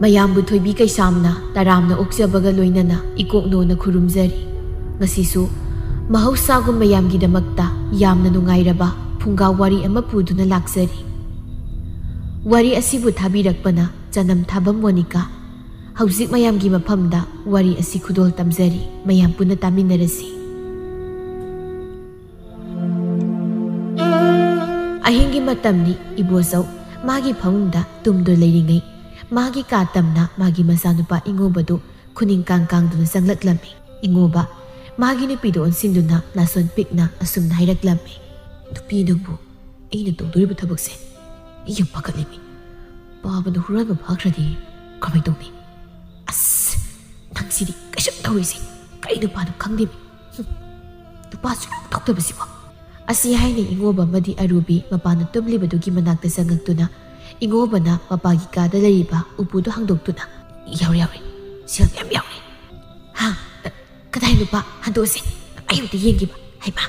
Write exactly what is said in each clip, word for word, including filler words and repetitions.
ꯃꯌꯥꯝꯕꯨ ꯊꯣꯏꯕꯤ ꯀꯩꯁꯥꯝꯅ ꯇꯔꯥꯝꯅ ꯑꯣꯛꯆꯕꯒ ꯂꯣꯏꯅꯅ ꯏꯀꯣꯛꯅꯣꯅ ꯈꯨꯔꯨꯝꯖꯔꯤ꯫ ꯉꯁꯤꯁꯨ ꯃꯍꯧꯁꯥꯒꯨꯝ ꯃꯌꯥꯝꯒꯤꯗꯃꯛꯇ ꯌꯥꯝꯅ ꯅꯨꯡꯉꯥꯏꯔꯕ ꯐꯨꯡꯒꯥ ꯋꯥꯔꯤ ꯑꯃ ꯄꯨꯗꯨꯅ ꯂꯥꯛꯆꯔꯤ꯫ ꯋꯥꯔꯤ ꯑꯁꯤꯕꯨ ꯊꯥꯕꯤꯔꯛꯄꯅ ꯆꯅꯝ ꯊꯥꯕꯝ ꯃꯣꯅꯤꯀꯥ꯫ ꯍꯧꯖꯤꯛ ꯃꯌꯥꯝꯒꯤ ꯃꯐꯝꯗ ꯋꯥꯔꯤ ꯑꯁꯤ ꯈꯨꯗꯣꯜ ꯇꯝꯖꯔꯤ, ꯃꯌꯥꯝ ꯄꯨꯟꯅ ꯇꯥꯃꯤꯟꯅꯔꯁꯤ꯫ ꯑꯍꯤꯡꯒꯤ ꯃꯇꯝꯅꯤ꯫ ꯏꯕꯣꯆꯧ ꯃꯥꯒꯤ ꯐꯃꯨꯡꯗ ꯇꯨꯝꯗꯨꯅ ꯂꯩꯔꯤꯉꯩ, ꯃꯥꯒꯤ ꯀꯥ ꯇꯝꯅ ꯃꯥꯒꯤ ꯃꯆꯥꯅꯨꯄꯥ ꯏꯉꯣꯕꯗꯨ ꯈꯨꯅꯤꯡ ꯀꯥꯡ ꯀꯥꯡꯗꯨꯅ ꯆꯪꯂꯛꯂꯝꯃꯤ꯫ ꯏꯉꯣꯕ ꯃꯥꯒꯤ ꯅꯨꯄꯤꯗꯨ ꯑꯣꯟꯁꯤꯟꯗꯨꯅ ꯅꯥꯁꯣꯟ ꯄꯤꯛꯅ ꯑꯁꯨꯝꯅ ꯍꯥꯏꯔꯛꯂꯝꯃꯤ꯫ "ꯅꯨꯄꯤ ꯅꯪꯕꯨ ꯑꯩꯅ ꯇꯧꯗꯣꯔꯤꯕ ꯊꯕꯛꯁꯦ ꯑꯩ ꯌꯥꯝ ꯄꯥꯈꯠꯂꯤꯃꯤ꯫ ꯄꯥꯕꯅ ꯍꯨꯔꯥꯟꯕ ꯐꯥꯈ꯭ꯔꯗꯤ ꯀꯃꯥꯏ ꯇꯧꯅꯤ? ꯑꯁ, ꯅꯪꯁꯤꯗꯤ ꯀꯩꯁꯨꯝ ꯇꯧꯔꯣꯏꯁꯦ꯫ ꯀꯩ ꯅꯨꯄꯥꯅꯣ ꯈꯪꯗꯦꯃꯤ꯫ ꯍꯨꯝ, ꯅꯨꯄꯥꯁꯨ ꯌꯥꯝ ꯊꯣꯛꯇꯕꯁꯤꯕꯣ!" ꯑꯁꯤ ꯍꯥꯏꯅ ꯏꯉꯣꯕ ꯑꯃꯗꯤ ꯑꯔꯨꯕꯤ ꯃꯄꯥꯅ ꯇꯨꯝꯂꯤꯕꯗꯨꯒꯤ ꯃꯅꯥꯛꯇ ꯆꯪꯉꯛꯇꯨꯅ ꯏꯉꯣꯕꯅ ꯃꯄꯥꯒꯤ ꯀꯥꯗ ꯂꯩꯔꯤꯕ ꯎꯄꯨꯗꯨ ꯍꯥꯡꯗꯣꯛꯇꯨꯅ, "ꯌꯥꯎꯔꯦ, ꯌꯥꯎꯔꯦ꯫ ꯁꯦꯜ ꯃꯌꯥꯝ ꯌꯥꯎꯔꯦ꯫ ꯍꯥ? ꯀꯗꯥꯏ ꯅꯨꯄꯥ? ꯍꯟꯗꯣꯛꯑꯁꯦ꯫ ꯑꯩ ꯑꯝꯇ ꯌꯦꯡꯒꯦꯕ꯫ ꯍꯩꯃꯥ,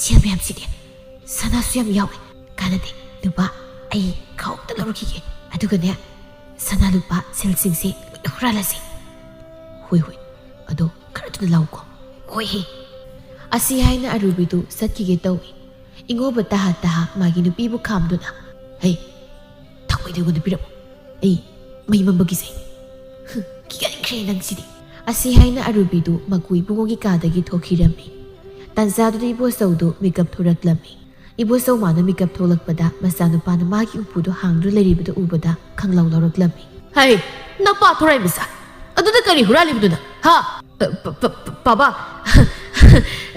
ꯁꯦꯜ ꯃꯌꯥꯝꯁꯤꯗꯤ꯫ ꯁꯅꯥꯁꯨ ꯌꯥꯝ ꯌꯥꯎꯋꯦ꯫ ꯀꯥꯟꯅꯗꯦ꯫ ꯅꯨꯄꯥ, ꯑꯩ ꯈꯥꯎ ꯑꯝꯇ ꯂꯧꯔꯨꯈꯤꯒꯦ꯫ ꯑꯗꯨꯒꯅꯦ, ꯁꯅꯥ ꯂꯨꯄꯥ ꯁꯦꯜꯁꯤꯡꯁꯦ ꯂꯣꯏꯅ ꯍꯨꯔꯥꯜꯂꯁꯦ꯫" "ꯍꯣꯏ, ꯍꯣꯏ꯫ ꯑꯗꯣ ꯈꯔ ꯊꯨꯅ ꯂꯥꯛꯎꯀꯣ꯫" "ꯍꯣꯏ ꯍꯦ꯫" ꯑꯁꯤ ꯍꯥꯏꯅ ꯑꯔꯨꯕꯤꯗꯨ ꯆꯠꯈꯤꯒꯦ ꯇꯧꯏ꯫ ꯏꯉꯣꯕ ꯇꯍꯥ ꯇꯍꯥ ꯃꯥꯒꯤ ꯅꯨꯄꯤꯕꯨ ꯈꯥꯝꯗꯨꯅ, "ꯍꯩ, ꯊꯥꯡꯃꯩꯗꯨ ꯑꯩꯉꯣꯟꯗ ꯄꯤꯔꯛꯑꯣ꯫ ꯑꯩ ꯃꯩ ꯃꯝꯕ ꯀꯤꯖꯩ꯫" "ꯍꯨꯝ, ꯀꯤꯒꯟꯈ꯭ꯔꯦ ꯅꯪꯁꯤꯗꯤ꯫" ꯑꯁꯤ ꯍꯥꯏꯅ ꯑꯔꯨꯕꯤꯗꯨ ꯃꯀꯨ ꯏꯕꯨꯡꯉꯣꯒꯤ ꯀꯥꯗꯒꯤ ꯊꯣꯛꯈꯤꯔꯝꯃꯤ꯫ ꯇꯥꯟꯖꯥꯗꯨꯗ ꯏꯕꯣꯆꯧꯗꯨ ꯃꯤꯀꯞ ꯊꯣꯔꯛꯂꯝꯃꯤ꯫ ꯏꯕꯣꯆꯧ ꯃꯥꯅ ꯃꯤꯀꯞ ꯊꯣꯛꯂꯛꯄꯗ ꯃꯆꯥꯅꯨꯄꯥꯅ ꯃꯥꯒꯤ ꯎꯄꯨꯗꯨ ꯍꯥꯡꯗꯨꯅ ꯂꯩꯔꯤꯕꯗꯨ ꯎꯕꯗ ꯈꯪꯂꯥꯎ ꯂꯥꯎꯔꯛꯂꯝꯃꯤ꯫ "ꯍꯩ, ꯅꯄꯥ ꯊꯣꯔꯥꯏ ꯃꯆꯥ, ꯑꯗꯨꯗ ꯀꯔꯤ ꯍꯨꯔꯥꯜꯂꯤꯕꯅꯣ ꯅꯪ, ꯍꯥ?" "ꯑ, ꯄ-, ꯄ-, ꯄ-, ꯄꯥꯕꯥ,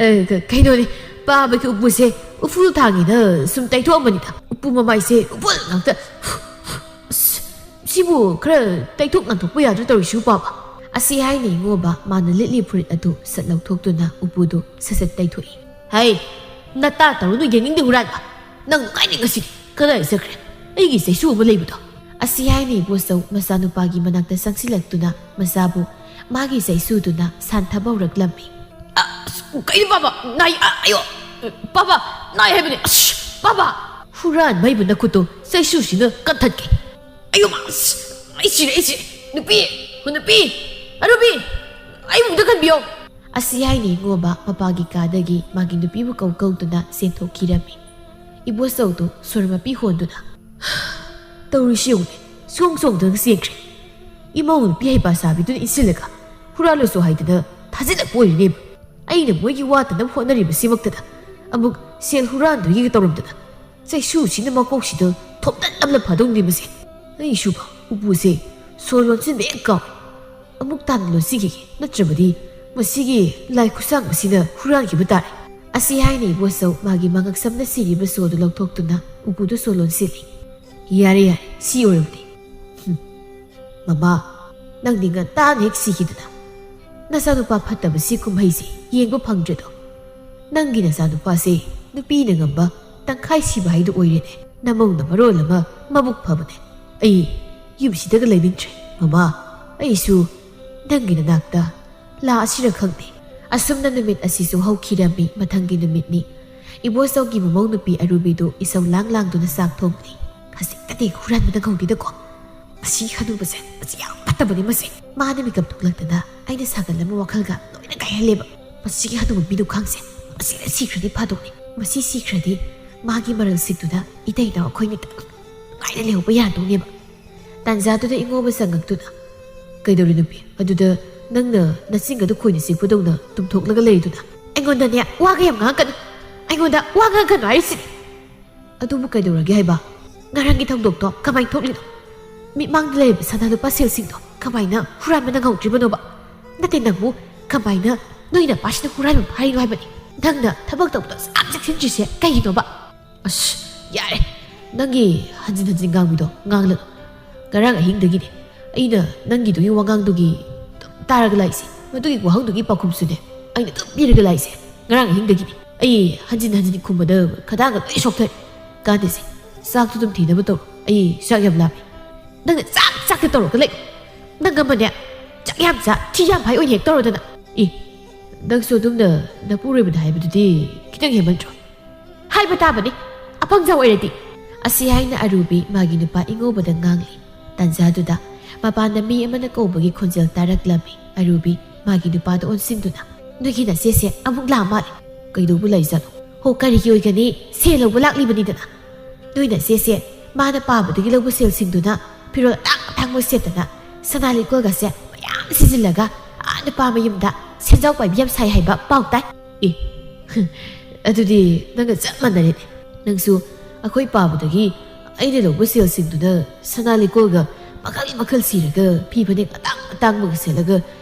ꯑ, ꯀ-, ꯀꯩꯅꯣꯅꯦ, ꯄꯥꯕꯒꯤ ꯎꯄꯨꯁꯦ ꯎꯐꯨꯜ ꯊꯥꯡꯉꯤꯅ ꯁꯨꯝ ꯇꯩꯊꯣꯛꯑꯝꯕꯅꯤꯗ꯫ ꯎꯄꯨ ꯃꯃꯥꯏꯁꯦ ꯎꯐꯨꯜ ꯉꯥꯛꯇ꯫ ꯑꯁ, ꯁꯤꯕꯨ ꯈꯔ ꯇꯩꯊꯣꯛ ꯅꯥꯟꯊꯣꯛꯄ ꯌꯥꯗ꯭ꯔꯣ ꯇꯧꯔꯤꯁꯤꯕꯨ, ꯄꯥꯕꯥ?" ꯑꯁꯤ ꯍꯥꯏꯅ ꯏꯉꯣꯕ ꯃꯥꯅ ꯂꯤꯠꯂꯤ ꯐꯨꯔꯤꯠ ꯑꯗꯨ ꯁꯠ ꯂꯧꯊꯣꯛꯇꯨꯅ ꯎꯄꯨꯗꯨ ꯁꯠ ꯁꯠ ꯇꯩꯊꯣꯛꯏ꯫ "ꯍꯩ, ꯅꯇꯥ ꯇꯧꯔꯨꯅꯨ, ꯌꯦꯡꯅꯤꯡꯗꯦ ꯍꯨꯔꯥꯟꯕ꯫ ꯅꯪ ꯀꯥꯏꯗ ꯉꯁꯤꯗꯤ? ꯀꯗꯥꯏ ꯆꯠꯈ꯭ꯔꯦ? ꯑꯩꯒꯤ ꯆꯩꯁꯨ ꯑꯃ ꯂꯩꯕꯗꯣ?" ꯑꯁꯤ ꯍꯥꯏꯅ ꯏꯕꯣꯆꯧ ꯃꯆꯥꯅꯨꯄꯥꯒꯤ ꯃꯅꯥꯛꯇ ꯆꯪꯁꯤꯜꯂꯛꯇꯨꯅ ꯃꯆꯥꯕꯨ ꯃꯥꯒꯤ ꯆꯩꯁꯨꯗꯨꯅ ꯁꯥꯟꯊꯕ ꯍꯧꯔꯛꯂꯝꯃꯤ꯫ "ꯑꯁ, ꯀꯩꯅꯣ ꯄꯥꯕ? ꯅꯥꯏ, ꯑ, ꯑꯌꯣ! ꯄꯥꯕ, ꯅꯥꯏ ꯍꯥꯏꯕꯅꯦ꯫ ꯑꯁ, ꯄꯥꯕ! ꯍꯨꯔꯥꯟꯕ ꯍꯥꯏꯕ ꯅꯈꯨꯠꯇꯣ ꯆꯩꯁꯨꯁꯤꯅ ꯀꯟꯊꯠꯀꯦ꯫ ꯑꯌꯣ ꯃꯥ! ꯑꯁ, ꯑꯩ ꯁꯤꯔꯦ, ꯑꯩ ꯁꯤꯔꯦ!" "ꯅꯨꯄꯤ! ꯍꯣ ꯅꯨꯄꯤ! ꯑꯔꯨꯕꯤ! ꯑꯩꯕꯨ ꯑꯝꯇ ꯀꯟꯕꯤꯌꯣ!" ꯑꯁꯤ ꯍꯥꯏꯅ ꯏꯉꯣꯕ ꯃꯄꯥꯒꯤ ꯀꯥꯗꯒꯤ ꯃꯥꯒꯤ ꯅꯨꯄꯤꯕꯨ ꯀꯧ ꯀꯧꯗꯨꯅ ꯆꯦꯟꯊꯣꯛꯈꯤꯔꯝꯃꯤ꯫ ꯏꯕꯣꯆꯧꯗꯨ ꯁꯣꯔ ꯃꯄꯤ ꯍꯣꯟꯗꯨꯅ, "ꯇꯧꯔꯤꯁꯤ ꯌꯦꯡꯉꯨꯅꯦ, ꯁꯣꯡ ꯆꯣꯡꯗꯅ ꯆꯦꯟꯈ꯭ꯔꯦ꯫ ꯏꯃꯧ ꯅꯨꯄꯤ ꯍꯩꯄꯥ ꯁꯥꯕꯤꯗꯨꯅ ꯏꯟꯁꯤꯜꯂꯒ ꯍꯨꯔꯥꯜꯂꯨꯁꯨ ꯍꯥꯏꯗꯅ ꯊꯥꯖꯤꯜꯂꯛꯄ ꯑꯣꯏꯔꯤꯅꯦꯕ꯫ ꯑꯩꯅ ꯃꯣꯏꯒꯤ ꯋꯥꯠꯇꯅꯕ ꯍꯣꯠꯅꯔꯤꯕꯁꯤꯃꯛꯇꯗ ꯑꯃꯨꯛ ꯁꯦꯜ ꯍꯨꯔꯥꯟꯗꯣꯏꯒꯤꯒ ꯇꯧꯔꯝꯗꯅ ꯆꯩꯁꯨꯁꯤꯅ ꯃꯀꯣꯛꯁꯤꯗ ꯊꯣꯝꯗꯠꯂꯝꯂ ꯐꯥꯗꯧꯅꯦ ꯃꯁꯦ꯫ ꯑꯩꯁꯨꯕ ꯎꯄꯨꯁꯦ ꯁꯣꯔ ꯂꯣꯟꯁꯤꯟꯕ ꯍꯦꯛ ꯀꯥꯎꯏ꯫ ꯑꯃꯨꯛ ꯇꯥꯟꯅ ꯂꯣꯟꯁꯤꯈꯤꯒꯦ, ꯅꯠꯇ꯭ꯔꯕꯗꯤ ꯃꯁꯤꯒꯤ ꯂꯥꯏ ꯈꯨꯠꯁꯥꯡꯕꯁꯤꯅ ꯍꯨꯔꯥꯟꯈꯤꯕ ꯇꯥꯔꯦ"꯫ ꯑꯁꯤ ꯍꯥꯏꯅ ꯏꯕꯣꯆꯧ ꯃꯥꯒꯤ ꯃꯉꯛꯁꯝꯅ ꯁꯤꯔꯤꯕ ꯁꯣꯗꯨ ꯂꯧꯊꯣꯛꯇꯨꯅ ꯎꯄꯨꯗꯨ ꯁꯣ ꯂꯣꯟꯁꯤꯜꯂꯤ꯫ "ꯌꯥꯔꯦ, ꯌꯥꯔꯦ, ꯁꯤ ꯑꯣꯏꯔꯕꯗꯤ꯫ ꯍꯨꯝ꯫ ꯃꯃꯥ, ꯅꯪꯗꯤ ꯉꯟꯇꯥꯅ ꯍꯦꯛ ꯁꯤꯈꯤꯗꯅ ꯅꯆꯥꯅꯨꯄꯥ ꯐꯠꯇꯕꯁꯤ ꯀꯨꯝꯍꯩꯁꯤ ꯌꯦꯡꯕ ꯐꯪꯗ꯭ꯔꯦꯗꯣ꯫ ꯅꯪꯒꯤ ꯅꯆꯥꯅꯨꯄꯥꯁꯦ ꯅꯨꯄꯤꯅ ꯉꯝꯕ ꯇꯪꯈꯥꯏ ꯁꯤꯕ ꯍꯥꯏꯗꯨ ꯑꯣꯏꯔꯦꯅꯦ꯫ ꯅꯃꯧꯅ ꯃꯔꯣꯜ ꯑꯃ ꯃꯕꯨꯛ ꯐꯕꯅꯦ꯫ ꯑꯩ ꯌꯨꯝꯁꯤꯗꯒ ꯂꯩꯅꯤꯡꯗ꯭ꯔꯦ, ꯃꯃꯥ꯫ ꯑꯩꯁꯨ ꯅꯪꯒꯤ ꯅꯅꯥꯛꯇ ꯂꯥꯛꯑꯁꯤꯔ ꯈꯪꯗꯦ"꯫ ꯑꯁꯨꯝꯅ ꯅꯨꯃꯤꯠ ꯑꯁꯤꯁꯨ ꯍꯧꯈꯤꯔꯝꯃꯤ꯫ ꯃꯊꯪꯒꯤ ꯅꯨꯃꯤꯠꯅꯤ꯫ ꯏꯕꯣꯆꯧꯒꯤ ꯃꯃꯧ ꯅꯨꯄꯤ ꯑꯔꯨꯕꯤꯗꯨ ꯏꯁꯧ ꯂꯥꯡ ꯂꯥꯡꯗꯨꯅ ꯆꯥꯛ ꯊꯣꯡꯂꯤ꯫ "ꯈꯖꯤꯛꯇꯗꯤ ꯍꯨꯔꯥꯟꯕꯗ ꯉꯧꯗꯦꯗꯀꯣ꯫ ꯃꯁꯤ ꯍꯅꯨꯕꯁꯦ, ꯃꯁꯤ ꯌꯥꯝ ꯐꯠꯇꯕꯅꯤ ꯃꯁꯦ꯫ ꯃꯥꯅ ꯃꯤꯀꯞ ꯊꯣꯛꯂꯛꯇꯅ ꯑꯩꯅ ꯁꯥꯒꯜ ꯑꯃ ꯋꯥꯈꯜꯒ ꯂꯣꯏꯅ ꯀꯥꯏꯍꯜꯂꯦꯕ꯫ ꯃꯁꯤꯒꯤ ꯍꯅꯨꯕ ꯃꯤꯅꯨꯈꯥꯡꯁꯦ, ꯃꯁꯤꯅ ꯁꯤꯈ꯭ꯔꯗꯤ ꯐꯥꯗꯧꯅꯤ꯫ ꯃꯁꯤ ꯁꯤꯈ꯭ꯔꯗꯤ ꯃꯥꯒꯤ ꯃꯔꯜꯁꯤꯡꯗꯨꯅ ꯏꯇꯩꯅ ꯑꯩꯈꯣꯏꯅꯤ ꯅꯨꯡꯉꯥꯏꯅ ꯂꯩꯍꯧꯕ ꯌꯥꯗꯧꯅꯦꯕ"꯫ ꯇꯥꯟꯖꯥꯗꯨꯗ ꯏꯉꯣꯕ ꯆꯪꯉꯛꯇꯨꯅ, "ꯀꯩꯗꯧꯔꯦ ꯅꯨꯄꯤ? ꯑꯗꯨꯗ ꯅꯪꯅ ꯅꯆꯤꯟꯒꯗꯨ ꯈꯣꯏꯅ ꯆꯤꯛꯄꯗꯧꯅ ꯇꯨꯝꯊꯣꯛꯂꯒ ꯂꯩꯔꯤꯗꯨꯅ?" "ꯑꯩꯉꯣꯟꯗꯅꯦ ꯋꯥꯒ ꯌꯥꯝ ꯉꯥꯡꯉꯛꯀꯅꯨ꯫ ꯑꯩꯉꯣꯟꯗ ꯋꯥ ꯉꯥꯡꯉꯛꯀꯅꯨ ꯍꯥꯏꯔꯤꯁꯤꯅꯤ"꯫ "ꯑꯗꯨꯕꯨ ꯀꯩꯗꯧꯔꯒꯦ ꯍꯥꯏꯕ? ꯉꯔꯥꯡꯒꯤ ꯊꯧꯗꯣꯛꯇꯣ ꯀꯃꯥꯏꯅ ꯊꯣꯛꯂꯤꯅꯣ? ꯃꯤꯠꯃꯥꯡꯗ ꯂꯩꯔꯤꯕ ꯁꯅꯥ ꯂꯨꯄꯥ ꯁꯦꯜꯁꯤꯡꯗꯣ ꯀꯃꯥꯏꯅ ꯍꯨꯔꯥꯟꯕꯅ ꯉꯝꯈ꯭ꯔꯤꯕꯅꯣꯕ? ꯅꯠꯇꯦ, ꯅꯪꯕꯨ ꯀꯃꯥꯏꯅ ꯅꯣꯏ ꯅꯄꯥꯁꯤꯅ ꯍꯨꯔꯥꯟꯕ ꯐꯥꯔꯤꯅꯣ ꯍꯥꯏꯕꯅꯤ? ꯅꯪꯅ ꯊꯕꯛ ꯇꯧꯕꯗꯣ ꯌꯥꯝ ꯆꯦꯛꯁꯤꯟꯗ꯭ꯔꯤꯁꯦ ꯀꯩꯒꯤꯅꯣꯕ?" "ꯑꯁ, ꯌꯥꯔꯦ꯫ ꯅꯪꯒꯤ ꯍꯟꯖꯤꯟ ꯍꯟꯖꯤꯟ ꯉꯥꯡꯕꯤꯗꯣ ꯉꯥꯡꯂꯅꯨ꯫ ꯉꯔꯥꯡ ꯑꯍꯤꯡꯗꯒꯤꯅꯦ ꯑꯩꯅ ꯅꯪꯒꯤꯗꯨꯒꯤ ꯋꯥꯉꯥꯡꯗꯨꯒꯤ ꯑꯗꯨꯝ ꯇꯥꯔꯒ ꯂꯥꯛꯏꯁꯦ꯫ ꯃꯗꯨꯒꯤ ꯋꯥꯍꯪꯗꯨꯒꯤ ꯄꯥꯎꯈꯨꯝꯁꯨꯅꯦ ꯑꯩꯅ ꯑꯗꯨꯝ ꯄꯤꯔꯒ ꯂꯥꯛꯏꯁꯦ꯫ ꯉꯔꯥꯡ ꯑꯍꯤꯡꯗꯒꯤꯅꯦ꯫ ꯑꯩ ꯍꯟꯖꯤꯟ ꯍꯟꯖꯤꯟ ꯈꯨꯝꯕꯗ ꯈꯗꯥꯡꯒ ꯂꯣꯏ ꯁꯣꯛꯊꯔꯦ꯫ ꯀꯥꯟꯗꯦꯁꯦ꯫ ꯆꯥꯛꯇꯨ ꯑꯗꯨꯝ ꯊꯤꯅꯕ ꯇꯧꯔꯣ꯫ ꯑꯩ ꯆꯥꯛ ꯌꯥꯝ ꯂꯥꯝꯃꯦ"꯫ "ꯅꯪꯅ ꯆꯥꯛ ꯆꯥꯛꯇ ꯇꯧꯔꯒ ꯂꯩ꯫ ꯅꯪ ꯑꯃꯅꯦ, ꯆꯥꯛ ꯌꯥꯝ ꯆꯥ, ꯊꯤ ꯌꯥꯝ ꯐꯥꯏ ꯑꯣꯏꯅ ꯍꯦꯛ ꯇꯧꯔꯗꯅ꯫ ꯑꯦ, ꯅꯪꯁꯨ ꯑꯗꯨꯝꯅ ꯅꯄꯨꯔꯣꯏꯕꯗ ꯍꯥꯏꯕꯗꯨꯗꯤ ꯈꯤꯇꯪ ꯍꯦꯟꯃꯟꯗ꯭ꯔꯣ?" "ꯍꯥꯏꯕ ꯇꯥꯕꯅꯤ, ꯑꯄꯪꯖ ꯑꯣꯏꯔꯗꯤ"꯫ ꯑꯁꯤ ꯍꯥꯏꯅ ꯑꯔꯨꯕꯤ ꯃꯥꯒꯤ ꯅꯨꯄꯥ ꯏꯉꯧꯕꯗ ꯉꯥꯡꯂꯤ꯫ ꯇꯥꯟꯖꯥꯗꯨꯗ ꯃꯄꯥꯟꯗ ꯃꯤ ꯑꯃꯅ ꯀꯧꯕꯒꯤ ꯈꯣꯟꯖꯦꯜ ꯇꯥꯔꯛꯂꯝꯃꯤ꯫ ꯑꯔꯨꯕꯤ ꯃꯥꯒꯤ ꯅꯨꯄꯥꯗ ꯑꯣꯟꯁꯤꯟꯗꯨꯅ, "ꯅꯣꯏꯒꯤ ꯅꯆꯦꯁꯦ ꯑꯃꯨꯛ ꯂꯥꯛ ꯃꯥꯜꯂꯦ꯫ ꯀꯩꯗꯧꯕ ꯂꯩꯖꯥꯠꯅꯣ?" "ꯍꯣ, ꯀꯔꯤꯒꯤ ꯑꯣꯏꯒꯅꯤ? ꯁꯦꯜ ꯂꯧꯕ ꯂꯥꯛꯂꯤꯕꯅꯤꯗꯅ꯫ ꯅꯣꯏ ꯅꯆꯦꯁꯦ ꯃꯥꯅ ꯄꯥꯕꯗꯒꯤ ꯂꯧꯕ ꯁꯦꯜꯁꯤꯡꯗꯨꯅ ꯐꯤꯔꯣꯜ ꯑꯇꯥꯡ ꯑꯇꯥꯡꯕ ꯁꯦꯠꯇꯅ ꯁꯅꯥ ꯂꯤꯛꯀꯣꯜꯒꯁꯦ ꯃꯌꯥꯝ ꯁꯤꯖꯤꯜꯂꯒ ꯑꯥ ꯅꯨꯄꯥ ꯃꯌꯨꯝꯗ ꯁꯦꯟꯖꯥꯎ ꯄꯥꯏꯕꯤ ꯌꯥꯝ ꯁꯥꯏ ꯍꯥꯏꯕ ꯄꯥꯎ ꯇꯥꯏ꯫" "ꯑꯦ, ꯑꯗꯨꯗꯤ ꯅꯪꯒ ꯆꯞ ꯃꯥꯟꯅꯔꯦꯅꯦ꯫ ꯅꯪꯁꯨ ꯑꯩꯈꯣꯏ ꯄꯥꯕꯗꯒꯤ ꯑꯩꯅ ꯂꯧꯕ ꯁꯦꯜꯁꯤꯡꯗꯨꯅ ꯁꯅꯥ ꯂꯤꯛꯀꯣꯜꯒ ꯃꯈꯜ ꯃꯈꯜ ꯁꯤꯔꯒ ꯐꯤ ꯐꯅꯦꯛ ꯑꯇꯥꯡ ꯑꯇꯥꯡꯕꯒ ꯁꯦꯠꯂꯒ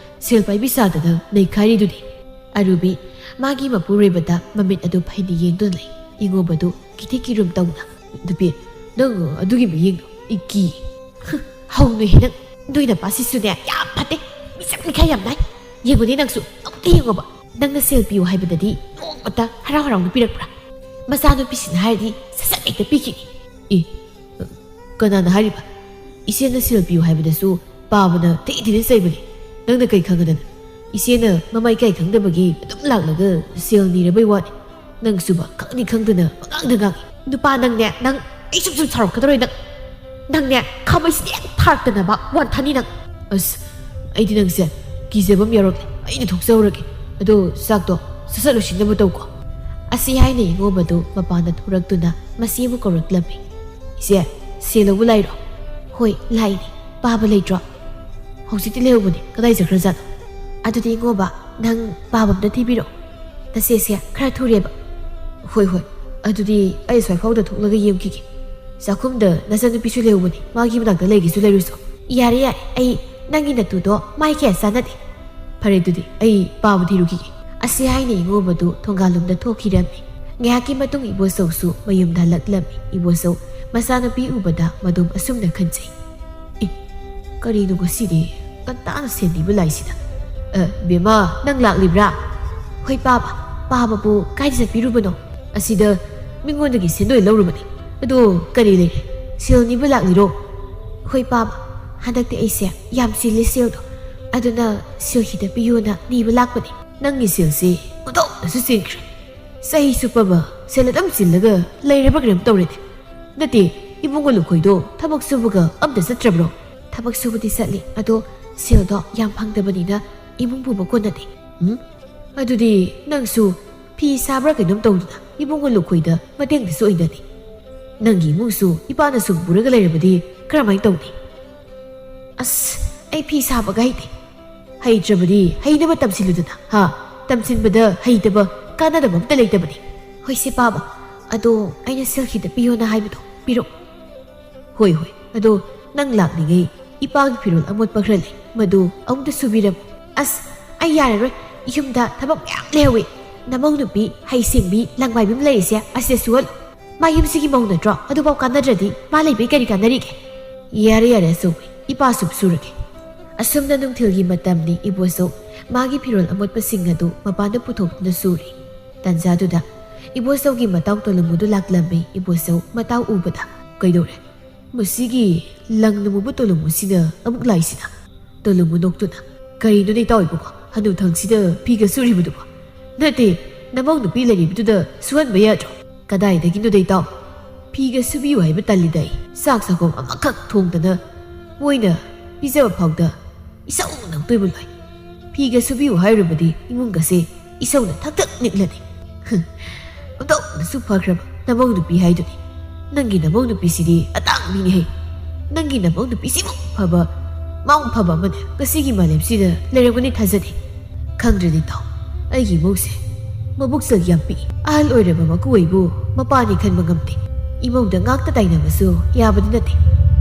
ꯁꯦꯜ ꯄꯥꯏꯕꯤ ꯁꯥꯗꯅ ꯅꯩꯈꯥꯏꯔꯤꯗꯨꯗꯤ꯫" ꯑꯔꯨꯕꯤ ꯃꯥꯒꯤ ꯃꯄꯨꯔꯣꯏꯕꯗ ꯃꯃꯤꯠ ꯑꯗꯨ ꯐꯩꯅ ꯌꯦꯡꯗꯨꯅ ꯂꯩ꯫ ꯏꯉꯣꯕꯗꯨ ꯈꯤꯇꯤ ꯀꯤꯔꯨꯝ ꯇꯧꯅ, "ꯅꯨꯄꯤ, ꯅꯪ ꯑꯗꯨꯒꯤ ꯃꯤꯌꯦꯡꯗꯣ ꯑꯩ ꯀꯤ꯫" "ꯍꯧꯅꯨꯍꯦ ꯅꯪ꯫ ꯅꯣꯏ ꯅꯄꯥꯁꯤꯁꯨꯅꯦ ꯌꯥꯝ ꯐꯠꯇꯦ꯫ ꯃꯤꯆꯪ ꯃꯤꯈꯥꯏ ꯌꯥꯝ ꯅꯥꯏ꯫ ꯌꯦꯡꯉꯨꯅꯦ ꯅꯪꯁꯨ, ꯑꯃꯨꯛꯇ ꯌꯦꯡꯉꯣꯕ꯫ ꯅꯪꯅ ꯁꯦꯜ ꯄꯤꯌꯨ ꯍꯥꯏꯕꯗꯗꯤ ꯅꯣꯡꯃꯇ ꯍꯔꯥꯎ ꯍꯔꯥꯎꯅ ꯄꯤꯔꯛꯄ꯭ꯔꯥ? ꯃꯆꯥꯅꯨꯄꯤꯁꯤꯅ ꯍꯥꯏꯔꯗꯤ ꯁꯠ ꯁꯠ ꯍꯦꯛꯇ ꯄꯤꯈꯤꯅꯤ꯫" "ꯑꯦ, ꯀꯅꯥꯅ ꯍꯥꯏꯔꯤꯕ? ꯏꯆꯦꯅ ꯁꯦꯜ ꯄꯤꯌꯨ ꯍꯥꯏꯕꯗꯁꯨ ꯄꯥꯕꯅ ꯊꯤ ꯊꯤꯅ ꯆꯩꯕꯅꯤ꯫ ꯅꯪꯅ ꯀꯩ ꯈꯪꯉꯗꯅ? ꯏꯆꯦꯅ ꯃꯃꯥꯏ ꯏꯀꯥꯏ ꯈꯪꯗꯕꯒꯤ ꯑꯗꯨꯝ ꯂꯥꯛꯂꯒ ꯁꯦꯜ ꯅꯤꯔꯕꯩ ꯋꯥꯅꯤ꯫ ꯅꯪꯁꯨꯕ ꯈꯪꯅꯤ ꯈꯪꯗꯅ ꯄꯉꯥꯡꯗ ꯉꯥꯡꯉꯤ꯫ ꯅꯨꯄꯥ ꯅꯪꯅꯦ, ꯅꯪ ꯑꯩ ꯁꯨꯝ ꯁꯨꯝ ꯁꯥꯎꯔꯛꯀꯗꯧꯔꯦ ꯅꯪ꯫ ꯅꯪꯅꯦ ꯈꯥꯃꯩꯁꯤꯗꯤ ꯍꯦꯛ ꯊꯥꯔꯛꯇꯅꯕ ꯋꯥꯟꯊꯅꯤ ꯅꯪ꯫" "ꯑꯁ, ꯑꯩꯗꯤ ꯅꯪꯁꯦ ꯀꯤꯖꯕ ꯑꯃ ꯌꯥꯎꯔꯛꯂꯦ꯫ ꯑꯩꯅ ꯊꯣꯛꯆꯍꯧꯔꯒꯦ꯫ ꯑꯗꯣ ꯆꯥꯛꯇꯣ ꯁꯠ ꯁꯠ ꯂꯣꯏꯁꯤꯟꯅꯕ ꯇꯧꯀꯣ꯫" ꯑꯁꯤ ꯍꯥꯏꯅ ꯏꯉꯣꯕꯗꯨ ꯃꯄꯥꯟꯗ ꯊꯣꯔꯛꯇꯨꯅ ꯃꯆꯦꯕꯨ ꯀꯧꯔꯛꯂꯝꯃꯤ꯫ "ꯏꯆꯦ, ꯁꯦꯜ ꯂꯧꯕ ꯂꯥꯛꯏꯔꯣ?" "ꯍꯣꯏ, ꯂꯥꯛꯏꯅꯦ꯫ ꯄꯥꯕ ꯂꯩꯇ꯭ꯔꯣ?" "ꯍꯧꯖꯤꯛꯇꯤ ꯂꯩꯍꯧꯕꯅꯦ꯫ ꯀꯗꯥꯏ ꯆꯠꯈ꯭ꯔꯖꯥꯠꯅꯣ?" "ꯑꯗꯨꯗꯤ ꯏꯉꯣꯕ, ꯅꯪ ꯄꯥꯕ ꯑꯝꯇ ꯊꯤꯕꯤꯔꯣ꯫ ꯅꯆꯦꯁꯦ ꯈꯔ ꯊꯨꯔꯦꯕ꯫" "ꯍꯣꯏ, ꯍꯣꯏ꯫ ꯑꯗꯨꯗꯤ ꯑꯩ ꯑꯁ꯭ꯋꯥꯏ ꯐꯥꯎꯗ ꯊꯣꯛꯂꯒ ꯌꯦꯡꯈꯤꯒꯦ꯫ ꯆꯥꯛꯈꯨꯝꯗ ꯅꯆꯟꯅꯨꯄꯤꯁꯨ ꯂꯩꯍꯧꯕꯅꯤ꯫ ꯃꯥꯒꯤ ꯃꯅꯥꯛꯇ ꯂꯩꯒꯦꯁꯨ ꯂꯩꯔꯨꯁꯣ꯫" "ꯌꯥꯔꯦ, ꯌꯥꯔꯦ꯫ ꯑꯩ ꯅꯪꯒꯤ ꯅꯇꯨꯗꯣ ꯃꯥꯏ ꯀꯌꯥ ꯆꯥꯟꯅꯗꯦ꯫" "ꯐꯔꯦ, ꯑꯗꯨꯗꯤ ꯑꯩ ꯄꯥꯕ ꯊꯤꯔꯨꯈꯤꯒꯦ꯫" ꯑꯁꯤ ꯍꯥꯏꯅ ꯏꯉꯣꯕꯗꯨ ꯊꯣꯡꯒꯥꯜꯂꯣꯝꯗ ꯊꯣꯛꯈꯤꯔꯝꯃꯤ꯫ ꯉꯥꯏꯍꯥꯛꯀꯤ ꯃꯇꯨꯡ ꯏꯕꯣꯆꯧꯁꯨ ꯃꯌꯨꯝꯗ ꯍꯜꯂꯛꯂꯝꯃꯤ꯫ ꯏꯕꯣꯆꯧ ꯃꯆꯥꯅꯨꯄꯤ ꯎꯕꯗ ꯃꯗꯣꯝ ꯑꯁꯨꯝꯅ ꯈꯟꯖꯩ꯫ "ꯑꯦ, ꯀꯔꯤꯅꯣ ꯉꯁꯤꯗꯤ ꯉꯟꯇꯥꯅ ꯁꯦꯟ ꯅꯤꯕ ꯂꯥꯛꯏꯁꯤꯅ? ꯑ, ꯕꯦꯝꯃ, ꯅꯪ ꯂꯥꯛꯂꯤꯕ꯭ꯔꯥ?" "ꯍꯣꯏ ꯄꯥꯕ, ꯄꯥꯕꯕꯨ ꯀꯥꯏꯗ ꯆꯠꯄꯤꯔꯨꯕꯅꯣ?" "ꯑꯁꯤꯗ ꯃꯤꯉꯣꯟꯗꯒꯤ ꯁꯦꯟꯗꯣꯏ ꯂꯧꯔꯨꯕꯅꯤ꯫ ꯑꯗꯣ ꯀꯔꯤ ꯂꯩꯔꯦ? ꯁꯦꯜ ꯅꯤꯕ ꯂꯥꯛꯂꯤꯔꯣ?" "ꯍꯣꯏ ꯄꯥꯕ, ꯍꯟꯗꯛꯇꯤ ꯑꯩꯁꯦ ꯌꯥꯝ ꯆꯤꯜꯂꯤ ꯁꯦꯜꯗꯣ, ꯑꯗꯨꯅ ꯁꯦꯜ ꯈꯤꯇ ꯄꯤꯌꯣꯅ ꯅꯤꯕ ꯂꯥꯛꯄꯅꯤ꯫" "ꯅꯪꯒꯤ ꯁꯦꯜꯁꯤ ꯑꯣꯟꯊꯣꯛꯅꯁꯨ ꯆꯤꯟꯈ꯭ꯔꯦ꯫ ꯆꯍꯤ ꯆꯨꯞꯄ ꯑꯃ ꯁꯦꯜ ꯑꯗꯨꯝ ꯆꯤꯜꯂꯒ ꯂꯩꯔꯕ ꯀꯩꯅꯣꯝ ꯇꯧꯔꯦꯅꯦ꯫ ꯅꯠꯇꯦ, ꯏꯕꯨꯡꯉꯣ ꯂꯨꯈꯣꯏꯗꯣ ꯊꯕꯛ ꯁꯨꯕꯒ ꯑꯝꯇ ꯆꯠꯇ꯭ꯔꯕ꯭ꯔꯣ?" ꯊꯕꯛ ꯁꯨꯕꯗꯤ ꯆꯠꯂꯤ, ꯑꯗꯣ ꯁꯦꯜꯗꯣ ꯌꯥꯝ ꯐꯪꯗꯕꯅꯤꯅ ꯏꯃꯨꯡ ꯄꯨꯕ ꯀꯣꯟꯅꯗꯦ꯫ ꯎꯝ? ꯑꯗꯨꯗꯤ ꯅꯪꯁꯨ ꯐꯤ ꯁꯥꯕ꯭ꯔꯥ ꯀꯩꯅꯣꯝ ꯇꯧꯗꯨꯅ ꯏꯕꯨꯡꯉꯣ ꯂꯨꯈꯣꯏꯗ ꯃꯇꯦꯡꯗꯁꯨ ꯑꯣꯏꯅꯅꯤ꯫ ꯅꯪꯒꯤ ꯏꯃꯨꯡꯁꯨ ꯏꯄꯥꯅ ꯁꯨꯝ ꯄꯨꯔꯒ ꯂꯩꯔꯕꯗꯤ ꯀꯔꯝꯍꯥꯏꯅ ꯇꯧꯅꯤ? ꯑꯁ, ꯑꯩ ꯐꯤ ꯁꯥꯕꯒ ꯍꯩꯇꯦ꯫ ꯍꯩꯇ꯭ꯔꯕꯗꯤ ꯍꯩꯅꯕ ꯇꯝꯁꯤꯜꯂꯨꯗꯅ, ꯍꯥ? ꯇꯝꯁꯤꯟꯕꯗ ꯍꯩꯇꯕ ꯀꯥꯟꯅꯗꯕ ꯑꯝꯇ ꯂꯩꯇꯕꯅꯤ꯫ ꯍꯣꯏꯁꯦ ꯄꯥꯕ, ꯑꯗꯣ ꯑꯩꯅ ꯁꯦꯜ ꯈꯤꯇ ꯄꯤꯌꯣꯅ ꯍꯥꯏꯕꯗꯣ ꯄꯤꯔꯛꯑꯣ꯫ ꯍꯣꯏ, ꯍꯣꯏ, ꯑꯗꯣ ꯅꯪ ꯂꯥꯛꯂꯤꯉꯩ ꯏꯄꯥꯒꯤ ꯐꯤꯔꯣꯜ ꯑꯃꯣꯠꯄ ꯈꯔ ꯂꯩ, ꯃꯗꯨ ꯑꯃꯨꯛꯇ ꯁꯨꯕꯤꯔꯝꯃꯨ꯫ ꯑꯁ, ꯑꯩ ꯌꯥꯔꯔꯣꯏ, ꯌꯨꯝꯗ ꯊꯕꯛ ꯃꯌꯥꯝ ꯂꯩꯍꯧꯋꯤ꯫ ꯅꯃꯧ ꯅꯨꯄꯤ ꯍꯩꯁꯤꯡꯕꯤ ꯂꯪꯕꯥꯏꯕꯤ ꯑꯃ ꯂꯩꯔꯤꯁꯦ, ꯑꯁꯤꯗ ꯁꯨꯍꯜꯂꯨ꯫ ꯃꯥ ꯌꯨꯝꯁꯤꯒꯤ ꯃꯧ ꯅꯠꯇ꯭ꯔꯣ? ꯑꯗꯨꯐꯥꯎ ꯀꯥꯟꯅꯗ꯭ꯔꯗꯤ ꯃꯥ ꯂꯩꯕꯩ ꯀꯔꯤ ꯀꯥꯟꯅꯔꯤꯒꯦ? ꯌꯥꯔꯦ, ꯌꯥꯔꯦ, ꯑꯆꯧꯕꯤ, ꯏꯄꯥ ꯁꯨꯝ ꯁꯨꯔꯒꯦ꯫ ꯑꯁꯨꯝꯅ ꯅꯨꯡꯊꯤꯜꯒꯤ ꯃꯇꯝꯅꯤ꯫ ꯏꯕꯣꯆꯧ ꯃꯥꯒꯤ ꯐꯤꯔꯣꯜ ꯑꯃꯣꯠꯄꯁꯤꯡ ꯑꯗꯨ ꯃꯄꯥꯟꯗ ꯄꯨꯊꯣꯛꯇꯨꯅ ꯁꯨꯔꯤ꯫ ꯇꯟꯖꯥꯗꯨꯗ ꯏꯕꯣꯆꯧꯒꯤ ꯃꯇꯥꯎ ꯇꯣꯂꯨꯃꯨꯗꯨ ꯂꯥꯛꯂꯝꯃꯤ꯫ ꯏꯕꯣꯆꯧ ꯃꯇꯥꯎ ꯎꯕꯗ, "ꯀꯩꯗꯧꯔꯦ? ꯃꯁꯤꯒꯤ ꯂꯪꯅ ꯃꯨꯕ ꯇꯣꯂꯨꯃꯨꯁꯤꯅ ꯑꯃꯨꯛ ꯂꯥꯛꯏꯁꯤꯅ?" ꯇꯣꯂꯨꯃꯨ ꯅꯣꯛꯇꯨꯅ, "ꯀꯔꯤꯅꯣꯅꯦ ꯏꯇꯥꯎ ꯏꯕꯨꯡꯉꯣ, ꯍꯅꯨꯊꯪꯁꯤꯗ ꯐꯤꯒ ꯁꯨꯔꯤꯕꯗꯨꯕꯣ? ꯅꯠꯇꯦ, ꯅꯃꯧ ꯅꯨꯄꯤ ꯂꯩꯔꯤꯕꯗꯨꯗ ꯁꯨꯍꯟꯕ ꯌꯥꯗ꯭ꯔꯣ?" "ꯀꯗꯥꯏꯗꯒꯤꯅꯣꯗ ꯏꯇꯥꯎ, ꯐꯤꯒ ꯁꯨꯕꯤꯌꯨ ꯍꯥꯏꯕ ꯇꯜꯂꯤꯗ ꯑꯩ꯫ ꯆꯥꯛ ꯆꯥꯛꯈꯣꯝ ꯑꯃꯈꯛ ꯊꯣꯡꯗꯅ ꯃꯣꯏꯅ ꯄꯤꯖꯕ ꯐꯥꯎꯗ ꯏꯁꯧ ꯅꯪꯇꯣꯏꯕ ꯂꯣꯏ꯫ ꯐꯤꯒ ꯁꯨꯕꯤꯌꯨ ꯍꯥꯏꯔꯨꯕꯗꯤ ꯏꯃꯨꯡꯒꯁꯦ ꯏꯁꯧꯅ ꯊꯛ ꯊꯛ ꯅꯤꯛꯂꯅꯤ꯫ ꯑꯣꯟꯊꯣꯛꯅꯁꯨ ꯐꯈ꯭ꯔꯕ ꯅꯃꯧ ꯅꯨꯄꯤ ꯍꯥꯏꯗꯨꯅꯤ꯫ ꯅꯪꯒꯤ ꯅꯃꯧ ꯅꯨꯄꯤꯁꯤꯗꯤ ꯑꯇꯥꯡꯕꯤꯅꯤꯍꯦ꯫ ꯅꯪꯒꯤ ꯅꯃꯧ ꯅꯨꯄꯤꯁꯤꯃꯨꯛ ꯐꯕ, ꯃꯥꯃꯨꯛ ꯐꯕ ꯑꯃꯅꯦ ꯉꯁꯤꯒꯤ ꯃꯥꯂꯦꯝꯁꯤꯗ ꯂꯩꯔꯝꯒꯅꯤ ꯊꯥꯖꯗꯦ꯫ ꯈꯪꯗ꯭ꯔꯗꯤ ꯇꯥꯎ, ꯑꯩꯒꯤ ꯏꯃꯧꯁꯦ ꯃꯕꯨꯛꯆꯦꯜ ꯌꯥꯝ ꯄꯤꯛꯏ꯫ ꯑꯍꯜ ꯑꯣꯏꯔꯕ ꯃꯀꯨ ꯑꯩꯕꯨ ꯃꯄꯥꯅꯤ ꯈꯟꯕ ꯉꯝꯗꯦ꯫ ꯏꯃꯧꯗ ꯉꯥꯛꯇ ꯇꯥꯏꯅꯕꯁꯨ ꯌꯥꯕꯗꯤ ꯅꯠꯇꯦ꯫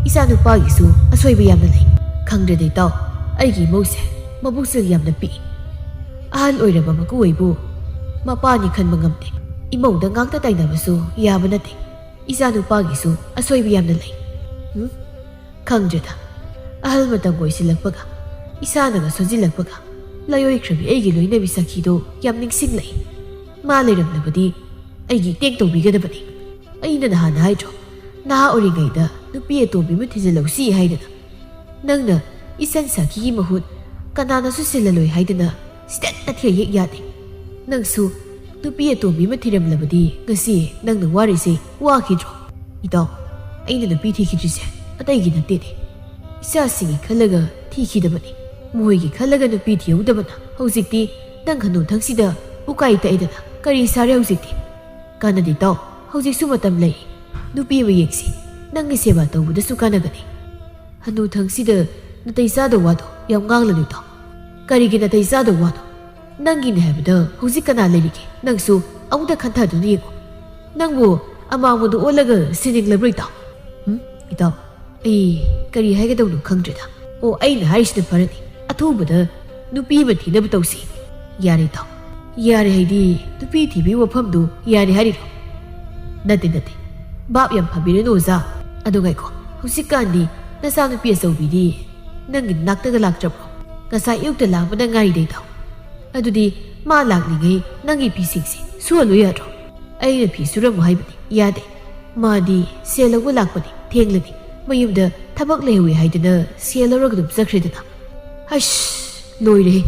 ꯏꯆꯥ ꯅꯨꯄꯥꯒꯤꯁꯨ ꯑꯁꯣꯏꯕ ꯌꯥꯝꯅ ꯂꯩ꯫ ꯈꯪꯗ꯭ꯔꯗꯤ ꯇꯥꯎ, ꯑꯩꯒꯤ ꯏꯃꯧꯁꯦ ꯃꯕꯨꯛꯆꯦꯜ ꯌꯥꯝꯅ ꯄꯤꯛꯏ꯫ ꯑꯍꯜ ꯑꯣꯏꯔꯕ ꯃꯀꯨ ꯑꯩꯕꯨ ꯃꯄꯥꯅꯤ ꯈꯟꯕ ꯉꯝꯗꯦ꯫ ꯏꯃꯧꯗ ꯉꯥꯛꯇ ꯇꯥꯏꯅꯕꯁꯨ ꯌꯥꯕ ꯅꯠꯇꯦ꯫ ꯏꯆꯥ ꯅꯨꯄꯥꯒꯤꯁꯨ ꯑꯁꯣꯏꯕ ꯌꯥꯝꯅ ꯂꯩ꯫ ꯎꯝ? ꯈꯪꯗ꯭ꯔꯦꯗ꯫ ꯑꯍꯜ ꯃꯇꯝꯒ ꯑꯣꯏꯁꯤꯜꯂꯛꯄꯒ, ꯏꯁꯥꯅꯒ ꯁꯣꯟꯖꯤꯜꯂꯛꯄꯒ, ꯂꯥꯏꯑꯣꯏꯈ꯭ꯔꯕꯤ ꯑꯩꯒꯤ ꯂꯣꯏꯅꯕꯤ ꯁꯈꯤꯗꯣ ꯌꯥꯝ ꯅꯤꯡꯁꯤꯡꯂꯛꯏ꯫ ꯃꯥ ꯂꯩꯔꯝꯂꯕꯗꯤ ꯑꯩꯒꯤ ꯏꯇꯦꯡ ꯇꯧꯕꯤꯒꯗꯕꯅꯤ꯫ ꯑꯩꯅ ꯅꯍꯥꯟ ꯍꯥꯏꯗ꯭ꯔꯣ, ꯅꯍꯥ ꯑꯣꯏꯔꯤꯉꯩꯗ ꯅꯨꯄꯤ ꯑꯇꯣꯝꯕꯤ ꯑꯃ ꯊꯤꯖꯤꯜꯍꯧꯁꯤ ꯍꯥꯏꯗꯅ? ꯅꯪꯅ ꯏꯆꯟ ꯁꯥꯈꯤꯒꯤ ꯃꯍꯨꯠ ꯀꯅꯥꯅꯁꯨ ꯁꯤꯜꯂꯂꯣꯏ ꯍꯥꯏꯗꯅ ꯁꯤꯗꯠꯅ ꯊꯤꯔ ꯍꯦꯛ ꯌꯥꯗꯦ꯫ ꯅꯪꯁꯨ ꯅꯨꯄꯤ ꯑꯇꯣꯝꯕꯤ ꯑꯃ ꯊꯤꯔꯝꯂꯕꯗꯤ ꯉꯁꯤ ꯅꯪꯅ ꯋꯥꯔꯤꯁꯦ ꯋꯥꯈꯤꯗ꯭ꯔꯣ? ꯏꯇꯥꯎ, ꯑꯩꯅ ꯅꯨꯄꯤ ꯊꯤꯈꯤꯗ꯭ꯔꯤꯁꯦ ꯑꯇꯩꯒꯤ ꯅꯠꯇꯦꯅꯦ꯫ ꯏꯆꯥꯁꯤꯡꯒꯤ ꯈꯜꯂꯒ ꯊꯤꯈꯤꯗꯕꯅꯤ꯫ ꯃꯈꯣꯏꯒꯤ ꯈꯜꯂꯒ ꯅꯨꯄꯤ ꯊꯤꯍꯧꯗꯕꯅ ꯍꯧꯖꯤꯛꯇꯤ ꯅꯪ ꯍꯅꯨꯊꯪꯁꯤꯗ ꯎꯀꯥꯏ ꯇꯛꯏꯗꯅ ꯀꯔꯤ ꯁꯥꯔꯦ ꯍꯧꯖꯤꯛꯇꯤ? ꯀꯥꯟꯅꯗꯦ ꯇꯥꯎ, ꯍꯧꯖꯤꯛꯁꯨ ꯃꯇꯝ ꯂꯩ꯫ ꯅꯨꯄꯤ ꯑꯃ ꯌꯦꯡꯁꯤ, ꯅꯪꯒꯤ ꯁꯦꯕꯥ ꯇꯧꯕꯗꯁꯨ ꯀꯥꯟꯅꯒꯅꯤ꯫ ꯍꯅꯨꯊꯪꯁꯤꯗ ꯅꯥꯇꯩ ꯆꯥꯗꯕ ꯋꯥꯗꯣ ꯌꯥꯝ ꯉꯥꯡꯂꯅꯨ ꯇꯥꯎ꯫ ꯀꯔꯤꯒꯤ ꯅꯥꯇꯩ ꯆꯥꯗꯕ ꯋꯥꯗꯣ? ꯅꯪꯒꯤꯅꯦ ꯍꯥꯏꯕꯗ ꯍꯧꯖꯤꯛ ꯀꯅꯥ ꯂꯩꯔꯤꯒꯦ? ꯅꯪꯁꯨ ꯑꯃꯨꯛꯇ ꯈꯟꯊꯗꯨꯅ ꯌꯦꯡꯉꯨ꯫ ꯅꯪꯕꯨ ꯑꯃꯥꯡꯕꯗ ꯑꯣꯜꯂꯒ ꯁꯤꯅꯤꯡꯂꯕ꯭ꯔꯣ ꯏꯇꯥꯎ? ꯎꯝ? ꯏꯇꯥꯎ, ꯑꯩ ꯀꯔꯤ ꯍꯥꯏꯒꯗꯧꯅꯣ ꯈꯪꯗ꯭ꯔꯦꯗ꯫ ꯑꯣ, ꯑꯩꯅ ꯍꯥꯏꯔꯤꯁꯤꯅ ꯐꯔꯅꯤ꯫ ꯑꯊꯨꯕꯗ ꯅꯨꯄꯤ ꯑꯃ ꯊꯤꯅꯕ ꯇꯧꯁꯤ꯫ ꯌꯥꯔꯦ ꯏꯇꯥꯎ꯫ ꯌꯥꯔꯦ ꯍꯥꯏꯗꯤ ꯅꯨꯄꯤ ꯊꯤꯕꯒꯤ ꯋꯥꯐꯝꯗꯨ ꯌꯥꯔꯦ ꯍꯥꯏꯔꯤꯔꯣ? ꯅꯠꯇꯦ, ꯅꯠꯇꯦ꯫ ꯚꯥꯞ ꯌꯥꯝ ꯐꯕꯤꯔꯅꯨ ꯑꯣꯖꯥ꯫ ꯑꯗꯨ ꯉꯥꯏꯈꯣ, ꯍꯧꯖꯤꯛꯀꯥꯟꯗꯤ ꯅꯆꯥꯅꯨꯄꯤ ꯑꯆꯧꯕꯤꯗꯤ ꯅꯪꯒꯤ ꯅꯥꯛꯇꯒ ꯂꯥꯛꯇ꯭ꯔꯕ꯭ꯔꯣ? ꯉꯁꯥꯏ ꯑꯌꯨꯛꯇ ꯂꯥꯛꯄꯗ ꯉꯥꯏꯔꯤꯗ ꯏꯇꯥꯎ꯫ ꯑꯗꯨꯗꯤ ꯃꯥ ꯂꯥꯛꯂꯤꯉꯩ ꯅꯪꯒꯤ ꯐꯤꯁꯤꯡꯁꯤ ꯁꯨꯍꯜꯂꯨ ꯌꯥꯗ꯭ꯔꯣ? ꯑꯩꯅ ꯐꯤ ꯁꯨꯔꯝꯃꯨ ꯍꯥꯏꯕꯅꯤ, ꯌꯥꯗꯦ꯫ ꯃꯥꯗꯤ ꯁꯦꯜ ꯂꯧꯕ ꯂꯥꯛꯄꯅꯤ, ꯊꯦꯡꯂꯅꯤ꯫ ꯃꯌꯨꯝꯗ ꯊꯕꯛ ꯂꯩꯍꯧꯋꯤ ꯍꯥꯏꯗꯅ ꯁꯦꯜ ꯂꯧꯔꯒ ꯑꯗꯨꯝ ꯆꯠꯈ꯭ꯔꯦꯗꯅ꯫ ꯍꯩꯁ, ꯂꯣꯏꯔꯦꯍꯦ꯫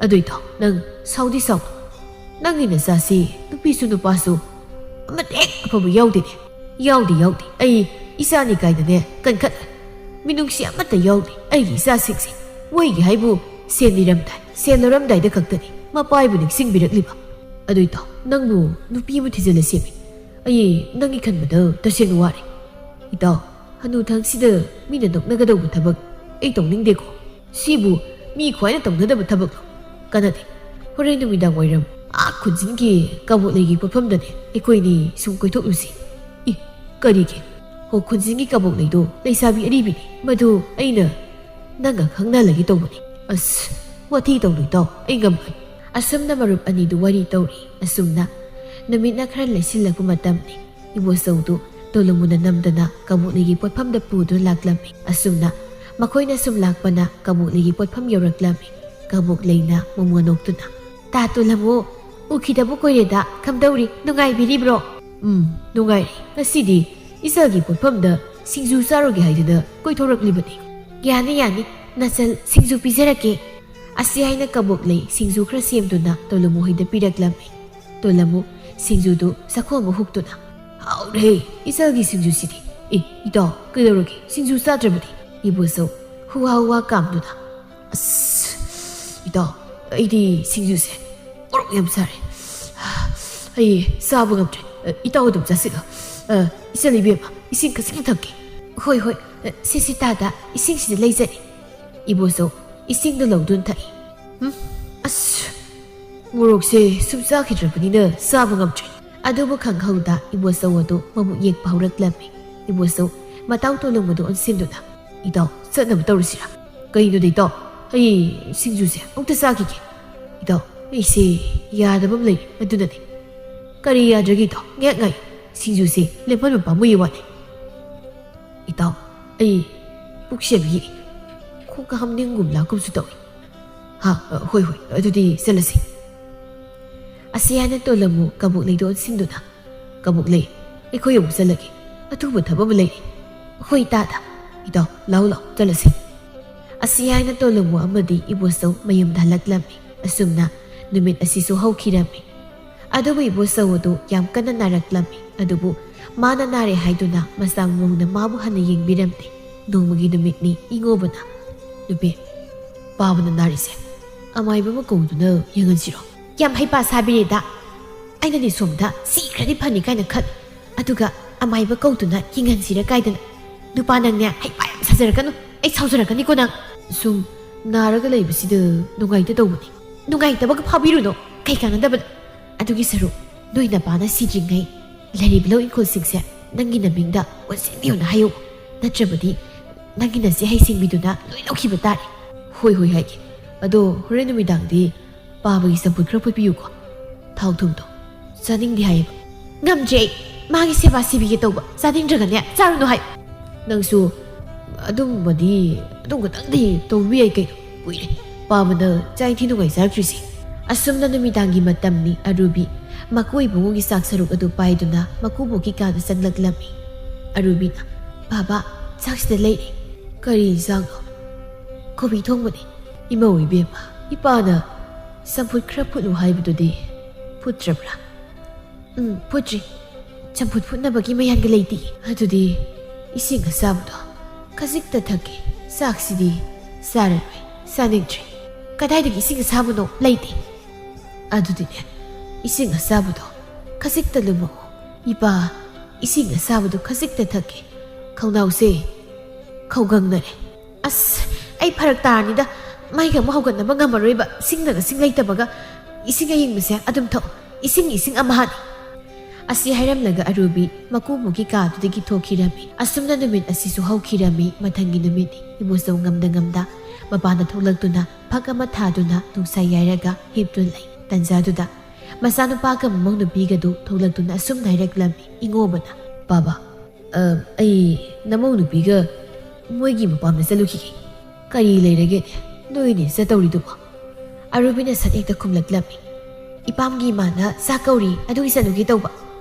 ꯑꯗꯨ ꯏꯇꯥꯎ, ꯅꯪ ꯁꯥꯎꯗꯤ ꯁꯥꯎ꯫ ꯅꯪꯒꯤ ꯅꯆꯥꯁꯤ ꯅꯨꯄꯤꯁꯨ ꯅꯨꯄꯥꯁꯨ ꯑꯃꯠꯇ ꯍꯦꯛ ꯑꯐꯕ ꯌꯥꯎꯗꯦꯅꯦ꯫ ꯌꯥꯎꯗꯦ, ꯌꯥꯎꯗꯦ꯫ ꯑꯩ ꯏꯆꯥꯅꯤ ꯀꯥꯏꯅꯅꯦ ꯀꯟꯈꯠꯂꯣꯏ꯫ ꯃꯤꯅꯨꯡꯁꯤ ꯑꯃꯠꯇ ꯌꯥꯎꯗꯦ ꯑꯩꯒꯤ ꯏꯆꯥꯁꯤꯡꯁꯦ꯫ ꯃꯣꯏꯒꯤ ꯍꯥꯏꯕꯨ ꯁꯦꯟ ꯅꯤꯔꯝꯗꯥꯏ, ꯁꯦꯟ ꯂꯧꯔꯝꯗꯥꯏꯗ ꯈꯛꯇꯅꯤ ꯃꯄꯥ ꯑꯩꯕꯨ ꯅꯤꯡꯁꯤꯡꯕꯤꯔꯛꯂꯤꯕ꯫ ꯑꯗꯨ ꯏꯇꯥꯎ, ꯅꯪꯕꯨ ꯅꯨꯄꯤ ꯑꯃ ꯊꯤꯖꯤꯜꯂꯁꯦꯃꯤ꯫ ꯑꯩ ꯅꯪꯒꯤ ꯈꯟꯕꯗ ꯇꯁꯦꯡꯅ ꯋꯥꯔꯦ꯫ ꯏꯇꯥꯎ, ꯍꯅꯨꯊꯪꯁꯤꯗ ꯃꯤꯅ ꯅꯣꯛꯅꯒꯗꯧꯕ ꯊꯕꯛ ꯑꯩ ꯇꯧꯅꯤꯡꯗꯦꯀꯣ꯫ ꯁꯤꯕꯨ ꯃꯤ ꯈ꯭ꯋꯥꯏꯅ ꯇꯧꯅꯗꯕ ꯊꯕꯛꯂꯣ? ꯀꯥꯟꯅꯗꯦ꯫ ꯍꯣꯔꯦꯟ ꯅꯨꯃꯤꯗꯥꯡ ꯋꯥꯏꯔꯝ ꯑꯥ ꯈꯨꯟꯖꯤꯟꯒꯤ ꯀꯕꯣꯛ ꯂꯩꯒꯤ ꯄꯣꯠꯐꯝꯗꯅꯦ ꯑꯩꯈꯣꯏꯅꯤ ꯁꯨꯝ ꯀꯣꯏꯊꯣꯛꯂꯨꯁꯤ꯫ ꯏ, ꯀꯔꯤꯒꯤ? ꯍꯣ, ꯈꯨꯟꯖꯤꯟꯒꯤ ꯀꯕꯣꯛ ꯂꯩꯗꯣ ꯂꯩꯁꯥꯕꯤ ꯑꯔꯤꯕꯤꯅꯤ꯫ ꯃꯗꯨ ꯑꯩꯅ ꯅꯪꯒ ꯈꯪꯅꯍꯜꯂꯒꯦ ꯇꯧꯕꯅꯤ꯫ ꯑꯁ, ꯋꯥꯊꯤ ꯇꯧꯅꯨ ꯏꯇꯥꯎ, ꯑꯩ ꯉꯝꯂꯣꯏ꯫ ꯑꯁꯨꯝꯅ ꯃꯔꯨꯞ ꯑꯅꯤꯗꯨ ꯋꯥꯔꯤ ꯇꯧꯔꯤ꯫ ꯑꯁꯨꯝꯅ ꯅꯨꯃꯤꯠꯅ ꯈꯔ ꯂꯩꯁꯤꯜꯂꯛꯄ ꯃꯇꯝꯅꯤ꯫ ꯏꯕꯣꯆꯧꯗꯨ ꯇꯣꯂꯨꯃꯨꯅ ꯅꯝꯗꯅ ꯀꯕꯣꯛꯂꯩꯒꯤ ꯄꯣꯠꯐꯝꯗ ꯄꯨꯗꯨꯅ ꯂꯥꯛꯂꯝꯃꯤ꯫ ꯑꯁꯨꯝꯅ ꯃꯈꯣꯏꯅ ꯁꯨꯝ ꯂꯥꯛꯄꯅ ꯀꯕꯣꯛꯂꯩꯒꯤ ꯄꯣꯠꯐꯝ ꯌꯧꯔꯛꯂꯝꯃꯤ꯫ ꯀꯕꯣꯛꯂꯩꯅ ꯃꯣꯃꯣ ꯅꯣꯛꯇꯨꯅ, "ꯇꯥ ꯇꯣꯂꯝꯃꯨ, ꯎꯈꯤꯗꯕ ꯀꯨꯏꯔꯦꯗ, ꯀꯝꯗꯧꯔꯤ? ꯅꯨꯡꯉꯥꯏꯕꯤꯔꯤꯕ꯭ꯔꯣ?" "ꯎꯝ, ꯅꯨꯡꯉꯥꯏꯔꯤ꯫ ꯉꯁꯤꯗꯤ ꯏꯆꯜꯒꯤ ꯄꯣꯠꯐꯝꯗ ꯁꯤꯡꯖꯨ ꯆꯥꯔꯨꯒꯦ ꯍꯥꯏꯗꯨꯅ ꯀꯣꯏꯊꯣꯔꯛꯂꯤꯕꯅꯤ꯫" "ꯌꯥꯅꯤ, ꯌꯥꯅꯤ, ꯅꯆꯜ ꯁꯤꯡꯖꯨ ꯄꯤꯖꯔꯛꯀꯦ꯫" ꯑꯁꯤ ꯍꯥꯏꯅ ꯀꯕꯣꯛꯂꯩ ꯁꯤꯡꯖꯨ ꯈꯔ ꯁꯦꯝꯗꯨꯅ ꯇꯣꯂꯨꯃꯨ ꯍꯣꯏꯗ ꯄꯤꯔꯛꯂꯝꯃꯤ꯫ ꯇꯣꯂꯨꯃꯨ ꯁꯤꯡꯖꯨꯗꯨ ꯆꯥꯛꯈꯣꯝ ꯑꯃ ꯍꯨꯛꯇꯨꯅ, "ꯍꯥꯎꯔꯦ ꯏꯆꯜꯒꯤ ꯁꯤꯡꯖꯨꯁꯤꯗꯤ꯫ ꯑꯦ, ꯏꯇꯥꯎ, ꯀꯩꯗꯧꯔꯒꯦ? ꯁꯤꯡꯖꯨ ꯆꯥꯗ꯭ꯔꯕꯗꯤ?" ꯏꯕꯣꯆꯧ ꯍꯨꯋꯥ ꯍꯨꯋꯥ ꯀꯥꯝꯗꯨꯅ, "ꯑꯁ, ꯏꯇꯥꯎ, ꯑꯩꯗꯤ ꯁꯤꯡꯖꯨꯁꯦ ꯃꯣꯔꯣꯛ ꯌꯥꯝ ꯁꯥꯔꯦ꯫ ꯑꯩ ꯆꯥꯕ ꯉꯝꯗ꯭ꯔꯦ꯫ ꯏꯇꯥꯎ ꯑꯗꯨꯝ ꯆꯥꯁꯤꯜꯂꯣ꯫ ꯏꯆꯟ ꯏꯕꯦꯝꯃ, ꯏꯁꯤꯡ ꯈꯖꯤꯛ ꯊꯛꯀꯦ꯫" "ꯍꯣꯏ, ꯍꯣꯏ, ꯁꯦ, ꯁꯦ, ꯇꯥꯗ, ꯏꯁꯤꯡꯁꯤꯗ ꯂꯩꯖꯔꯦ꯫" ꯏꯕꯣꯆꯧ ꯏꯁꯤꯡꯗꯣ ꯂꯧꯗꯨꯅ ꯊꯛꯏ꯫ "ꯎꯝ, ꯑꯁ, ꯃꯣꯔꯣꯛꯁꯦ ꯁꯨꯝ ꯆꯥꯈꯤꯗ꯭ꯔꯕꯅꯤꯅ ꯆꯥꯕ ꯉꯝꯗ꯭ꯔꯦ꯫" ꯑꯗꯨꯕꯨ ꯈꯪꯍꯧꯗ ꯏꯕꯣꯆꯧ ꯑꯗꯨ ꯃꯕꯨꯛ ꯌꯦꯛꯄ ꯍꯧꯔꯛꯂꯝꯃꯤ꯫ ꯏꯕꯣꯆꯧ ꯃꯇꯥꯎ ꯇꯣꯂꯨꯡ ꯑꯗꯨ ꯑꯣꯟꯁꯤꯟꯗꯨꯅ, "ꯏꯇꯥꯎ, ꯆꯠꯅꯕ ꯇꯧꯔꯁꯤꯔꯥ?" "ꯀꯩꯅꯣꯗ ꯏꯇꯥꯎ, ꯑꯩ ꯁꯤꯡꯖꯨꯁꯦ ꯑꯃꯨꯛꯇ ꯆꯥꯈꯤꯒꯦ꯫ ꯏꯇꯥꯎ, ꯑꯩꯁꯦ ꯌꯥꯗꯕ ꯑꯃ ꯂꯩꯔꯦ, ꯑꯗꯨꯅꯅꯦ꯫" "ꯀꯔꯤ ꯌꯥꯗ꯭ꯔꯒꯦ ꯏꯇꯥꯎ? ꯉꯥꯏꯍꯥꯛ ꯉꯥꯏꯌꯨ, ꯁꯤꯡꯖꯨꯁꯦ ꯂꯦꯝꯍꯟꯕ ꯄꯥꯝꯃꯨꯏ ꯋꯥꯅꯤ꯫" "ꯏꯇꯥꯎ, ꯑꯩ ꯄꯨꯛꯁꯦ ꯌꯥꯝ ꯌꯦꯛꯏ꯫ ꯈꯣꯡꯒ ꯍꯥꯝꯅꯤꯡꯒꯨꯝ ꯂꯥꯛꯀꯨꯝꯁꯨ ꯇꯧꯏ꯫" "ꯍꯥ, ꯑ, ꯍꯣꯏ, ꯍꯣꯏ, ꯑꯗꯨꯗꯤ ꯆꯠꯂꯁꯤ꯫" ꯑꯁꯤ ꯍꯥꯏꯅ ꯇꯣꯂꯝꯃꯨ ꯀꯕꯣꯛꯂꯩꯗꯣ ꯑꯣꯟꯁꯤꯟꯗꯨꯅ, "ꯀꯕꯣꯛꯂꯩ, ꯑꯩꯈꯣꯏ ꯑꯃꯨꯛ ꯆꯠꯂꯒꯦ꯫ ꯑꯊꯨꯕ ꯊꯕꯛ ꯑꯃ ꯂꯩꯔꯦ꯫" "ꯍꯣꯏ, ꯇꯥꯗ꯫" "ꯏꯇꯥꯎ, ꯂꯥꯎ, ꯂꯥꯎ, ꯆꯠꯂꯁꯤ꯫" ꯑꯁꯤ ꯍꯥꯏꯅ ꯇꯣꯂꯝꯃꯨ ꯑꯃꯗꯤ ꯏꯕꯣꯆꯧ ꯃꯌꯨꯝꯗ ꯍꯜꯂꯛꯂꯝꯃꯤ꯫ ꯑꯁꯨꯝꯅ ꯅꯨꯃꯤꯠ ꯑꯁꯤꯁꯨ ꯍꯧꯈꯤꯔꯝꯃꯤ꯫ ꯑꯗꯨꯕꯨ ꯏꯕꯣꯆꯧ ꯑꯗꯨ ꯌꯥꯝ ꯀꯟꯅ ꯅꯥꯔꯛꯂꯝꯃꯤ꯫ ꯑꯗꯨꯕꯨ ꯃꯥꯅ ꯅꯥꯔꯦ ꯍꯥꯏꯗꯨꯅ ꯃꯆꯥ ꯃꯧꯅ ꯃꯥꯕꯨ ꯍꯟꯅ ꯌꯦꯡꯕꯤꯔꯝꯗꯦ꯫ ꯅꯣꯡꯃꯒꯤ ꯅꯨꯃꯤꯠꯅꯤ ꯏꯉꯣꯕꯅ, "ꯅꯨꯄꯤ, ꯄꯥꯕꯅ ꯅꯥꯔꯤꯁꯦ ꯑꯃꯥꯏꯕ ꯑꯃ ꯀꯧꯗꯨꯅ ꯌꯦꯡꯍꯟꯁꯤꯔꯣ?" "ꯌꯥꯝ ꯍꯩꯄꯥ ꯁꯥꯕꯤꯔꯦꯗ꯫ ꯑꯩꯅꯗꯤ ꯁꯣꯝꯗ ꯁꯤꯈ꯭ꯔꯗꯤ ꯐꯅꯤ ꯀꯥꯏꯅ ꯈꯜꯂꯤ꯫ ꯑꯗꯨꯒ ꯑꯃꯥꯏꯕ ꯀꯧꯗꯨꯅ ꯌꯦꯡꯍꯟꯁꯤꯔ ꯀꯥꯏꯗꯅ꯫ ꯅꯨꯄꯥ ꯅꯪꯅꯦ ꯍꯩꯄꯥ ꯌꯥꯝ ꯁꯥꯖꯔꯛꯀꯅꯨ꯫ ꯑꯩ ꯁꯥꯎꯖꯔꯛꯀꯅꯤꯀꯣ ꯅꯪ꯫" "ꯁꯨꯝ ꯅꯥꯔꯒ ꯂꯩꯕꯁꯤꯗ ꯅꯨꯡꯉꯥꯏꯇ ꯇꯧꯕꯅꯤ꯫" "ꯅꯨꯡꯉꯥꯏꯇꯕꯒ ꯐꯥꯎꯕꯤꯔꯨꯅꯨ꯫ ꯀꯩ ꯀꯥꯟꯅꯗꯕꯗ? ꯑꯗꯨꯒꯤ ꯁꯔꯨꯛ ꯅꯣꯏ ꯅꯄꯥꯅ ꯁꯤꯗ꯭ꯔꯤꯉꯩ ꯂꯩꯔꯤꯕ ꯂꯧ ꯏꯪꯈꯣꯜꯁꯤꯡꯁꯦ ꯅꯪꯒꯤ ꯅꯃꯤꯡꯗ ꯑꯣꯟꯁꯤꯟꯕꯤꯌꯨꯅ ꯍꯥꯏꯌꯨ꯫ ꯅꯠꯇ꯭ꯔꯕꯗꯤ ꯅꯪꯒꯤ ꯅꯆꯦ ꯍꯩꯁꯤꯡꯕꯤꯗꯨꯅ ꯂꯣꯏ ꯂꯧꯈꯤꯕ ꯇꯥꯔꯦ꯫" "ꯍꯣꯏ, ꯍꯣꯏ, ꯍꯥꯏꯒꯦ꯫ ꯑꯗꯣ ꯍꯣꯔꯦꯟ ꯅꯨꯃꯤꯗꯥꯡꯗꯤ ꯄꯥꯕꯒꯤ ꯆꯝꯐꯨꯠ ꯈꯔ ꯐꯨꯠꯄꯤꯌꯨꯀꯣ꯫ ꯊꯥꯎ ꯊꯨꯝꯗꯣ ꯆꯥꯅꯤꯡꯗꯦ ꯍꯥꯏꯌꯦꯕ꯫" "ꯉꯝꯗ꯭ꯔꯦ ꯑꯩ꯫ ꯃꯥꯒꯤ ꯁꯦꯕꯥ ꯁꯤꯕꯤꯒꯦ ꯇꯧꯕ꯫ ꯆꯥꯅꯤꯡꯗ꯭ꯔꯒꯅꯦ ꯆꯥꯔꯨꯅꯨ ꯍꯥꯏꯌꯨ꯫" "ꯅꯪꯁꯨ ꯑꯗꯨꯝꯕꯗꯤ ꯑꯗꯨꯝ ꯈꯇꯪꯗꯤ ꯇꯧꯕ ꯌꯥꯏ ꯀꯩꯅꯣ꯫ ꯀꯨꯏꯔꯦ ꯄꯥꯕꯅ ꯆꯥꯛ ꯏꯟꯊꯤ ꯅꯨꯡꯉꯥꯏ ꯆꯥꯔꯛꯇ꯭ꯔꯤꯁꯦ꯫" ꯑꯁꯨꯝꯅ ꯅꯨꯃꯤꯗꯥꯡꯒꯤ ꯃꯇꯝꯅꯤ꯫ ꯑꯔꯨꯕꯤ ꯃꯀꯨ ꯏꯕꯨꯡꯉꯣꯒꯤ ꯆꯥꯛ ꯁꯔꯨꯛ ꯑꯗꯨ ꯄꯥꯏꯗꯨꯅ ꯃꯀꯨꯕꯣꯛꯀꯤ ꯀꯥꯗ ꯆꯪꯂꯛꯂꯝꯃꯤ꯫ ꯑꯔꯨꯕꯤꯅ, "ꯄꯥꯕ, ꯆꯥꯛꯁꯤꯗ ꯂꯩꯔꯦ꯫" "ꯀꯔꯤ ꯏꯟꯁꯥꯡꯅꯣ?" "ꯀꯣꯕꯤ ꯊꯣꯡꯕꯅꯤ꯫" "ꯏꯃꯧ ꯏꯕꯦꯝꯃ, ꯏꯄꯥꯅ ꯆꯝꯐꯨꯠ ꯈꯔ ꯐꯨꯠꯂꯨ ꯍꯥꯏꯕꯗꯨꯗꯤ ꯐꯨꯠꯇ꯭ꯔꯕ꯭ꯔꯥ?" "ꯎꯝ, ꯐꯨꯠꯇ꯭ꯔꯤ꯫ ꯆꯝꯐꯨꯠ ꯐꯨꯠꯅꯕꯒꯤ ꯃꯌꯥꯟꯒ ꯂꯩꯇꯦ꯫" "ꯑꯗꯨꯗꯤ ꯏꯁꯤꯡ ꯑꯁꯥꯕꯗꯣ "ꯈꯖꯤꯛꯇ ꯊꯛꯀꯦ꯫ ꯆꯥꯛꯁꯤꯗꯤ ꯆꯥꯔꯔꯣꯏ, ꯆꯥꯅꯤꯡꯗ꯭ꯔꯦ꯫ ꯀꯗꯥꯏꯗꯒꯤ ꯏꯁꯤꯡ ꯑꯁꯥꯕꯅꯣ? ꯂꯩꯇꯦ꯫" "ꯑꯗꯨꯗꯤꯅꯦ, ꯏꯁꯤꯡ ꯑꯁꯥꯕꯗꯣ ꯈꯖꯤꯛꯇ ꯂꯨꯝꯃꯛꯑꯣ꯫ ꯏꯄꯥ, ꯏꯁꯤꯡ ꯑꯁꯥꯕꯗꯣ ꯈꯖꯤꯛꯇ ꯊꯛꯀꯦ꯫ ꯈꯧꯅꯥꯎꯁꯦ ꯈꯧꯒꯪꯅꯔꯦ꯫" "ꯑꯁ, ꯑꯩ ꯐꯔꯛ ꯇꯥꯔꯅꯤꯗ꯫ ꯃꯩꯒ ꯑꯃꯨꯛ ꯍꯧꯒꯠꯅꯕ ꯉꯝꯃꯔꯣꯏꯕ꯫ ꯁꯤꯡꯅꯒ ꯁꯤꯡ ꯂꯩꯇꯕꯒ꯫ ꯏꯁꯤꯡ ꯑꯌꯤꯡꯕꯁꯦ ꯑꯗꯨꯝ ꯊꯛꯑꯣ꯫ ꯏꯁꯤꯡ, ꯏꯁꯤꯡ ꯑꯃꯍꯥꯅꯤ꯫" ꯑꯁꯤ ꯍꯥꯏꯔꯝꯂꯒ ꯑꯔꯨꯕꯤ ꯃꯀꯨꯕꯣꯛꯀꯤ ꯀꯥꯗꯨꯗꯒꯤ ꯊꯣꯛꯈꯤꯔꯝꯃꯤ꯫ ꯑꯁꯨꯝꯅ ꯅꯨꯃꯤꯠ ꯑꯁꯤꯁꯨ ꯍꯧꯈꯤꯔꯝꯃꯤ꯫ ꯃꯊꯪꯒꯤ ꯅꯨꯃꯤꯠ ꯏꯕꯣꯆꯧ ꯉꯝꯗ ꯉꯝꯗ ꯃꯄꯥꯟꯗ ꯊꯣꯛꯂꯛꯇꯨꯅ ꯐꯛ ꯑꯃ ꯊꯥꯗꯨꯅ ꯅꯨꯡꯁꯥ ꯌꯥꯏꯔꯒ ꯍꯤꯞꯇꯨꯅ ꯂꯩ꯫ ꯇꯟꯖꯥꯗꯨꯗ ꯃꯆꯥꯅꯨꯄꯥꯒ ꯃꯃꯧ ꯅꯨꯄꯤꯒꯗꯨ ꯊꯣꯛꯂꯛꯇꯨꯅ ꯑꯁꯨꯝꯅ ꯍꯥꯏꯔꯛꯂꯝꯃꯤ꯫ ꯏꯉꯣꯕꯅ, "ꯕꯥꯕꯥ, ꯑ, ꯑꯩ ꯅꯃꯧ ꯅꯨꯄꯤꯒ ꯃꯣꯏꯒꯤ ꯃꯄꯥꯝꯗ ꯆꯠꯂꯨꯈꯤꯒꯦ꯫" "ꯀꯔꯤ ꯂꯩꯔꯒꯦꯅꯦ ꯅꯣꯏꯅꯤ ꯆꯠꯇꯧꯔꯤꯗꯨꯕꯣ?" ꯑꯔꯨꯕꯤꯅ ꯁꯠ ꯍꯦꯛꯇ ꯈꯨꯝꯂꯛꯂꯝꯃꯤ꯫ "ꯏꯄꯥꯝꯒꯤ ꯏꯃꯥꯅ ꯆꯥꯛ ꯀꯧꯔꯤ, ꯑꯗꯨꯒꯤ ꯆꯠꯂꯨꯒꯦ ꯇꯧꯕ꯫"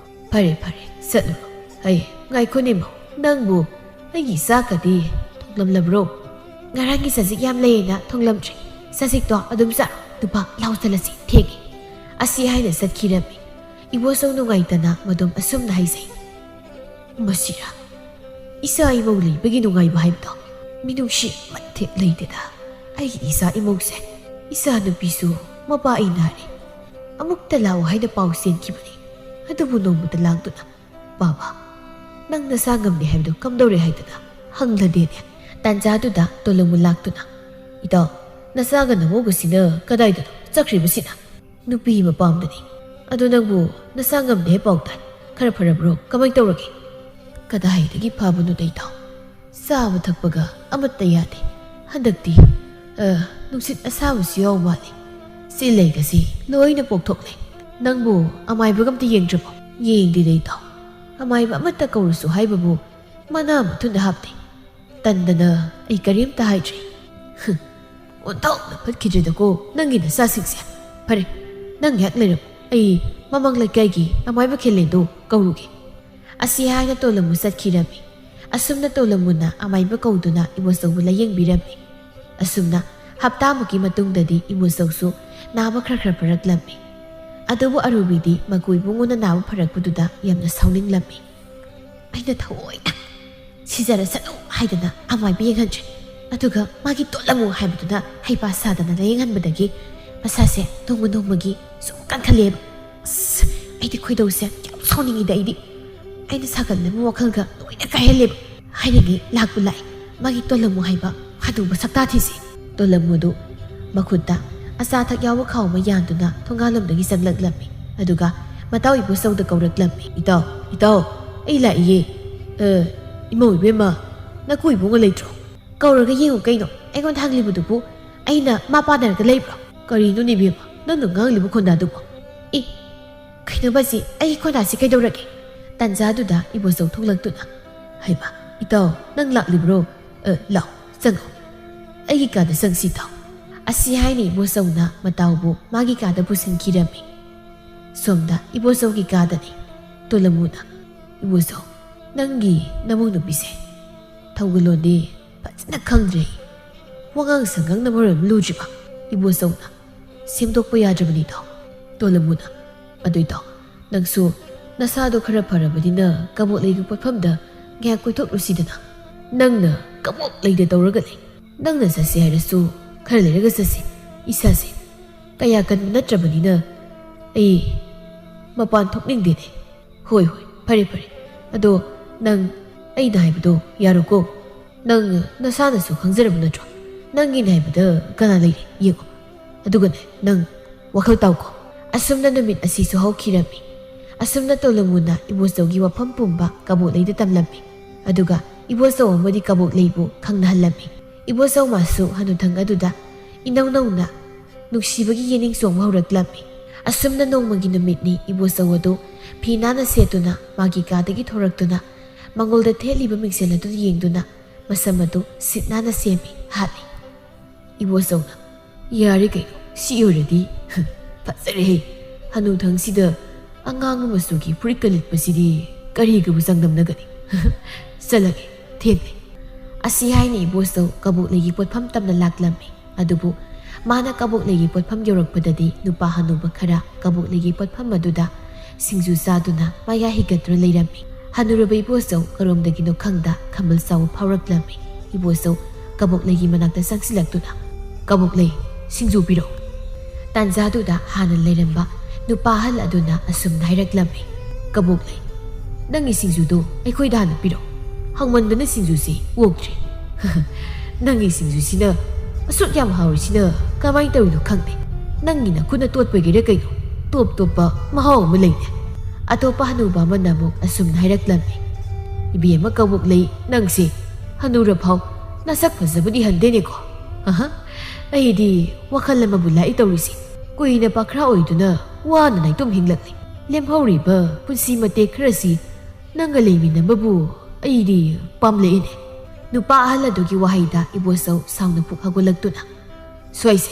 "ꯐꯔꯦ, ꯐꯔꯦ, ꯆꯠꯂꯨꯔꯣ꯫ ꯑꯩ, ꯉꯥꯏꯈꯣꯅꯦ ꯃꯧ, ꯅꯪꯕꯨ ꯑꯩꯒꯤ ꯆꯥꯛꯀꯗꯤ ꯊꯣꯡꯂꯝꯂꯕ꯭ꯔꯣ?" "ꯉꯔꯥꯡꯒꯤ ꯆꯖꯤꯛ ꯌꯥꯝ ꯂꯩꯌꯦꯅ ꯊꯣꯡꯂꯝꯗ꯭ꯔꯦ꯫ ꯆꯖꯤꯛꯇꯣ ꯑꯗꯨꯝ ꯆꯥꯔꯣ꯫ ꯅꯨꯄꯥ, ꯂꯥꯎ ꯆꯠꯂꯁꯤ, ꯊꯦꯡꯉꯦ꯫" ꯑꯁꯤ ꯍꯥꯏꯅ ꯆꯠꯈꯤꯔꯝꯃꯤ꯫ ꯏꯕꯣꯆꯧ ꯅꯨꯡꯉꯥꯏꯇꯅ ꯃꯗꯨꯝ ꯑꯁꯨꯝꯅ ꯍꯥꯏꯖꯩ꯫ "ꯃꯁꯤꯔꯥ, ꯏꯆꯥ ꯏꯃꯧ ꯂꯩꯕꯒꯤ ꯅꯨꯡꯉꯥꯏꯕ ꯍꯥꯏꯕꯗꯣ ꯃꯤꯅꯨꯡꯁꯤ ꯑꯃꯠꯇ ꯂꯩꯇꯦꯗ꯫ ꯑꯩꯒꯤ ꯏꯆꯥ ꯏꯃꯧꯁꯦ, ꯏꯆꯥ ꯅꯨꯄꯤꯁꯨ ꯃꯄꯥ ꯑꯩ ꯅꯥꯔꯦ꯫ ꯑꯃꯨꯛꯇ ꯂꯥꯛꯑꯣ ꯍꯥꯏꯅ ꯄꯥꯎ ꯆꯦꯟꯈꯤꯕꯅꯤ꯫ ꯑꯗꯨꯕꯨ ꯅꯣꯡꯃꯇ ꯂꯥꯛꯇꯨꯅ, 'ꯕꯥꯕꯥ, ꯅꯪ ꯅꯁꯥ ꯉꯝꯗꯦ ꯍꯥꯏꯕꯗꯨ ꯀꯝꯗꯧꯔꯦ?' ꯍꯥꯏꯗꯅ ꯍꯪꯂꯗꯦꯅꯦ꯫" ꯇꯥꯟꯖꯥꯗꯨꯗ ꯇꯣꯂꯨꯃꯨ ꯂꯥꯛꯇꯨꯅ, "ꯏꯇꯥꯎ, ꯅꯆꯥꯒ ꯅꯃꯧꯒꯁꯤꯅ ꯀꯗꯥꯏꯗꯅꯣ ꯆꯠꯈ꯭ꯔꯤꯕꯁꯤꯅ?" "ꯅꯨꯄꯤ ꯃꯄꯥꯝꯗꯅꯤ꯫ ꯑꯗꯨ ꯅꯪꯕꯨ ꯅꯁꯥ ꯉꯝꯗꯦ ꯍꯥꯏ ꯄꯥꯎ ꯇꯥꯏ꯫ ꯈꯔ ꯐꯔꯕ꯭ꯔꯣ? ꯀꯃꯥꯏ ꯇꯧꯔꯒꯦ?" "ꯀꯗꯥꯏꯗꯒꯤ ꯐꯕꯅꯣꯗ ꯏꯇꯥꯎ꯫ ꯆꯥꯕ ꯊꯛꯄꯒ ꯑꯃꯠꯇ ꯌꯥꯗꯦ꯫ ꯍꯟꯗꯛꯇꯤ, ꯑ, ꯅꯨꯡꯁꯤꯠ ꯑꯁꯥꯕꯁꯨ ꯌꯥꯎ ꯃꯥꯜꯂꯦ꯫ ꯆꯤꯜꯂꯩꯒꯁꯤ ꯂꯣꯏꯅ ꯄꯣꯛꯊꯣꯛꯂꯦ꯫ ꯅꯪꯕꯨ ꯑꯃꯥꯏꯕꯒ ꯑꯝꯇ ꯌꯦꯡꯗ꯭ꯔꯕꯣ?" "ꯌꯦꯡꯗꯦꯗ ꯏꯇꯥꯎ꯫ ꯑꯃꯥꯏꯕ ꯑꯃꯠꯇ ꯀꯧꯔꯨꯁꯨ ꯍꯥꯏꯕꯕꯨ ꯃꯅꯥ ꯃꯊꯨꯟꯗ ꯍꯥꯞꯇꯦ꯫ ꯇꯟꯗꯅ ꯑꯩ ꯀꯔꯤꯝꯇ ꯍꯥꯏꯗ꯭ꯔꯦ꯫" "ꯍꯨꯝ, ꯑꯣꯟꯊꯣꯛꯅ ꯐꯠꯈꯤꯗ꯭ꯔꯦꯗꯀꯣ ꯅꯪꯒꯤ ꯅꯆꯥꯁꯤꯡꯁꯦ꯫ ꯐꯔꯦ, ꯅꯪ ꯉꯥꯏꯍꯥꯛ ꯂꯩꯔꯝꯃꯨ꯫ ꯑꯩ ꯃꯃꯥꯡ ꯂꯩꯀꯥꯏꯒꯤ ꯑꯃꯥꯏꯕ ꯈꯦꯂꯦꯟꯗꯣ ꯀꯧꯔꯨꯒꯦ꯫" ꯑꯁꯤ ꯍꯥꯏꯅ ꯇꯣꯂꯝꯃꯨ ꯆꯠꯈꯤꯔꯝꯃꯤ꯫ ꯑꯁꯨꯝꯅ ꯇꯣꯂꯝꯃꯨꯅ ꯑꯃꯥꯏꯕ ꯀꯧꯗꯨꯅ ꯏꯃꯣꯆꯧꯕꯨ ꯂꯥꯌꯦꯡꯕꯤꯔꯝꯃꯤ꯫ ꯑꯁꯨꯝꯅ ꯍꯞꯇꯥꯃꯨꯛꯀꯤ ꯃꯇꯨꯡꯗꯗꯤ ꯏꯃꯣꯆꯧꯁꯨ ꯅꯥꯕ ꯈꯔ ꯈꯔ ꯐꯔꯛꯂꯝꯃꯤ꯫ ꯑꯗꯨꯕꯨ ꯑꯔꯨꯕꯤꯗꯤ ꯃꯀꯨ ꯏꯕꯨꯡꯉꯣꯅ ꯅꯥꯕ ꯐꯔꯛꯄꯗꯨꯗ ꯌꯥꯝꯅ ꯁꯥꯎꯅꯤꯡꯂꯝꯃꯤ꯫ "ꯑꯩꯅ ꯊꯑꯣꯏꯅ ꯁꯤꯖꯔꯁꯅꯨ ꯍꯥꯏꯗꯅ ꯑꯃꯥꯏꯕ ꯌꯦꯡꯍꯟꯗ꯭ꯔꯦ꯫ ꯑꯗꯨꯒ ꯃꯥꯒꯤ ꯇꯣꯠꯂꯝꯃꯨ ꯍꯥꯏꯕꯗꯨꯅ ꯍꯩꯄꯥ ꯁꯥꯗꯅ ꯂꯥꯌꯦꯡꯍꯟꯕꯗꯒꯤ ꯃꯁꯥꯁꯦ ꯅꯣꯡꯃ ꯅꯣꯡꯃꯒꯤ ꯁꯨꯝ ꯀꯟꯈꯠꯂꯛꯑꯦꯕ꯫ ꯑꯁ, ꯑꯩꯗꯤ ꯈꯣꯏꯗꯧꯁꯦ ꯌꯥꯝ ꯁꯥꯎꯅꯤꯡꯉꯤꯗ ꯑꯩꯗꯤ꯫ ꯑꯩꯅ ꯁꯥꯒꯠꯂꯕ ꯋꯥꯈꯜꯒ ꯂꯣꯏꯅ ꯀꯥꯏꯍꯜꯂꯦꯕ꯫ ꯍꯥꯏꯔꯤꯉꯩ ꯂꯥꯛꯄꯨ ꯂꯥꯛꯑꯦ ꯃꯥꯒꯤ ꯇꯣꯜꯂꯝꯃꯨ ꯍꯥꯏꯕ ꯍꯅꯨꯕ ꯁꯛꯇꯥꯊꯤꯁꯦ꯫ ꯇꯣꯜꯂꯝꯃꯨꯗꯨ ꯃꯈꯨꯠꯇ ꯑꯆꯥ ꯑꯊꯛ ꯌꯥꯎꯕ ꯈꯥꯎ ꯑꯃ ꯌꯥꯟꯗꯨꯅ ꯊꯣꯡꯒꯥꯜꯂꯣꯝꯗꯒꯤ ꯆꯪꯂꯛꯂꯝꯃꯤ꯫ ꯑꯗꯨꯒ ꯃꯇꯥꯎ ꯏꯕꯣꯆꯧꯗ ꯀꯧꯔꯛꯂꯝꯃꯤ꯫ "ꯏꯇꯥꯎ, ꯏꯇꯥꯎ, ꯑꯩ ꯂꯥꯛꯏꯌꯦ꯫ ꯑ, ꯏꯃꯧ ꯏꯕꯦꯝꯃ, ꯅꯀꯨ ꯏꯕꯨꯡꯉꯣ ꯂꯩꯇ꯭ꯔꯣ? ꯀꯧꯔꯒ ꯌꯦꯡꯉꯨ ꯀꯩꯅꯣ, ꯑꯩꯉꯣꯟꯗ ꯍꯪꯂꯤꯕꯗꯨꯕꯨ ꯑꯩꯅ ꯃꯥ ꯄꯥꯟꯅꯔꯒ ꯂꯩꯕ꯭ꯔꯣ? ꯀꯔꯤꯅꯣꯅꯦ ꯏꯕꯦꯝꯃ, ꯅꯪꯅ ꯉꯥꯡꯂꯤꯕ ꯈꯣꯟꯗꯥꯗꯨꯕꯣ? ꯑꯦ, ꯀꯩꯅꯣꯕ ꯑꯁꯤ? ꯑꯩꯒꯤ ꯈꯣꯟꯗꯥꯁꯤ ꯀꯩꯗꯧꯔꯒꯦ?" ꯇꯟꯖꯥꯗꯨꯗ ꯏꯕꯣꯆꯧ ꯊꯣꯛꯂꯛꯇꯨꯅ, "ꯍꯩꯃꯥ, ꯏꯇꯥꯎ, ꯅꯪ ꯂꯥꯛꯂꯤꯕ꯭ꯔꯣ? ꯑ, ꯂꯥꯛꯑꯣ, ꯆꯪꯉꯣ꯫ ꯑꯩꯒꯤ ꯀꯥꯗ ꯆꯪꯁꯤ, ꯏꯇꯥꯎ꯫" ꯑꯁꯤ ꯍꯥꯏꯅ ꯏꯕꯣꯆꯧꯅ ꯃꯇꯥꯎꯕꯨ ꯃꯥꯒꯤ ꯀꯥꯗ ꯄꯨꯁꯤꯟꯈꯤꯔꯝꯃꯤ꯫ ꯁꯣꯝꯗ ꯏꯕꯣꯆꯧꯒꯤ ꯀꯥꯗꯅꯤ꯫ ꯇꯣꯂꯃꯨꯅ, "ꯏꯕꯣꯆꯧ, ꯅꯪꯒꯤ ꯅꯃꯧ ꯅꯨꯄꯤꯁꯦ ꯊꯧꯒꯜꯂꯣꯟꯗꯤ ꯐꯖꯅ ꯈꯪꯗ꯭ꯔꯦ꯫ ꯋꯥꯉꯥꯡ ꯁꯉꯥꯡꯅ ꯃꯔꯣꯜ ꯑꯃ ꯂꯨꯗ꯭ꯔꯤꯕ꯫ ꯏꯕꯣꯆꯧꯅ ꯁꯦꯝꯗꯣꯛꯄ ꯌꯥꯗ꯭ꯔꯕꯅꯤꯗꯣ꯫" ꯇꯣꯂꯃꯨꯅ, "ꯑꯗꯨꯏꯗꯣ, ꯅꯪꯁꯨ ꯅꯁꯥꯗꯣ ꯈꯔ ꯐꯔꯕꯅꯤꯅ ꯀꯕꯣꯛ ꯂꯩꯒꯤ ꯄꯣꯠꯐꯝꯗ ꯉꯥꯏꯍꯥꯛ ꯀꯣꯏꯊꯣꯛꯂꯨꯁꯤꯗꯅ꯫ ꯅꯪꯅ ꯀꯕꯣꯛ ꯂꯩꯗ ꯇꯧꯔꯒ ꯂꯩ꯫ ꯅꯪꯅ ꯆꯠꯁꯤ ꯍꯥꯏꯔꯁꯨ ꯈꯔ ꯂꯩꯔꯒ ꯆꯠꯁꯤ꯫ ꯏꯁꯥꯁꯦ ꯀꯌꯥ ꯀꯟꯕ ꯅꯠꯇ꯭ꯔꯕꯅꯤꯅ ꯑꯩ ꯃꯄꯥꯟ ꯊꯣꯛꯅꯤꯡꯗꯦꯅꯦ꯫" "ꯍꯣꯏ, ꯍꯣꯏ, ꯐꯔꯦ, ꯐꯔꯦ꯫ ꯑꯗꯣ ꯅꯪ ꯑꯩꯅ ꯍꯥꯏꯕꯗꯣ ꯌꯥꯔꯣꯀꯣ꯫ ꯅꯪ ꯅꯁꯥꯅꯁꯨ ꯈꯪꯖꯔꯕ ꯅꯠꯇ꯭ꯔꯣ? ꯅꯪꯒꯤꯅꯦ ꯍꯥꯏꯕꯗ ꯀꯅꯥ ꯂꯩꯔꯤ? ꯌꯦꯡꯉꯣ꯫ ꯑꯗꯨꯒꯅꯦ, ꯅꯪ ꯋꯥꯈꯜ ꯇꯥꯎꯀꯣ꯫" ꯑꯁꯨꯝꯅ ꯅꯨꯃꯤꯠ ꯑꯁꯤꯁꯨ ꯍꯧꯈꯤꯔꯝꯃꯤ꯫ ꯑꯁꯨꯝꯅ ꯇꯣꯂꯃꯨꯅ ꯏꯕꯣꯆꯧꯒꯤ ꯋꯥꯐꯝ ꯄꯨꯝꯕ ꯀꯕꯣꯛ ꯂꯩꯗ ꯇꯝꯂꯝꯃꯤ꯫ ꯑꯗꯨꯒ ꯏꯕꯣꯆꯧ ꯑꯃꯗꯤ ꯀꯕꯣꯛ ꯂꯩꯕꯨ ꯈꯪꯅꯍꯜꯂꯝꯃꯤ꯫ ꯏꯕꯣꯆꯧ ꯃꯥꯁꯨ ꯍꯅꯨꯊꯪ ꯑꯗꯨꯗ ꯏꯅꯧ ꯅꯧꯅ ꯅꯨꯡꯁꯤꯕꯒꯤ ꯌꯦꯅꯤꯡ ꯆꯣꯡꯕ ꯍꯧꯔꯛꯂꯝꯃꯤ꯫ ꯑꯁꯨꯝꯅ ꯅꯣꯡꯃꯒꯤ ꯅꯨꯃꯤꯠꯅꯤ ꯏꯕꯣꯆꯧ ꯑꯗꯨ ꯐꯤ ꯅꯥꯟꯅ ꯁꯦꯠꯇꯨꯅ ꯃꯥꯒꯤ ꯀꯥꯗꯒꯤ ꯊꯣꯔꯛꯇꯨꯅ ꯃꯉꯣꯜꯗ ꯊꯦꯠꯂꯤꯕ ꯃꯤꯡꯁꯦꯜ ꯑꯗꯨ ꯌꯦꯡꯗꯨꯅ ꯃꯁꯝ ꯑꯗꯨ ꯁꯤꯠ ꯅꯥꯟꯅ ꯁꯦꯝꯃꯤ, ꯍꯥꯠꯂꯤ꯫ ꯏꯕꯣꯆꯧꯅ, "ꯌꯥꯔꯦ ꯀꯩꯅꯣ, ꯁꯤ ꯑꯣꯏꯔꯗꯤ ꯐꯖꯔꯦꯍꯦ꯫ ꯍꯅꯨꯊꯪꯁꯤꯗ ꯑꯉꯥꯡꯕ ꯃꯆꯨꯒꯤ ꯐꯨꯔꯤꯠꯀ ꯂꯤꯠꯄꯁꯤꯗꯤ ꯀꯔꯤꯒꯕꯨ ꯆꯥꯡꯗꯝꯅꯒꯅꯤ? ꯆꯠꯂꯒꯦ, ꯊꯦꯡꯂꯦ꯫" ꯑꯁꯤ ꯍꯥꯏꯅ ꯏꯕꯣꯆꯧ ꯀꯕꯣꯛ ꯂꯩꯒꯤ ꯄꯣꯠꯐꯝ ꯇꯝꯅ ꯂꯥꯛꯂꯝꯃꯤ꯫ ꯑꯗꯨꯕꯨ ꯃꯥꯅ ꯀꯕꯣꯛ ꯂꯩꯒꯤ ꯄꯣꯠꯐꯝ ꯌꯧꯔꯛꯄꯗꯗꯤ ꯅꯨꯄꯥ ꯍꯅꯨꯕ ꯈꯔ ꯀꯕꯣꯛ ꯂꯩꯒꯤ ꯄꯣꯠꯐꯝ ꯑꯗꯨꯗ ꯁꯤꯡꯖꯨ ꯆꯥꯗꯨꯅ ꯃꯌꯥ ꯍꯤꯒꯠꯇꯨꯅ ꯂꯩꯔꯝꯃꯤ꯫ ꯍꯅꯨꯔꯕ ꯏꯕꯣꯆꯧ ꯀꯔꯣꯝꯗꯒꯤꯅꯣ ꯈꯪꯗ ꯈꯝꯕꯜ ꯆꯥꯎꯕ ꯐꯥꯎꯔꯛꯂꯝꯃꯤ꯫ ꯏꯕꯣꯆꯧ ꯀꯕꯣꯛꯂꯩꯒꯤ ꯃꯅꯥꯛꯇ ꯆꯪꯁꯤꯜꯂꯛꯇꯨꯅ, "ꯀꯕꯣꯛꯂꯩ, ꯁꯤꯡꯖꯨ ꯄꯤꯔꯛꯑꯣ꯫" ꯇꯥꯟꯖꯥꯗꯨꯗ ꯍꯥꯟꯅ ꯂꯩꯔꯝꯕ ꯅꯨꯄꯥ ꯑꯍꯜ ꯑꯗꯨꯅ ꯑꯁꯨꯝꯅ ꯍꯥꯏꯔꯛꯂꯝꯃꯤ, "ꯀꯕꯣꯛꯂꯩ, ꯅꯪꯒꯤ ꯁꯤꯡꯖꯨꯗꯣ ꯑꯩꯈꯣꯏꯗ ꯍꯥꯟꯅ ꯄꯤꯔꯛꯑꯣ꯫ ꯍꯥꯎꯃꯟꯗꯅ ꯁꯤꯡꯖꯨꯁꯤ ꯑꯣꯛꯇ꯭ꯔꯦ꯫" "ꯅꯪꯒꯤ ꯁꯤꯡꯖꯨꯁꯤꯅ ꯑꯁꯨꯛ ꯌꯥꯝ ꯍꯥꯎꯔꯤꯁꯤꯅ ꯀꯃꯥꯏꯅ ꯇꯧꯔꯤꯅꯣ ꯈꯪꯗꯦ꯫ ꯅꯪꯒꯤ ꯅꯈꯨꯠꯅ ꯇꯣꯠꯄꯒꯤꯔ ꯀꯩꯅꯣ, ꯇꯣꯞ ꯇꯣꯞꯄ ꯃꯍꯥꯎ ꯑꯃ ꯂꯩꯅꯦ꯫" ꯑꯇꯣꯞꯄ ꯍꯅꯨꯕ ꯑꯃꯅ ꯑꯃꯨꯛ ꯑꯁꯨꯝꯅ ꯍꯥꯏꯔꯛꯂꯝꯃꯤ, "ꯏꯕꯦꯝꯃ ꯀꯕꯣꯛꯂꯩ, ꯅꯪꯁꯦ ꯍꯅꯨꯔꯐꯥꯎ ꯅꯁꯛ ꯐꯖꯕꯗꯤ ꯍꯟꯗꯦꯅꯦꯀꯣ꯫ ꯑꯍ, ꯑꯩꯗꯤ ꯋꯥꯈꯜ ꯑꯃꯕꯨ ꯂꯥꯛꯏ ꯇꯧꯔꯤꯁꯦ꯫ ꯀꯨꯏꯅ ꯄꯥꯈ꯭ꯔꯥ ꯑꯣꯏꯗꯨꯅ ꯋꯥꯅ ꯅꯥꯏꯇꯣꯝ ꯍꯤꯡꯂꯛꯂꯤ꯫ ꯂꯦꯝꯍꯧꯔꯤꯕ ꯄꯨꯟꯁꯤ ꯃꯇꯦꯛ ꯈꯔꯁꯤ ꯅꯪꯒ ꯂꯩꯃꯤꯟꯅꯕꯕꯨ ꯑꯩꯗꯤ ꯄꯥꯝꯂꯛꯏꯅꯦ꯫" ꯅꯨꯄꯥ ꯑꯍꯜ ꯑꯗꯨꯒꯤ ꯋꯥꯍꯩꯗ ꯏꯕꯣꯆꯧ ꯁꯥꯎꯅ ꯄꯨꯛ ꯍꯧꯒꯠꯂꯛꯇꯨꯅ, "ꯁ꯭ꯋꯥꯏꯁꯦ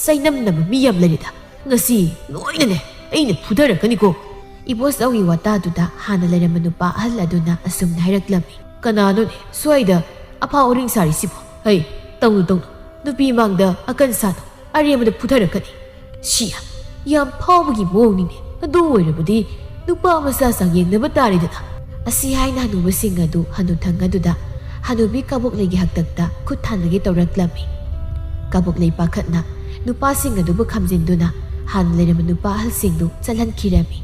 ꯆꯩꯅꯝꯅꯕ ꯃꯤ ꯌꯥꯝ ꯂꯩꯔꯦꯗ꯫ ꯉꯁꯤ ꯂꯣꯏꯅꯅꯦ ꯑꯩꯅ ꯐꯨꯊꯔꯛꯀꯅꯤꯀꯣ꯫" ꯏꯕꯣꯆꯧꯒꯤ ꯋꯥꯇꯥꯗꯨꯗ ꯍꯥꯟꯅ ꯂꯩꯔꯝꯕ ꯅꯨꯄꯥ ꯑꯍꯜ ꯑꯗꯨꯅ ꯑꯁꯨꯝꯅ ꯍꯥꯏꯔꯛꯂꯝꯃꯤ, "ꯀꯅꯥꯅꯣꯅꯦ ꯁ꯭ꯋꯥꯏꯗ ꯑꯐꯥꯎ ꯑꯔꯤꯡ ꯁꯥꯔꯤꯁꯤꯕꯣ? ꯍꯩ, ꯇꯧꯅꯨ, ꯇꯧꯅꯨ꯫ ꯅꯨꯄꯤ ꯃꯥꯡꯗ ꯑꯀꯟ ꯁꯥꯅꯨ꯫ ꯑꯔꯦꯝꯕꯗ ꯐꯨꯊꯔꯛꯀꯅꯤ꯫ ꯁꯤ ꯌꯥꯝ ꯐꯥꯎꯕꯒꯤ ꯃꯑꯣꯡꯅꯤꯅꯦ꯫ ꯑꯗꯨ ꯑꯣꯏꯔꯕꯗꯤ ꯅꯨꯄꯥ ꯃꯆꯥ ꯆꯥꯡꯌꯦꯡꯅꯕ ꯇꯥꯔꯦꯗꯅ꯫" ꯑꯁꯤ ꯍꯥꯏꯅ ꯍꯅꯨꯕꯁꯤꯡ ꯑꯗꯨ ꯍꯅꯨꯊꯪ ꯑꯗꯨꯗ ꯍꯅꯨꯕꯤ ꯀꯕꯣꯛꯂꯩꯒꯤ ꯍꯥꯛꯇꯛꯇ ꯈꯨꯠ ꯊꯥꯅꯒꯦ ꯇꯧꯔꯛꯂꯝꯃꯤ꯫ ꯀꯕꯣꯛꯂꯩ ꯄꯥꯈꯠꯅ ꯅꯨꯄꯥꯁꯤꯡ ꯑꯗꯨꯕꯨ ꯈꯥꯝꯖꯤꯟꯗꯨꯅ ꯍꯥꯟꯅ ꯂꯩꯔꯝꯕ ꯅꯨꯄꯥ ꯑꯍꯜꯁꯤꯡꯗꯨ ꯆꯠꯍꯟꯈꯤꯔꯝꯃꯤ꯫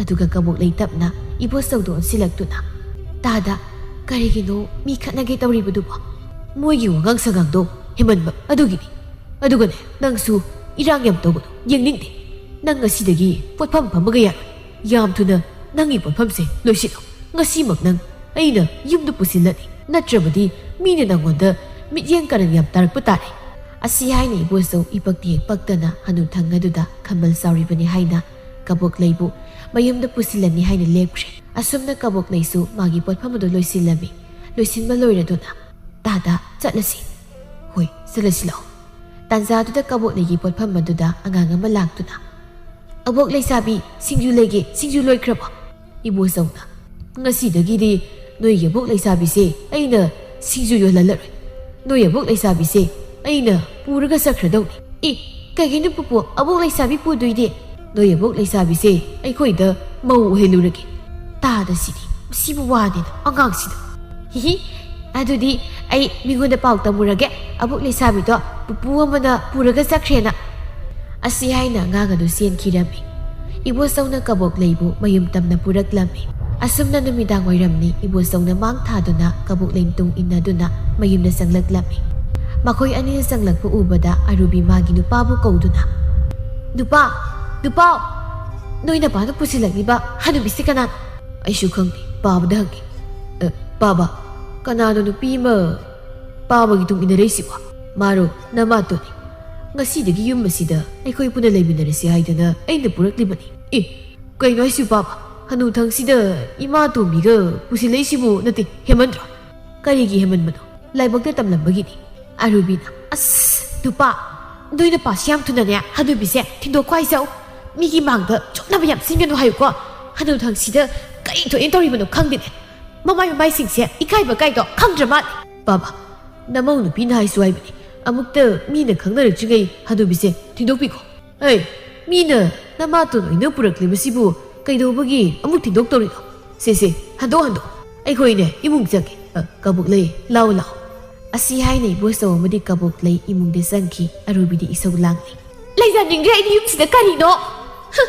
ꯑꯗꯨꯒ ꯀꯕꯣꯛꯂꯩ ꯇꯞꯅ ꯏꯕꯣꯆꯧꯗꯨ ꯑꯣꯟꯁꯤꯜꯂꯛꯇꯨꯅ, "ꯇꯥꯗ, ꯀꯔꯤꯒꯤꯅꯣ ꯃꯤ ꯈꯠꯅꯒꯦ ꯇꯧꯔꯤꯕꯗꯨꯕꯣ? ꯃꯣꯏꯒꯤ ꯋꯥꯉꯥꯡ ꯁꯉꯥꯡꯗꯣ ꯍꯦꯟꯃꯟꯕ ꯑꯗꯨꯒꯤꯅꯤ꯫ ꯑꯗꯨꯒꯅꯦ, ꯅꯪꯁꯨ ꯏꯔꯥꯡ ꯌꯥꯝ ꯇꯧꯒꯅꯨ, ꯌꯦꯡꯅꯤꯡꯗꯦ꯫ ꯅꯪ ꯉꯁꯤꯗꯒꯤ ꯄꯣꯠꯐꯝ ꯐꯝꯕꯒ ꯌꯥꯔꯣꯏ꯫ ꯌꯥꯝ ꯊꯨꯅ ꯅꯪꯒꯤ ꯄꯣꯠꯐꯝꯁꯦ ꯂꯣꯏꯁꯤꯜꯂꯣ꯫ ꯉꯁꯤꯃꯛ ꯅꯪ ꯑꯩꯅ ꯌꯨꯝꯗ ꯄꯨꯁꯤꯜꯂꯅꯤ, ꯅꯠꯇ꯭ꯔꯕꯗꯤ ꯃꯤꯅ ꯅꯪꯉꯣꯟꯗ ꯃꯤꯠꯌꯦꯡ ꯀꯔꯟ ꯌꯥꯝ ꯇꯥꯔꯛꯄ ꯇꯥꯔꯦ꯫" ꯑꯁꯤ ꯍꯥꯏꯅ ꯏꯕꯣꯆꯧ ꯏꯄꯛꯇ ꯍꯦꯛ ꯄꯛꯇꯅ ꯍꯅꯨꯊꯪ ꯑꯗꯨꯗ ꯈꯝꯕꯜ ꯆꯥꯎꯔꯤꯕꯅꯤ ꯍꯥꯏꯅ ꯀꯕꯣꯛꯂꯩꯕꯨ ꯃꯌꯨꯝꯗ ꯄꯨꯁꯤꯜꯂꯅꯤ ꯍꯥꯏꯅ ꯂꯦꯞꯈ꯭ꯔꯦ꯫ ꯑꯁꯨꯝꯅ ꯀꯕꯣꯛꯂꯩꯁꯨ ꯃꯥꯒꯤ ꯄꯣꯠꯐꯝ ꯑꯗꯨ ꯂꯣꯏꯁꯤꯜꯂꯝꯃꯤ꯫ ꯂꯣꯏꯁꯤꯟꯕ ꯂꯣꯏꯔꯗꯨꯅ, "ꯇꯥꯗ, ꯆꯠꯂꯁꯤ꯫" "ꯍꯣꯏ, ꯆꯠꯂꯁꯤ ꯂꯥꯛꯑꯣ꯫" ꯇꯥꯟꯖꯥꯗꯨꯗ ꯀꯕꯣꯛꯂꯩꯒꯤ ꯄꯣꯠꯐꯝ ꯑꯗꯨꯗ ꯑꯉꯥꯡ ꯑꯃ ꯂꯥꯛꯇꯨꯅ, "ꯑꯕꯣꯛ ꯂꯩꯁꯥꯕꯤ, ꯁꯤꯡꯖꯨ ꯂꯩꯒꯦ, ꯁꯤꯡꯖꯨ ꯂꯣꯏꯈ꯭ꯔꯕꯣ?" ꯏꯕꯣꯆꯧꯅ, "ꯉꯁꯤꯗꯒꯤꯗꯤ ꯅꯣꯏꯒꯤ ꯑꯕꯣꯛ ꯂꯩꯁꯥꯕꯤꯁꯦ ꯑꯩꯅ ꯁꯤꯡꯖꯨ ꯌꯣꯜꯍꯜꯂꯔꯣꯏ꯫ ꯅꯣꯏ ꯑꯕꯣꯛ ꯂꯩꯁꯥꯕꯤꯁꯦ ꯑꯩꯅ ꯄꯨꯔꯒ ꯆꯠꯈ꯭ꯔꯗꯧꯅꯤ꯫" "ꯑꯦ, ꯀꯩꯒꯤꯅꯣ ꯄꯨꯄꯨ, ꯑꯕꯣꯛ ꯂꯩꯁꯥꯕꯤ ꯄꯨꯗꯣꯏꯗꯤ?" "ꯅꯣꯏ ꯑꯕꯣꯛ ꯂꯩꯁꯥꯕꯤꯁꯦ ꯑꯩꯈꯣꯏꯗ ꯃꯧ ꯑꯣꯏꯍꯜꯂꯨꯔꯒꯦ꯫" "ꯇꯥꯗ ꯁꯤꯗꯤ, ꯁꯤꯕꯨ ꯋꯥꯅꯤꯅ ꯑꯉꯥꯡꯁꯤꯗ꯫ ꯍꯤꯍꯤ, ꯑꯗꯨꯗꯤ ꯑꯩ ꯃꯤꯉꯣꯟꯗ ꯄꯥꯎ ꯇꯝꯃꯨꯔꯒꯦ, ꯑꯕꯣꯛ ꯂꯩꯁꯥꯕꯤꯗꯣ ꯄꯨꯄꯨ ꯑꯃꯅ ꯄꯨꯔꯒ ꯆꯠꯈ꯭ꯔꯦꯅ꯫ ꯑꯁꯤ ꯍꯥꯏꯅ ꯑꯉꯥꯡ ꯑꯗꯨ ꯆꯦꯟꯈꯤꯔꯝꯃꯤ꯫ ꯏꯕꯣꯆꯧꯅ ꯀꯕꯣꯛꯂꯩꯕꯨ ꯃꯌꯨꯝ ꯇꯝꯅ ꯄꯨꯔꯛꯂꯝꯃꯤ꯫ ꯑꯁꯨꯝꯅ ꯅꯨꯃꯤꯗꯥꯡ ꯋꯥꯏꯔꯝꯅꯤ ꯏꯕꯣꯆꯧꯅ ꯃꯥꯡ ꯊꯥꯗꯨꯅ ꯀꯕꯣꯛꯂꯩ ꯃꯇꯨꯡ ꯏꯟꯅꯗꯨꯅ ꯃꯌꯨꯝꯗ ꯆꯪꯂꯛꯂꯝꯃꯤ꯫ ꯃꯈꯣꯏ ꯑꯅꯤꯅ ꯆꯪꯂꯛꯄ ꯎꯕꯗ ꯑꯔꯨꯕꯤ ꯃꯥꯒꯤ ꯅꯨꯄꯥꯕꯨ ꯀꯧꯗꯨꯅ, "ꯅꯨꯄꯥ, ꯅꯨꯄꯥ, ꯅꯣꯏ ꯅꯄꯥꯅ ꯄꯨꯁꯤꯜꯂꯛꯂꯤꯕ ꯍꯅꯨꯕꯤꯁꯤ ꯀꯅꯥꯅꯣ?" "ꯑꯩꯁꯨ ꯈꯪꯗꯦ, ꯄꯥꯕꯗ ꯍꯪꯒꯦ꯫ ꯑ, ꯄꯥꯕ, ꯀꯅꯥꯅꯣ ꯅꯨꯄꯤ ꯑꯃ ꯄꯥꯕꯒꯤ ꯇꯨꯡ ꯏꯟꯅꯔꯛꯏꯁꯤꯕꯣ?" "ꯃꯥꯔꯣ, ꯅꯃꯥꯇꯣꯟꯅꯤ꯫ ꯉꯁꯤꯗꯒꯤ ꯌꯨꯝ ꯑꯁꯤꯗ ꯑꯩꯈꯣꯏ ꯄꯨꯟꯅ ꯂꯩꯃꯤꯟꯅꯔꯁꯤ ꯍꯥꯏꯗꯅ ꯑꯩꯅ ꯄꯨꯔꯛꯂꯤꯕꯅꯤ꯫" "ꯑꯦ, ꯀꯩꯅꯣ ꯍꯥꯏꯁꯤꯕꯨ ꯄꯥꯕ? ꯍꯅꯨꯊꯪꯁꯤꯗ ꯏꯃꯥ ꯑꯇꯣꯝꯕꯤꯒ ꯄꯨꯁꯤꯜꯂꯛꯏꯁꯤꯕꯨ ꯅꯠꯇꯦ, ꯍꯦꯃꯟꯗ꯭ꯔꯣ?" "ꯀꯔꯤꯒꯤ ꯍꯦꯃꯟꯕꯅꯣ? ꯂꯥꯏꯕꯛꯇ ꯇꯝꯂꯝꯕꯒꯤꯅꯤ꯫" ꯑꯔꯨꯕꯤꯅ, "ꯑꯁ, ꯅꯨꯄꯥ, ꯅꯣꯏ ꯅꯨꯄꯥꯁꯤ ꯌꯥꯝ ꯊꯨꯅꯅꯦ ꯍꯅꯨꯕꯤꯁꯦ ꯊꯤꯟꯗꯣꯛꯈꯣ ꯍꯥꯏꯖꯧ꯫ ꯃꯤꯒꯤ ꯃꯥꯡꯗ ꯆꯣꯞꯅꯕ ꯌꯥꯝ ꯁꯤꯟꯒꯅꯨ ꯍꯥꯏꯌꯨꯀꯣ꯫ ꯍꯅꯨꯊꯪꯁꯤꯗ ꯀꯔꯤ ꯊꯣꯛꯑꯦꯅ ꯇꯧꯔꯤꯕꯅꯣ ꯈꯪꯗꯦꯅꯦ꯫ ꯃꯃꯥꯏ ꯃꯃꯥꯏꯁꯤꯡꯁꯦ ꯏꯀꯥꯏꯕ ꯀꯥꯏꯗꯣ ꯈꯪꯗ꯭ꯔ ꯃꯥꯜꯂꯦ꯫" "ꯄꯥꯕ, ꯅꯃꯧ ꯅꯨꯄꯤꯅ ꯍꯥꯏꯁꯨ ꯍꯥꯏꯕꯅꯤ, ꯑꯃꯨꯛꯇ ꯃꯤꯅ ꯈꯪꯅꯔꯛꯇ꯭ꯔꯤꯉꯩ ꯍꯅꯨꯕꯤꯁꯦ ꯊꯤꯟꯗꯣꯛꯄꯤꯈꯣ꯫ ꯍꯩ, ꯃꯤꯅ ꯅꯃꯥꯇꯣꯟ ꯑꯣꯏꯅ ꯄꯨꯔꯛꯂꯤꯕꯁꯤꯕꯨ ꯀꯩꯗꯧꯕꯒꯤ ꯑꯃꯨꯛ ꯊꯤꯟꯗꯣꯛꯇꯧꯔꯤꯅꯣ? ꯁꯦ, ꯁꯦ, ꯍꯟꯗꯣꯛ, ꯍꯟꯗꯣꯛ꯫ ꯑꯩꯈꯣꯏꯅꯦ ꯏꯃꯨꯡ ꯆꯪꯒꯦ꯫ ꯑ, ꯀꯕꯣꯛꯂꯩ, ꯂꯥꯎ, ꯂꯥꯎ꯫" ꯑꯁꯤ ꯍꯥꯏꯅ ꯏꯕꯣꯆꯧ ꯑꯃꯗꯤ ꯀꯕꯣꯛꯂꯩ ꯏꯃꯨꯡꯗ ꯆꯪꯈꯤ꯫ ꯑꯔꯨꯕꯤꯗꯤ ꯏꯁꯧ ꯂꯥꯡꯂꯤ꯫ "ꯂꯩꯖꯅꯤꯡꯗ꯭ꯔꯦ ꯑꯩꯗꯤ ꯌꯨꯝꯁꯤꯗ꯫ ꯀꯔꯤꯅꯣ? ꯍ,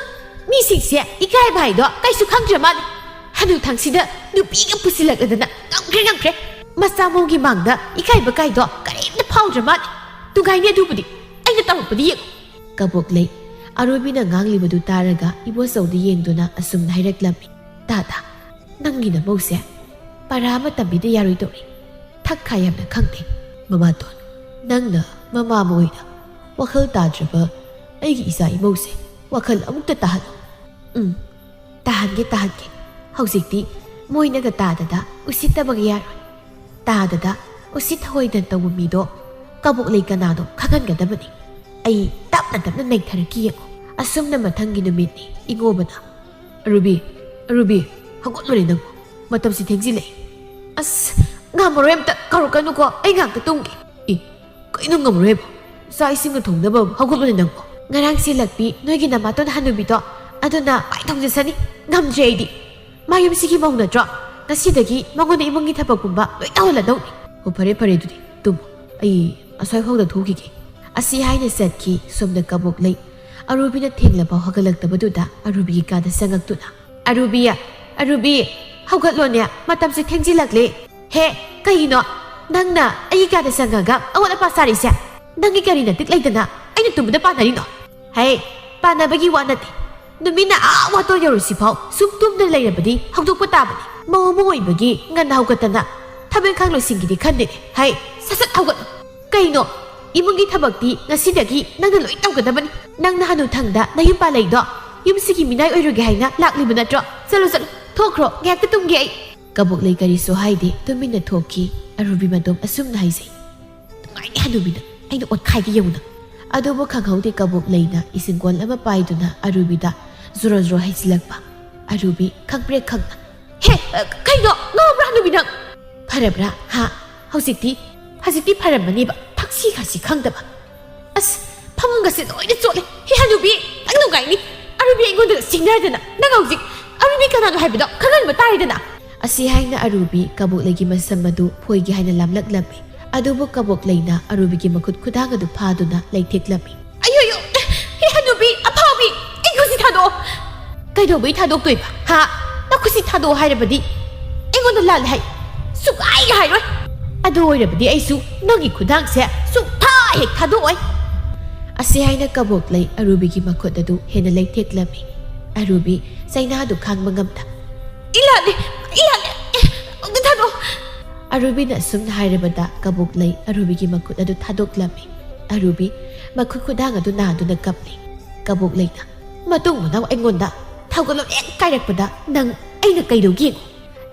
ꯃꯤꯁꯤꯡꯁꯦ ꯏꯀꯥꯏꯕ ꯍꯥꯏꯗꯣ ꯀꯩꯁꯨ ꯈꯪꯗ꯭ꯔ ꯃꯥꯜꯂꯦ꯫ ꯍꯅꯨꯊꯪꯁꯤꯗ ꯅꯨꯄꯤꯒ ꯄꯨꯁꯤꯜꯂꯛꯂꯗꯅ ꯉꯝꯈ꯭ꯔꯦ, ꯉꯝꯈ꯭ꯔꯦ꯫ ꯃꯆꯥ ꯃꯎꯒꯤ ꯃꯥꯡꯗ ꯏꯀꯥꯏꯕ ꯀꯥꯏꯗꯣ ꯀꯔꯤꯝꯇ ꯐꯥꯎꯗ꯭ꯔ ꯃꯥꯜꯂꯦ꯫ ꯇꯨꯡꯒꯥꯏꯅꯤ ꯑꯗꯨꯕꯨꯗꯤ꯫ ꯑꯩꯅ ꯇꯧꯔꯛꯄꯗꯤ ꯌꯦꯡꯉꯨ꯫" ꯀꯕꯣꯛꯂꯩ, ꯑꯔꯨꯕꯤꯅ ꯉꯥꯡꯂꯤꯕꯗꯨ ꯇꯥꯔꯒ ꯏꯕꯣꯆꯧꯗ ꯌꯦꯡꯗꯨꯅ ꯑꯁꯨꯝꯅ ꯍꯥꯏꯔꯛꯂꯝꯃꯤ꯫ "ꯇꯥ, ꯇꯥ, ꯅꯪꯒꯤ ꯅꯃꯧꯁꯦ ꯄꯔꯥ ꯑꯃ ꯇꯝꯕꯤꯗ ꯌꯥꯔꯣꯏꯗꯧꯔꯤ꯫ ꯊꯛ ꯈꯥ ꯌꯥꯝꯅ ꯈꯪꯗꯦ꯫" "ꯃꯃꯥꯇꯣꯟ, ꯅꯪꯅ ꯃꯃꯥ ꯑꯃ ꯑꯣꯏꯅ ꯋꯥꯈꯜ ꯇꯥꯗ꯭ꯔꯕ ꯑꯩꯒꯤ ꯏꯆꯥ ꯏꯃꯧꯁꯦ ꯋꯥꯈꯜ ꯑꯃꯨꯛꯇ ꯇꯥꯍꯜꯂꯨ꯫" "ꯎꯝ, ꯇꯥꯍꯟꯒꯦ, ꯇꯥꯍꯟꯒꯦ꯫ ꯍꯧꯖꯤꯛꯇꯤ ꯃꯣꯏꯅꯒ ꯇꯥꯗꯗ ꯎꯁꯤꯠꯇꯕꯒ ꯌꯥꯔꯣꯏ꯫ ꯇꯥꯗꯗ ꯎꯁꯤꯠ ꯊꯑꯣꯏꯗꯅ ꯇꯧꯕ ꯃꯤꯗꯣ ꯀꯕꯣꯛꯂꯩ ꯀꯅꯥꯅꯣ ꯈꯪꯍꯟꯒꯗꯕꯅꯤ꯫ ꯑꯩ ꯇꯞꯅ ꯇꯞꯅ ꯅꯩꯊꯔꯛꯀꯦ ꯌꯦꯡꯉꯣ꯫" ꯑꯁꯨꯝꯅ ꯃꯊꯪꯒꯤ ꯅꯨꯃꯤꯠꯅꯤ꯫ ꯏꯉꯣꯕꯅ, "ꯑꯔꯨꯕꯤ, ꯑꯔꯨꯕꯤ, ꯍꯧꯒꯠꯂꯨꯅꯦ ꯅꯪꯕꯨ꯫ ꯃꯇꯝꯁꯤ ꯊꯦꯡꯖꯤꯜꯂꯛꯑꯦ꯫" "ꯑꯁ, ꯉꯝꯃꯔꯣꯏ, ꯑꯝꯇ ꯀꯧꯔꯛꯀꯅꯨꯀꯣ, ꯑꯩ ꯉꯥꯛꯇ ꯇꯨꯝꯒꯦ꯫" "ꯑꯦ, ꯀꯩꯅꯣ ꯉꯝꯃꯔꯣꯏ ꯍꯥꯏꯕꯣ? ꯆꯥꯛ ꯏꯁꯤꯡꯒ ꯊꯣꯡꯅꯕ ꯍꯧꯒꯠꯂꯨꯅꯦ ꯅꯪꯕꯨ꯫" "ꯉꯔꯥꯡ ꯆꯦꯜꯂꯛꯄꯤ ꯅꯣꯏꯒꯤ ꯅꯃꯥꯇꯣꯟ ꯍꯅꯨꯕꯤꯗꯣ, ꯑꯗꯨꯅ ꯃꯥꯏ ꯊꯣꯡꯖꯁꯅꯤ꯫ ꯉꯝꯗ꯭ꯔꯦ ꯑꯩꯗꯤ꯫" ꯃꯥ ꯌꯨꯝꯁꯤꯒꯤ ꯃꯧ ꯅꯠꯇ꯭ꯔꯣ? ꯉꯁꯤꯗꯒꯤ ꯃꯉꯣꯟꯗ ꯏꯃꯨꯡꯒꯤ ꯊꯕꯛ ꯄꯨꯝꯕ ꯂꯣꯏ ꯇꯧꯍꯜꯂꯗꯧꯅꯤ꯫ ꯑꯣ, ꯐꯔꯦ, ꯐꯔꯦ, ꯑꯗꯨꯗꯤ ꯇꯨꯝꯃꯣ꯫ ꯑꯩ ꯑꯁ꯭ꯋꯥꯏꯐꯥꯎꯗ ꯊꯣꯛꯈꯤꯒꯦ꯫ ꯑꯁꯤ ꯍꯥꯏꯅ ꯆꯠꯈꯤ꯫ ꯁꯣꯝꯗ ꯀꯕꯣꯛ ꯂꯩ꯫ ꯑꯔꯨꯕꯤꯅ ꯊꯦꯡꯂꯐꯥꯎ ꯍꯧꯒꯠꯂꯛꯇꯕꯗꯨꯗ ꯑꯔꯨꯕꯤꯒꯤ ꯀꯥꯗ ꯆꯪꯉꯛꯇꯨꯅ, "ꯑꯔꯨꯕꯤ, ꯑꯔꯨꯕꯤ, ꯍꯧꯒꯠꯂꯣꯅꯦ, ꯃꯇꯝꯁꯦ ꯊꯦꯡꯖꯤꯜꯂꯛꯂꯦ꯫ ꯍꯦ, ꯀꯩꯒꯤꯅꯣ? ꯅꯪꯅ ꯑꯩꯒꯤ ꯀꯥꯗ ꯆꯪꯉꯒ ꯑꯋꯥꯠ ꯑꯄꯥ ꯆꯥꯔꯤꯁꯦ? ꯅꯪꯒꯤ ꯀꯔꯤ ꯅꯇꯤꯛ ꯂꯩꯗꯅ ꯑꯩꯅ ꯇꯨꯝꯕꯗ ꯄꯥꯟꯅꯔꯤꯅꯣ?" "ꯍꯦ, ꯄꯥꯟꯅꯕꯒꯤ ꯋꯥ ꯅꯠꯇꯦ꯫ ꯅꯨꯃꯤꯠꯅ ꯑꯥ ꯋꯥꯇꯣꯟ ꯌꯧꯔꯨꯁꯤꯐꯥꯎ ꯁꯨꯝ ꯇꯨꯝꯗꯅ ꯂꯩꯔꯕꯗꯤ ꯍꯧꯗꯣꯛꯄ ꯇꯥꯕꯅꯤ꯫ ꯃꯧ ꯑꯃ ꯑꯣꯏꯕꯒꯤ ꯉꯟꯅ ꯍꯧꯒꯠꯇꯅ ꯊꯕꯛ ꯏꯪꯈꯥꯡ ꯂꯣꯏꯁꯤꯟꯒꯦꯗꯤ ꯈꯟꯗꯦꯅꯦ꯫ ꯍꯩ, ꯁꯠ ꯁꯠ ꯍꯧꯒꯠꯂꯨ꯫ ꯀꯩꯅꯣ? ꯏꯃꯨꯡꯒꯤ ꯊꯕꯛꯇꯤ ꯉꯁꯤꯗꯒꯤ ꯅꯪꯅ ꯂꯣꯏ ꯇꯧꯒꯗꯕꯅꯤ꯫ ꯅꯪꯅ ꯍꯅꯨꯊꯪꯗ ꯅꯌꯨꯝ ꯄꯥꯜꯂꯛꯏꯗꯣ ꯌꯨꯝꯁꯤꯒꯤ ꯃꯤꯅꯥꯏ ꯑꯣꯏꯔꯨꯒꯦ ꯍꯥꯏꯅ ꯂꯥꯛꯂꯤꯕ ꯅꯠꯇ꯭ꯔꯣ? ꯆꯠꯂꯣ, ꯆꯠꯂꯣ, ꯊꯣꯛꯈ꯭ꯔꯣ, ꯉꯥꯏꯍꯥꯛꯇ ꯇꯨꯝꯒꯦ ꯑꯩ꯫" ꯀꯕꯣꯛ ꯂꯩ ꯀꯔꯤꯁꯨ ꯍꯥꯏꯗꯦ, ꯇꯨꯃꯤꯟꯅ ꯊꯣꯛꯈꯤ꯫ ꯑꯔꯨꯕꯤ ꯃꯇꯣꯝ ꯑꯁꯨꯝꯅ ꯍꯥꯏꯖꯩ꯫ "ꯅꯨꯡꯉꯥꯏꯅꯤ ꯍꯅꯨꯕꯤꯅ, ꯑꯩꯅ ꯑꯣꯠꯈꯥꯏꯒꯦ ꯌꯦꯡꯉꯨ ꯅꯪ꯫" ꯑꯗꯨꯕꯨ ꯈꯪꯍꯧꯗꯦ ꯀꯕꯣꯛ ꯂꯩꯅ ꯏꯁꯤꯡꯒꯣꯜ ꯑꯃ ꯄꯥꯏꯗꯨꯅ ꯑꯔꯨꯕꯤꯗ ꯖꯣꯔꯣ ꯖꯣꯔꯣ ꯍꯩꯖꯤꯜꯂꯛꯄ꯫ ꯑꯔꯨꯕꯤ ꯈꯪꯄ꯭ꯔꯦꯛ ꯈꯪꯅ, "ꯍꯦ, ꯀꯩꯅꯣ? ꯉꯥꯎꯕ꯭ꯔꯥ ꯍꯅꯨꯕꯤ ꯅꯪ?" "ꯐꯔꯕ꯭ꯔꯥ? ꯍꯥ? ꯍꯧꯖꯤꯛꯇꯤ, ꯍꯧꯖꯤꯛꯇꯤ ꯐꯔꯝꯃꯅꯤꯕ, ꯊꯛꯁꯤ ꯈꯥꯁꯤ ꯈꯪꯗꯕ꯫ ꯑꯁ, ꯐꯃꯨꯡꯒꯁꯦ ꯂꯣꯏꯅ ꯆꯣꯠꯂꯦ꯫ ꯍꯦ ꯍꯅꯨꯕꯤ, ꯅꯪ ꯅꯨꯡꯉꯥꯏꯅꯤ꯫ ꯑꯔꯨꯕꯤ ꯑꯩꯉꯣꯟꯗꯒ ꯁꯤꯡꯅꯔꯗꯅ, ꯅꯪ ꯍꯧꯖꯤꯛ ꯑꯔꯨꯕꯤ ꯀꯅꯥꯅꯣ ꯍꯥꯏꯕꯗꯣ ꯈꯪꯍꯟꯕ ꯇꯥꯔꯦꯗꯅ꯫" ꯑꯁꯤ ꯍꯥꯏꯅ ꯑꯔꯨꯕꯤ ꯀꯕꯣꯛ ꯂꯩꯒꯤ ꯃꯁꯝ ꯑꯗꯨ ꯐꯣꯏꯒꯦ ꯍꯥꯏꯅ ꯂꯥꯝꯂꯛꯂꯝꯃꯤ꯫ ꯑꯗꯨꯕꯨ ꯀꯕꯣꯛ ꯂꯩꯅ ꯑꯔꯨꯕꯤꯒꯤ ꯃꯈꯨꯠ ꯈꯨꯗꯥꯡ ꯑꯗꯨ ꯐꯥꯗꯨꯅ ꯂꯩꯊꯦꯛꯂꯝꯃꯤ꯫ "ꯑꯌꯣ, ꯑꯌꯣ, ꯍꯦ ꯍꯅꯨꯕꯤ ꯑꯐꯥꯎꯕꯤ, ꯑꯩ ꯈꯨꯠꯁꯤ ꯊꯥꯗꯣꯛꯑꯣ꯫" "ꯀꯩꯗꯧꯕꯩ ꯊꯥꯗꯣꯛꯇꯣꯏꯕ? ꯍꯥ? ꯅꯈꯨꯠꯁꯤ ꯊꯥꯗꯣꯛꯑꯣ ꯍꯥꯏꯔꯕꯗꯤ ꯑꯩꯉꯣꯟꯗ ꯂꯥꯜꯂꯦ ꯍꯥꯏ ꯁꯨꯛꯍꯥꯏ ꯍꯥꯏꯔꯣꯏ꯫ ꯑꯗꯨ ꯑꯣꯏꯔꯕꯗꯤ ꯑꯩꯁꯨ ꯅꯪꯒꯤ ꯈꯨꯗꯥꯡꯁꯦ ꯁꯨꯛꯊꯥ ꯍꯦꯛ ꯊꯥꯗꯣꯛꯑꯣꯏ꯫" ꯑꯁꯤ ꯍꯥꯏꯅ ꯀꯕꯣꯛ ꯂꯩ ꯑꯔꯨꯕꯤꯒꯤ ꯃꯈꯨꯠ ꯑꯗꯨ ꯍꯦꯟꯅ ꯂꯩꯊꯦꯛꯂꯝꯃꯤ꯫ ꯑꯔꯨꯕꯤ ꯆꯩꯅꯥꯗꯨ ꯈꯥꯡꯕ ꯉꯝꯗ, "ꯑꯩ ꯂꯥꯜꯂꯦ, ꯑꯩ ꯂꯥꯜꯂꯦ, ꯑꯦ, ꯑꯃꯨꯛꯇ ꯊꯥꯗꯣꯛꯑꯣ꯫" ꯑꯔꯨꯕꯤꯅ ꯑꯁꯨꯝꯅ ꯍꯥꯏꯔꯕꯗ ꯀꯕꯣꯛ ꯂꯩ ꯑꯔꯨꯕꯤꯒꯤ ꯃꯈꯨꯠ ꯑꯗꯨ ꯊꯥꯗꯣꯛꯂꯝꯃꯤ꯫ ꯑꯔꯨꯕꯤ ꯃꯈꯨꯠ ꯈꯨꯗꯥꯡ ꯑꯗꯨ ꯅꯥꯗꯨꯅ ꯀꯞꯂꯤ꯫ ꯀꯕꯣꯛ ꯂꯩꯅ, "ꯃꯇꯨꯡ ꯃꯅꯥꯎ ꯑꯩꯉꯣꯟꯗ ꯊꯧꯒꯜꯂꯣꯟ ꯍꯦꯛ ꯀꯥꯏꯔꯛꯄꯗ ꯅꯪ ꯑꯩꯅ ꯀꯩꯗꯧꯒꯦ ꯌꯦꯡꯉꯨ꯫"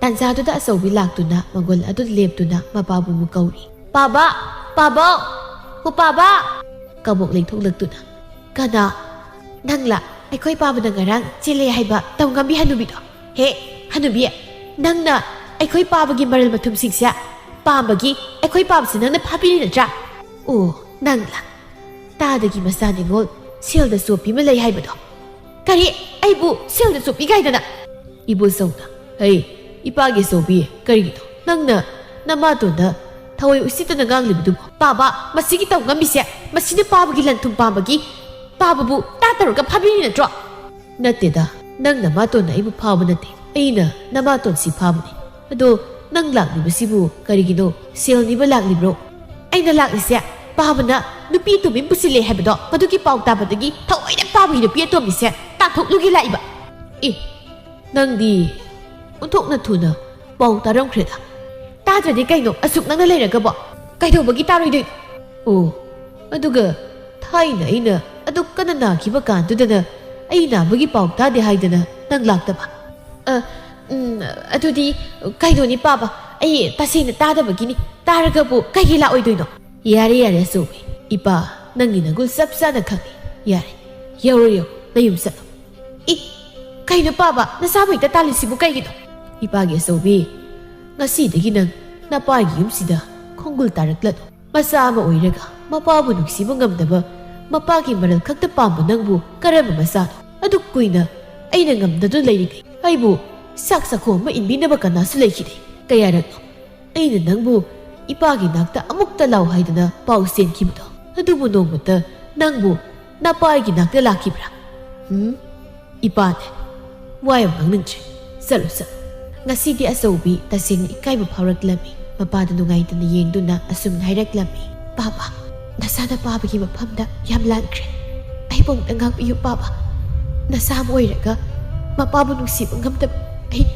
ꯇꯥꯟꯖꯥꯗꯨꯗ ꯑꯆꯧꯕꯤ ꯂꯥꯛꯇꯨꯅ ꯃꯪꯒꯣꯜ ꯑꯗꯨ ꯂꯦꯞꯇꯨꯅ ꯃꯄꯥꯕꯨ ꯑꯃꯨꯛ ꯀꯧꯔꯤ꯫ "ꯄꯥꯕ! ꯄꯥꯕ! ꯍꯣ ꯄꯥꯕ!" ꯀꯕꯣꯛ ꯂꯩ ꯊꯣꯛꯂꯛꯇꯨꯅ, "ꯀꯅꯥ? ꯅꯪꯂ ꯑꯩꯈꯣꯏ ꯄꯥꯕꯅ ꯉꯔꯥꯡ ꯆꯦꯜꯂꯦ ꯍꯥꯏꯕ ꯇꯧ ꯉꯝꯕꯤ ꯍꯅꯨꯕꯤꯗꯣ? ꯍꯦ, ꯍꯅꯨꯕꯤ, ꯅꯪꯅ ꯑꯩꯈꯣꯏ ꯄꯥꯕꯒꯤ ꯃꯔꯜ ꯃꯊꯨꯝꯁꯤꯡꯁꯦ ꯄꯥꯝꯕꯒꯤ ꯑꯩꯈꯣꯏ ꯄꯥꯕꯁꯦ ꯅꯪꯅ ꯐꯥꯕꯤꯔꯤ ꯅꯠꯇ꯭ꯔꯥ? ꯑꯣ, ꯅꯪꯂ? ꯇꯥꯗꯒꯤ ꯃꯆꯥ ꯅꯤꯉꯣꯜ ꯁꯦꯜꯗ ꯆꯣꯞꯄꯤ ꯑꯃ ꯂꯩ ꯍꯥꯏꯕꯗꯣ꯫ ꯀꯔꯤ? ꯑꯩꯕꯨ ꯁꯦꯜꯗ ꯆꯣꯞꯄꯤ ꯀꯥꯏꯗꯅ? ꯏꯕꯣꯆꯧꯅ, "ꯍꯩ, ꯏꯄꯥꯒꯤ ꯑꯆꯧꯕꯤ, ꯀꯔꯤꯒꯤꯅꯣ ꯅꯪꯅ ꯅꯃꯥꯇꯣꯟꯗ ꯊꯑꯣꯏ ꯎꯁꯤꯠꯇꯅ ꯉꯥꯡꯂꯤꯕꯗꯨꯕꯨ? ꯄꯥꯕ, ꯃꯁꯤꯒꯤ ꯇꯧ ꯉꯝꯃꯤꯁꯦ, ꯃꯁꯤꯅ ꯄꯥꯕꯒꯤ ꯂꯟ ꯊꯨꯝ ꯄꯥꯝꯕꯒꯤ ꯄꯥꯕꯕꯨ ꯇꯥ ꯇꯧꯔꯒ ꯐꯥꯕꯤꯔꯤ ꯅꯠꯇ꯭ꯔꯣ?" "ꯅꯠꯇꯦꯗ, ꯅꯪ ꯅꯃꯥꯇꯣꯟꯅ ꯑꯩꯕꯨ ꯐꯥꯕ ꯅꯠꯇꯦ, ꯑꯩꯅ ꯅꯃꯥꯇꯣꯟꯁꯤ ꯐꯥꯕꯅꯤ꯫ ꯑꯗꯣ ꯅꯪ ꯂꯥꯛꯂꯤꯕꯁꯤꯕꯨ ꯀꯔꯤꯒꯤꯅꯣ? ꯁꯦꯜ ꯅꯤꯕ ꯂꯥꯛꯂꯤꯕ꯭ꯔꯣ?" "ꯑꯩꯅ ꯂꯥꯛꯂꯤꯁꯦ ꯄꯥꯕꯅ ꯅꯨꯄꯤ ꯑꯇꯣꯝꯕꯤ ꯑꯃ ꯄꯨꯁꯤꯜꯂꯦ ꯍꯥꯏꯕꯗꯣ, ꯃꯗꯨꯒꯤ ꯄꯥꯎ ꯇꯥꯕꯗꯒꯤ ꯊꯑꯣꯏꯅ ꯄꯥꯕꯒꯤ ꯅꯨꯄꯤ ꯑꯇꯣꯝꯕꯤꯁꯦ ꯇꯥꯟꯊꯣꯛꯂꯨꯒꯦ ꯂꯥꯛꯏꯕ꯫" "ꯑꯦ, ꯅꯪꯗꯤ ꯑꯣꯟꯊꯣꯛꯅ ꯊꯨꯅ ꯄꯥꯎ ꯇꯥꯔꯝꯈ꯭ꯔꯦꯗ꯫ ꯇꯥꯗ꯭ꯔꯗꯤ ꯀꯩꯅꯣ, ꯑꯁꯨꯛ ꯅꯪꯅ ꯂꯩꯔꯒꯕꯣ? ꯀꯩꯗꯧꯕꯒꯤ ꯇꯥꯔꯣꯏꯗꯣꯏꯅꯣ? ꯑꯣ, ꯑꯗꯨꯒ ꯊꯥꯏꯅ ꯑꯩꯅ ꯑꯗꯨꯛ ꯀꯟꯅ ꯅꯥꯈꯤꯕ ꯀꯥꯟꯗꯨꯗꯅ ꯑꯩ ꯅꯥꯕꯒꯤ ꯄꯥꯎ ꯇꯥꯗꯦ ꯍꯥꯏꯗꯅ ꯅꯪ ꯂꯥꯛꯇꯕ?" "ꯑ, ꯎꯝ, ꯑꯗꯨꯗꯤ ꯀꯩꯅꯣꯅꯤ ꯄꯥꯕ, ꯑꯩ ꯇꯁꯦꯡꯅ ꯇꯥꯗꯕꯒꯤꯅꯤ꯫ ꯇꯥꯔꯒꯕꯨ ꯀꯩꯒꯤ ꯂꯥꯛꯑꯣꯏꯗꯣꯏꯅꯣ?" "ꯌꯥꯔꯦ, ꯌꯥꯔꯦ, ꯑꯆꯧꯕꯤ꯫ ꯏꯄꯥ ꯅꯪꯒꯤ ꯅꯒꯨꯜ ꯆꯞ ꯆꯥꯅ ꯈꯪꯉꯤ꯫ ꯌꯥꯔꯦ, ꯌꯧꯔꯣ, ꯌꯧꯔꯣ, ꯅꯌꯨꯝ ꯆꯠꯂꯣ꯫" "ꯏ, ꯀꯩꯅꯣ ꯄꯥꯕ, ꯅꯆꯥꯕꯨ ꯍꯦꯛꯇ ꯇꯥꯜꯂꯤꯁꯤꯕꯨ ꯀꯩꯒꯤꯅꯣ?" "ꯏꯄꯥꯒꯤ ꯑꯆꯧꯕꯤ, ꯉꯁꯤꯗꯒꯤ ꯅꯪ ꯅꯄꯥꯒꯤ ꯌꯨꯝꯁꯤꯗ ꯈꯣꯡꯒꯨꯜ ꯇꯥꯔꯛꯂꯅꯨ꯫ ꯃꯆꯥ ꯑꯃ ꯑꯣꯏꯔꯒ ꯃꯄꯥꯕꯨ ꯅꯨꯡꯁꯤꯕ ꯉꯝꯗꯕ ꯃꯄꯥꯒꯤ ꯃꯔꯜ ꯈꯛꯇ ꯄꯥꯝꯕ ꯅꯪꯕꯨ ꯀꯔꯝꯕ ꯃꯆꯥꯅꯣ? ꯑꯗꯨꯛ ꯀꯨꯏꯅ ꯑꯩꯅ ꯉꯝꯗꯗꯨꯅ ꯂꯩꯔꯤꯉꯩ ꯑꯩꯕꯨ ꯆꯥꯛ ꯆꯥꯈꯣꯝ ꯑꯃ ꯏꯟꯕꯤꯅꯕ ꯀꯅꯥꯁꯨ ꯂꯩꯈꯤꯗꯦ꯫ ꯀꯌꯥꯔꯛꯅꯣ ꯑꯩꯅ ꯅꯪꯕꯨ ꯏꯄꯥꯒꯤ ꯅꯥꯛꯇ ꯑꯃꯨꯛꯇ ꯂꯥꯎ ꯍꯥꯏꯗꯅ ꯄꯥꯎ ꯆꯦꯟꯈꯤꯕꯗꯣ? ꯑꯗꯨꯕꯨ ꯅꯣꯡꯃꯇ ꯅꯪꯕꯨ ꯅꯄꯥꯒꯤ ꯅꯥꯛꯇ ꯂꯥꯛꯈꯤꯕ꯭ꯔꯥ? ꯍꯨꯝ? ꯏꯄꯥꯅꯦ, ꯋꯥ ꯌꯥꯝ ꯉꯥꯡꯅꯤꯡꯗ꯭ꯔꯦ꯫ ꯆꯠꯂꯣ, ꯆꯠꯂꯣ꯫" ꯉꯁꯤꯗꯤ ꯑꯆꯧꯕꯤ ꯇꯁꯦꯡꯅ ꯏꯀꯥꯏꯕ ꯐꯥꯎꯔꯛꯂꯝꯃꯤ꯫ ꯃꯄꯥꯗ ꯅꯨꯡꯉꯥꯏꯇꯅ ꯌꯦꯡꯗꯨꯅ ꯑꯁꯨꯝꯅ ꯍꯥꯏꯔꯛꯂꯝꯃꯤ, "ꯄꯥꯕ, ꯅꯁꯥꯅ ꯄꯥꯕꯒꯤ ꯃꯐꯝꯗ ꯌꯥꯝ ꯂꯥꯟꯈ꯭ꯔꯦ꯫ ꯑꯩꯕꯨ ꯑꯃꯨꯛꯇ ꯉꯥꯛꯄꯤꯌꯨ ꯄꯥꯕ꯫ ꯅꯁꯥ ꯑꯃ ꯑꯣꯏꯔꯒ ꯃꯄꯥꯕꯨ ꯅꯨꯡꯁꯤꯕ ꯉꯝꯗꯕ ꯑꯩ,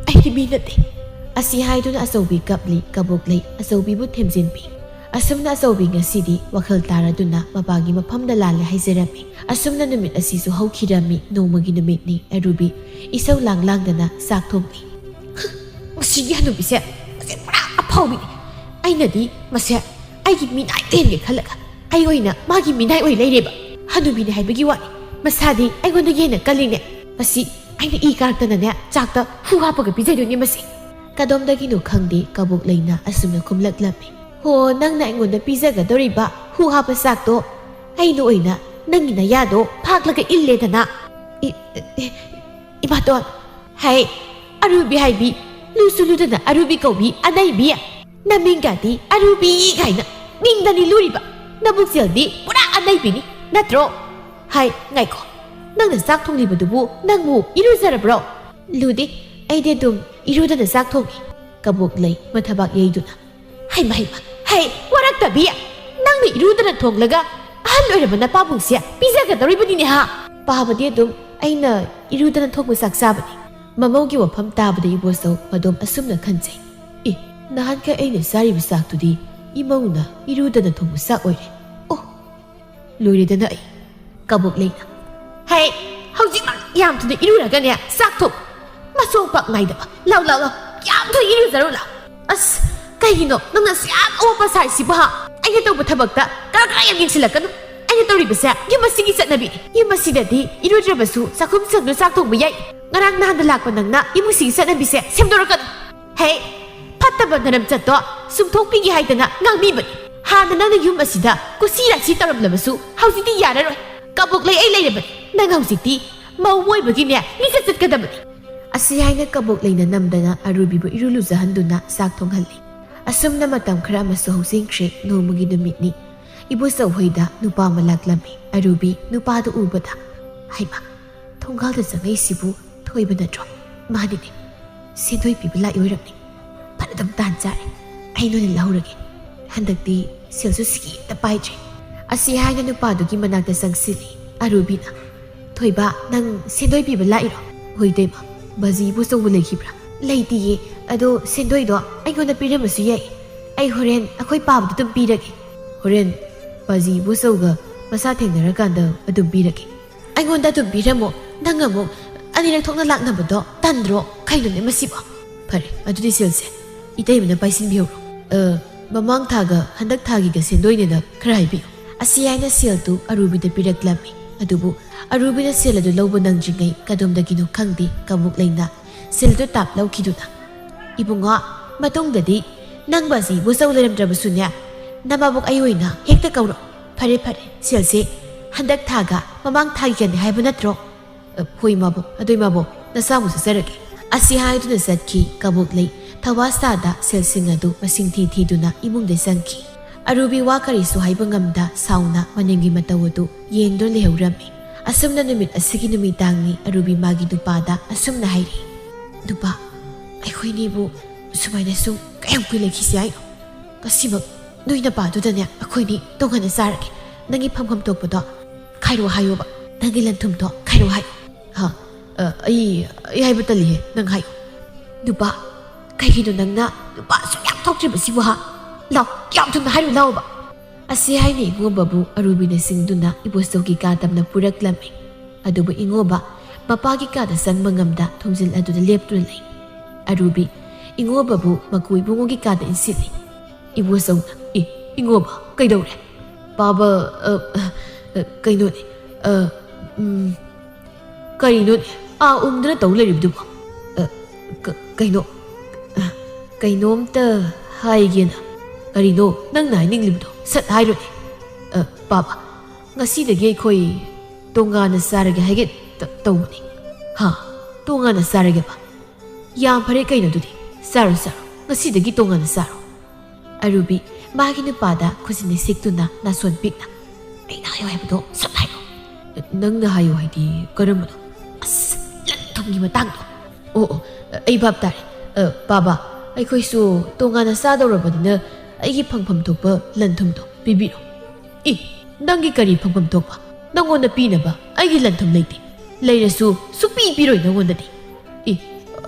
ꯑꯩꯗꯤ ꯃꯤ ꯅꯠꯇꯦ꯫" ꯑꯁꯤ ꯍꯥꯏꯗꯨꯅ ꯑꯆꯧꯕꯤ ꯀꯞꯂꯤ꯫ ꯀꯕꯣꯛ ꯂꯩ ꯑꯆꯧꯕꯤꯕꯨ ꯊꯦꯝꯖꯤꯟꯕꯤ꯫ ꯑꯁꯨꯝꯅ ꯑꯆꯧꯕꯤ ꯉꯁꯤꯗꯤ ꯋꯥꯈꯜ ꯇꯥꯔꯗꯨꯅ ꯃꯄꯥꯒꯤ ꯃꯐꯝꯗ ꯂꯥꯜꯂꯦ ꯍꯥꯏꯖꯔꯝꯃꯤ꯫ ꯑꯁꯨꯝꯅ ꯅꯨꯃꯤꯠ ꯑꯁꯤꯁꯨ ꯍꯧꯈꯤꯔꯝꯃꯤ꯫ ꯅꯣꯡꯃꯒꯤ ꯅꯨꯃꯤꯠꯅꯤ꯫ ꯑꯔꯨꯕꯤ ꯏꯁꯧ ꯂꯥꯡ ꯂꯥꯡꯗꯅ ꯆꯥꯛ ꯊꯣꯡꯂꯤ꯫ "ꯍ, ꯃꯁꯤꯒꯤ ꯍꯅꯨꯕꯤꯁꯦ, ꯃꯁꯤ ꯄꯨꯔꯥ ꯑꯐꯥꯎꯕꯤꯅꯤ꯫ ꯑꯩꯅꯗꯤ ꯃꯁꯦ ꯑꯩꯒꯤ ꯃꯤꯅꯥꯏ ꯑꯣꯏꯍꯟꯒꯦ ꯈꯜꯂꯒ ꯑꯩ ꯑꯣꯏꯅ ꯃꯥꯒꯤ ꯃꯤꯅꯥꯏ ꯑꯣꯏ ꯂꯩꯔꯦꯕ꯫ ꯍꯅꯨꯕꯤꯅꯤ ꯍꯥꯏꯕꯒꯤ ꯋꯥꯅꯤ, ꯃꯁꯥꯗꯤ ꯑꯩꯉꯣꯟꯗꯒꯤ ꯍꯦꯟꯅ ꯀꯜꯂꯤꯅꯦ꯫ ꯃꯁꯤ ꯑꯩꯅ ꯏ ꯀꯥꯔꯛꯇꯅꯅꯦ ꯆꯥꯛꯇ ꯍꯨ ꯍꯥꯞꯄꯒ ꯄꯤꯖꯗꯣꯏꯅꯦ ꯃꯁꯤ꯫" ꯀꯗꯣꯝꯗꯒꯤꯅꯣ ꯈꯪꯗꯦ, ꯀꯕꯣꯛ ꯂꯩꯅ ꯑꯁꯨꯝꯅ ꯈꯨꯝꯂꯛꯂꯝꯃꯤ, "ꯍꯣ, ꯅꯪꯅ ꯑꯩꯉꯣꯟꯗ ꯄꯤꯖꯒꯗꯧꯔꯤꯕ ꯍꯨ ꯍꯥꯞꯄ ꯆꯥꯛꯇꯣ ꯑꯩꯅ ꯑꯣꯏꯅ ꯅꯪꯒꯤ ꯅꯌꯥꯗꯣ ꯐꯥꯛꯂꯒ ꯏꯜꯂꯦꯗꯅ꯫" "ꯏ-, ꯏ-, ꯏꯃꯥꯇꯣꯟ, ꯍꯩ, ꯑꯔꯨꯕꯤ ꯍꯥꯏꯕꯤ, ꯂꯨꯁꯨ ꯂꯨꯗꯅ ꯑꯔꯨꯕꯤ ꯀꯧꯕꯤ ꯑꯅꯩꯕꯤ꯫ ꯅꯃꯤꯡꯒꯗꯤ ꯑꯔꯨꯕꯤ ꯀꯥꯏꯅ ꯃꯤꯡꯗꯅꯤ ꯂꯨꯔꯤꯕ꯫ ꯅꯕꯨꯛꯆꯦꯜꯗꯤ ꯄꯨꯔꯥ ꯑꯅꯩꯕꯤꯅꯤ, ꯅꯠꯇ꯭ꯔꯣ? ꯍꯥꯏ, ꯉꯥꯏꯈꯣ, ꯅꯪꯅ ꯆꯥꯛ ꯊꯣꯡꯂꯤꯕꯗꯨꯕꯨ ꯅꯪꯕꯨ ꯏꯔꯨꯖꯔꯕ꯭ꯔꯣ? ꯂꯨꯗꯦ, ꯑꯩꯗꯤ ꯑꯗꯨꯝ ꯏꯔꯨꯗꯅ ꯆꯥꯛ ꯊꯣꯡꯏ꯫ ꯀꯕꯣꯛꯂꯩ ꯃꯊꯕꯥꯛ ꯌꯩꯗꯨꯅ꯫ ꯍꯩꯃ, ꯍꯩꯃ, ꯍꯩ, ꯋꯥꯔꯛꯇꯕꯤ! ꯅꯪꯅ ꯏꯔꯨꯗꯅ ꯊꯣꯡꯂꯒ ꯑꯍꯜ ꯑꯣꯏꯔꯕ ꯅꯄꯥꯕꯨꯡꯁꯦ ꯄꯤꯖꯒꯗꯧꯔꯤꯕꯅꯤꯅꯦ ꯍꯥ? ꯄꯥꯕꯗꯤ ꯑꯗꯨꯝ ꯑꯩꯅ ꯏꯔꯨꯗꯅ ꯊꯣꯡꯕ ꯆꯥꯛ ꯆꯥꯕꯅꯤ꯫ ꯃꯃꯧꯒꯤ ꯋꯥꯐꯝ ꯇꯥꯕꯗ ꯏꯕꯣꯆꯧ ꯃꯗꯣꯝ ꯑꯁꯨꯝꯅ ꯈꯟꯖꯩ꯫ ꯑꯦ, ꯅꯍꯥꯟꯈꯩ ꯑꯩꯅ ꯆꯥꯔꯤꯕ ꯆꯥꯛꯇꯨꯗꯤ ꯏꯃꯧꯅ ꯏꯔꯨꯗꯅ ꯊꯣꯡꯕ ꯆꯥꯛ ꯑꯣꯏꯔꯦ꯫ ꯑꯣ, ꯂꯣꯏꯔꯦꯗꯅ ꯑꯩ꯫ ꯀꯕꯣꯛꯂꯩꯅ꯫ ꯍꯩ, ꯍꯧꯖꯤꯛꯃꯛ ꯌꯥꯝ ꯊꯨꯅ ꯏꯔꯨꯔꯒꯅꯦ ꯆꯥꯛ ꯊꯣꯡ꯫ ꯃꯆꯣꯡ ꯄꯥꯛ ꯅꯥꯏꯗꯕ꯫ ꯂꯥꯎ, ꯂꯥꯎ, ꯂꯥꯎ꯫ ꯌꯥꯝ ꯊꯨꯅ ꯏꯔꯨꯖꯔꯨ ꯂꯥꯎ꯫ ꯑꯁ, ꯀꯩꯒꯤꯅꯣ ꯅꯪꯅ ꯑꯁꯨꯛ ꯌꯥꯝ ꯑꯋꯥꯕ ꯁꯥꯔꯤꯁꯤꯕꯣ ꯍꯥ? ꯑꯩꯅ ꯇꯧꯕ ꯊꯕꯛꯇ ꯀꯔꯥ ꯀꯔꯥ ꯌꯥꯝ ꯌꯦꯡꯁꯤꯜꯂꯛꯀꯅꯨ꯫ ꯑꯩꯅ ꯇꯧꯔꯤꯕꯁꯦ ꯌꯨꯝ ꯑꯁꯤꯒꯤ ꯆꯠꯅꯕꯤꯅꯤ꯫ ꯌꯨꯝ ꯑꯁꯤꯗꯗꯤ ꯏꯔꯨꯗ꯭ꯔꯕꯁꯨ ꯆꯥꯛꯈꯨꯝ ꯁꯪꯗꯨꯅ ꯆꯥꯛ ꯊꯣꯡꯕ ꯌꯥꯏ꯫ ꯉꯔꯥꯡ ꯅꯍꯥꯟꯗ ꯂꯥꯛꯄ ꯅꯪꯅ ꯏꯃꯨꯡꯁꯤꯒꯤ ꯆꯠꯅꯕꯤꯁꯦ ꯁꯦꯝꯗꯣꯔꯛꯀꯅꯨ꯫ ꯍꯦ, ꯐꯠꯇꯕ ꯅꯔꯝꯆꯠꯇꯣ ꯁꯨꯝꯊꯣꯛꯄꯤꯒꯦ ꯍꯥꯏꯗꯅ ꯉꯥꯡꯕꯤꯕꯅꯤ꯫ ꯍꯥꯟꯅ ꯅꯪꯅ ꯌꯨꯝ ꯑꯁꯤꯗ ꯀꯨꯁꯤ ꯔꯥꯁꯤ ꯇꯧꯔꯝꯂꯕꯁꯨ ꯍꯧꯖꯤꯛꯇꯤ ꯌꯥꯔꯔꯣꯏ꯫ ꯀꯕꯣꯛꯂꯩ ꯑꯩ ꯂꯩꯔꯕꯅꯤ꯫ ꯅꯪ ꯍꯧꯖꯤꯛꯇꯤ ꯃꯧ ꯑꯣꯏꯕꯒꯤꯅꯦ ꯂꯤꯆꯠ ꯆꯠꯀꯗꯕꯅꯤ꯫ ꯑꯁꯤ ꯍꯥꯏꯅ ꯀꯕꯣꯛꯂꯩꯅ ꯅꯝꯗꯅ ꯑꯔꯨꯕꯤꯕꯨ ꯏꯔꯨ ꯂꯨꯖꯍꯟꯗꯨꯅ ꯆꯥꯛ ꯊꯣꯡꯍꯜꯂꯤ꯫ ꯑꯁꯨꯝꯅ ꯃꯇꯝ ꯈꯔ ꯑꯃꯁꯨ ꯍꯧꯖꯤꯟꯈ꯭ꯔꯦ꯫ ꯅꯣꯡꯃꯒꯤ ꯅꯨꯃꯤꯠꯅꯤ꯫ ꯏꯕꯣꯆꯧ ꯍꯣꯏꯗ ꯅꯨꯄꯥ ꯑꯃ ꯂꯥꯛꯂꯝꯃꯤ꯫ ꯑꯔꯨꯕꯤ ꯅꯨꯄꯥꯗꯨ ꯎꯕꯗ, "ꯍꯩꯃꯥ, ꯊꯣꯡꯒꯥꯜꯗ ꯆꯪꯉꯛꯏꯁꯤꯕꯨ ꯊꯣꯏꯕ ꯅꯠꯇ꯭ꯔꯣ? ꯃꯥꯅꯤꯅꯦ, ꯁꯦꯟꯗꯣꯏ ꯄꯤꯕ ꯂꯥꯛꯏ ꯑꯣꯏꯔꯝꯅꯤ꯫ ꯐꯅꯗꯨꯝ ꯇꯥꯟ ꯆꯥꯔꯦ꯫ ꯑꯩ ꯅꯣꯏꯅ ꯂꯧꯍꯧꯔꯒꯦ꯫ ꯍꯟꯗꯛꯇꯤ ꯁꯦꯜꯁꯨ ꯁꯤꯀꯤ ꯑꯝꯇ ꯄꯥꯏꯗ꯭ꯔꯦ"꯫ ꯑꯁꯤ ꯍꯥꯏꯅ ꯅꯨꯄꯥꯗꯨꯒꯤ ꯃꯅꯥꯛꯇ ꯆꯪꯁꯤꯜꯂꯤ꯫ ꯑꯔꯨꯕꯤꯅ, "ꯊꯣꯏꯕ, ꯅꯪ ꯁꯦꯟꯗꯣꯏ ꯄꯤꯕ ꯂꯥꯛꯏꯔꯣ?" "ꯍꯣꯏ ꯏꯇꯩꯃ, ꯕꯥꯖꯤ ꯏꯕꯣꯆꯧꯕꯨ ꯂꯩꯈꯤꯕ꯭ꯔꯥ?" "ꯂꯩꯇꯤꯌꯦ, ꯑꯗꯣ ꯁꯦꯟꯗꯣꯏꯗꯣ ꯑꯩꯉꯣꯟꯗ ꯄꯤꯔꯝꯃꯁꯨ ꯌꯥꯏ꯫ ꯑꯩ ꯍꯣꯔꯦꯟ ꯑꯩꯈꯣꯏ ꯄꯥꯕꯗ ꯑꯗꯨꯝ ꯄꯤꯔꯒꯦ"꯫ "ꯍꯣꯔꯦꯟ ꯕꯥꯖꯤ ꯏꯕꯣꯆꯧꯒ ꯃꯁꯥ ꯊꯦꯡꯅꯔꯀꯥꯟꯗ ꯑꯗꯨꯝ ꯄꯤꯔꯒꯦ"꯫ "ꯑꯩꯉꯣꯟꯗ ꯑꯗꯨꯝ ꯄꯤꯔꯝꯃꯣ, ꯅꯪ ꯑꯃꯨꯛ ꯑꯅꯤꯔꯛ ꯊꯣꯛꯅ ꯂꯥꯛꯅꯕꯗꯣ ꯇꯟꯗ꯭ꯔꯣ? ꯀꯩꯅꯣꯅꯦ ꯃꯁꯤꯕꯣ"꯫ "ꯐꯔꯦ, ꯑꯗꯨꯗꯤ ꯁꯦꯜꯁꯦ ꯏꯇꯩꯃꯅ ꯄꯥꯏꯁꯤꯟꯕꯤꯍꯧꯔꯣ꯫ ꯑ, ꯃꯃꯥꯡ ꯊꯥꯒ ꯍꯟꯗꯛ ꯊꯥꯒꯤꯒ ꯁꯦꯟꯗꯣꯏꯅꯦꯅ ꯈꯔ ꯍꯥꯏꯕꯤꯌꯨ"꯫ ꯑꯁꯤ ꯍꯥꯏꯅ ꯁꯦꯜꯗꯨ ꯑꯔꯨꯕꯤꯗ ꯄꯤꯔꯛꯂꯝꯃꯤ꯫ ꯑꯗꯨꯕꯨ ꯑꯔꯨꯕꯤꯅ ꯁꯦꯜ ꯑꯗꯨ ꯂꯧꯕ ꯅꯪꯗ꯭ꯔꯤꯉꯩ ꯀꯗꯣꯝꯗꯒꯤꯅꯣ ꯈꯪꯗꯦ, ꯀꯕꯣꯛꯂꯩꯅ ꯁꯦꯜꯗꯨ ꯇꯥꯞ ꯂꯧꯈꯤꯗꯨꯅ, "ꯏꯕꯨꯡꯉꯣ, ꯃꯇꯨꯡꯗꯗꯤ ꯅꯪ ꯕꯥꯖꯤ ꯏꯕꯣꯆꯧ ꯂꯩꯔꯝꯗ꯭ꯔꯕꯁꯨꯅꯦ, ꯅꯃꯥꯕꯣꯛ ꯑꯩ ꯑꯣꯏꯅ ꯍꯦꯛꯇ ꯀꯧꯔꯛꯑꯣ꯫ ꯐꯔꯦ, ꯐꯔꯦ, ꯁꯦꯜꯁꯦ ꯍꯟꯗꯛ ꯊꯥꯒ ꯃꯃꯥꯡ ꯊꯥꯒꯤꯒꯅꯤ ꯍꯥꯏꯕ ꯅꯠꯇ꯭ꯔꯣ?" "ꯑ, ꯍꯣꯏ ꯏꯃꯥꯕꯣꯛ, ꯑꯗꯣ ꯏꯃꯥꯕꯣꯛ, ꯅꯁꯥꯃꯨꯛ ꯆꯠꯆꯔꯒꯦ꯫ ꯑꯁꯤ ꯍꯥꯏꯗꯨꯅ ꯆꯠꯈꯤ꯫ ꯀꯕꯣꯛꯂꯩ ꯊꯋꯥ ꯁꯥꯗ ꯁꯦꯜꯁꯤꯡ ꯑꯗꯨ ꯃꯁꯤꯡ ꯊꯤ ꯊꯤꯗꯨꯅ ꯏꯃꯨꯡꯗ ꯆꯪꯈꯤ꯫ ꯑꯔꯨꯕꯤ ꯋꯥ ꯀꯔꯤꯁꯨ ꯍꯥꯏꯕ ꯉꯝꯗ ꯁꯥꯎꯅ ꯃꯅꯤꯡꯒꯤ ꯃꯇꯧ ꯑꯗꯨ ꯌꯦꯡꯗꯨꯅ ꯂꯩꯍꯧꯔꯝꯃꯤ꯫ ꯑꯁꯨꯝꯅ ꯅꯨꯃꯤꯠ ꯑꯁꯤꯒꯤ ꯅꯨꯃꯤꯗꯥꯡꯅꯤ꯫ ꯑꯔꯨꯕꯤ ꯃꯥꯒꯤ ꯅꯨꯄꯥꯗ ꯑꯁꯨꯝꯅ ꯍꯥꯏꯔꯤ, "ꯅꯨꯄꯥ, ꯑꯩꯈꯣꯏꯅꯤꯕꯨ ꯁꯨꯃꯥꯏꯅ ꯁꯨꯝ ꯀꯌꯥꯝ ꯀꯨꯏ ꯂꯩꯈꯤꯁꯤ ꯍꯥꯏꯅꯣ? ꯉꯁꯤꯃꯛ ꯅꯣꯏ ꯅꯄꯥꯗꯨꯗꯅꯦ ꯑꯩꯈꯣꯏꯅꯤ ꯇꯣꯉꯥꯟꯅ ꯆꯥꯔꯒꯦ꯫ ꯅꯪꯒꯤ ꯐꯪꯐꯝ ꯊꯣꯛꯄꯗꯣ ꯈꯥꯏꯔꯣ ꯍꯥꯏꯌꯣꯕ꯫ ꯅꯪꯒꯤ ꯂꯟ ꯊꯨꯝꯗꯣ ꯈꯥꯏꯔꯣ ꯍꯥꯏꯌꯣ꯫" "ꯍꯥ? ꯑ, ꯑꯩ, ꯑꯩ ꯍꯥꯏꯕ ꯇꯜꯂꯤꯍꯦ, ꯅꯪ ꯍꯥꯏꯌꯣ꯫" "ꯅꯨꯄꯥ, ꯀꯩꯒꯤꯅꯣ ꯅꯪꯅ ꯅꯨꯄꯥ ꯑꯁꯨꯛ ꯌꯥꯝ ꯊꯣꯛꯇ꯭ꯔꯤꯕꯁꯤꯕꯨ, ꯍꯥ? ꯂꯥꯎ, ꯌꯥꯝ ꯊꯨꯅ ꯍꯥꯏꯔꯨ ꯂꯥꯎꯕ꯫" ꯑꯁꯤ ꯍꯥꯏꯅ ꯏꯉꯣꯕꯕꯨ ꯑꯔꯨꯕꯤꯅ ꯁꯤꯡꯗꯨꯅ ꯏꯕꯣꯆꯧꯒꯤ ꯀꯥ ꯇꯝꯅ ꯄꯨꯔꯛꯂꯝꯃꯤ꯫ ꯑꯗꯨꯕꯨ ꯏꯉꯣꯕ ꯃꯄꯥꯒꯤ ꯀꯥꯗ ꯆꯪꯕ ꯉꯝꯗ ꯊꯣꯡꯖꯤꯜ ꯑꯗꯨꯗ ꯂꯦꯞꯇꯨꯅ ꯂꯩ꯫ ꯑꯔꯨꯕꯤ ꯏꯉꯣꯕꯕꯨ ꯃꯀꯨ ꯏꯕꯨꯡꯉꯣꯒꯤ ꯀꯥꯗ ꯏꯟꯁꯤꯜꯂꯤ꯫ ꯏꯕꯣꯆꯧꯅ, "ꯑꯦ, ꯏꯉꯣꯕ, ꯀꯩꯗꯧꯔꯦ?" "ꯄꯥꯕ, ꯑ, ꯑ, ꯀꯩꯅꯣꯅꯦ, ꯑ, ꯎꯝ, ꯀꯔꯤꯅꯣꯅꯦ, ꯑꯥ ꯎꯪꯗꯅ ꯇꯧ ꯂꯩꯔꯤꯕꯗꯨꯕꯣ?" "ꯑ, ꯀ-, ꯀꯩꯅꯣ, ꯑ, ꯀꯩꯅꯣꯝꯇ ꯍꯥꯏꯒꯦꯅ꯫" "ꯀꯔꯤꯅꯣ ꯅꯪꯅ ꯍꯥꯏꯅꯤꯡꯂꯤꯕꯗꯣ? ꯁꯠ ꯍꯥꯏꯔꯣꯅꯦ꯫" "ꯑ, ꯄꯥꯕ, ꯉꯁꯤꯗꯒꯤ ꯑꯩꯈꯣꯏ ꯇꯣꯉꯥꯟꯅ ꯆꯥꯔꯒꯦ ꯍꯥꯏꯒꯦ ꯇ-, ꯇꯧꯕꯅꯤ꯫" "ꯍꯥ? ꯇꯣꯉꯥꯟꯅ ꯆꯥꯔꯒꯦꯕ? ꯌꯥꯝ ꯐꯔꯦ ꯀꯩꯅꯣ ꯑꯗꯨꯗꯤ꯫ ꯆꯥꯔꯣ, ꯆꯥꯔꯣ꯫ ꯉꯁꯤꯗꯒꯤ ꯇꯣꯉꯥꯟꯅ ꯆꯥꯔꯣ꯫" ꯑꯔꯨꯕꯤ ꯃꯥꯒꯤ ꯅꯨꯄꯥꯗ ꯈꯨꯖꯤꯟꯅ ꯁꯤꯛꯇꯨꯅ ꯅꯥꯁꯣꯟ ꯄꯤꯛꯅ, "ꯑꯩꯅ ꯍꯥꯏꯌꯣ ꯍꯥꯏꯕꯗꯣ ꯁꯠ ꯍꯥꯏꯔꯣ꯫" "ꯅꯪꯅ ꯍꯥꯏꯌꯣ ꯍꯥꯏꯗꯤ ꯀꯔꯝꯕꯅꯣ?" "ꯑꯁ, ꯂꯟ ꯊꯨꯝꯒꯤ ꯃꯇꯥꯡꯗꯣ꯫" "ꯑꯣ, ꯑꯣ, ꯑꯩ ꯚꯥꯞ ꯇꯥꯔꯦ꯫ ꯑ, ꯄꯥꯕ, ꯑꯩꯈꯣꯏꯁꯨ ꯇꯣꯉꯥꯟꯅ ꯆꯥꯗꯧꯔꯕꯅꯤꯅ ꯑꯩꯒꯤ ꯐꯪꯐꯝ ꯊꯣꯛꯄ ꯂꯟ ꯊꯨꯝꯗꯣ ꯄꯤꯕꯤꯔꯣ꯫" "ꯑꯦ, ꯅꯪꯒꯤ ꯀꯔꯤ ꯐꯪꯐꯝ ꯊꯣꯛꯄ? ꯅꯪꯉꯣꯟꯗ ꯄꯤꯅꯕ ꯑꯩꯒꯤ ꯂꯟ ꯊꯨꯝ ꯂꯩꯇꯦ꯫ ꯂꯩꯔꯁꯨ ꯁꯨꯛꯄꯤ ꯄꯤꯔꯣꯏ ꯅꯪꯉꯣꯟꯗꯗꯤ꯫" "ꯑꯦ,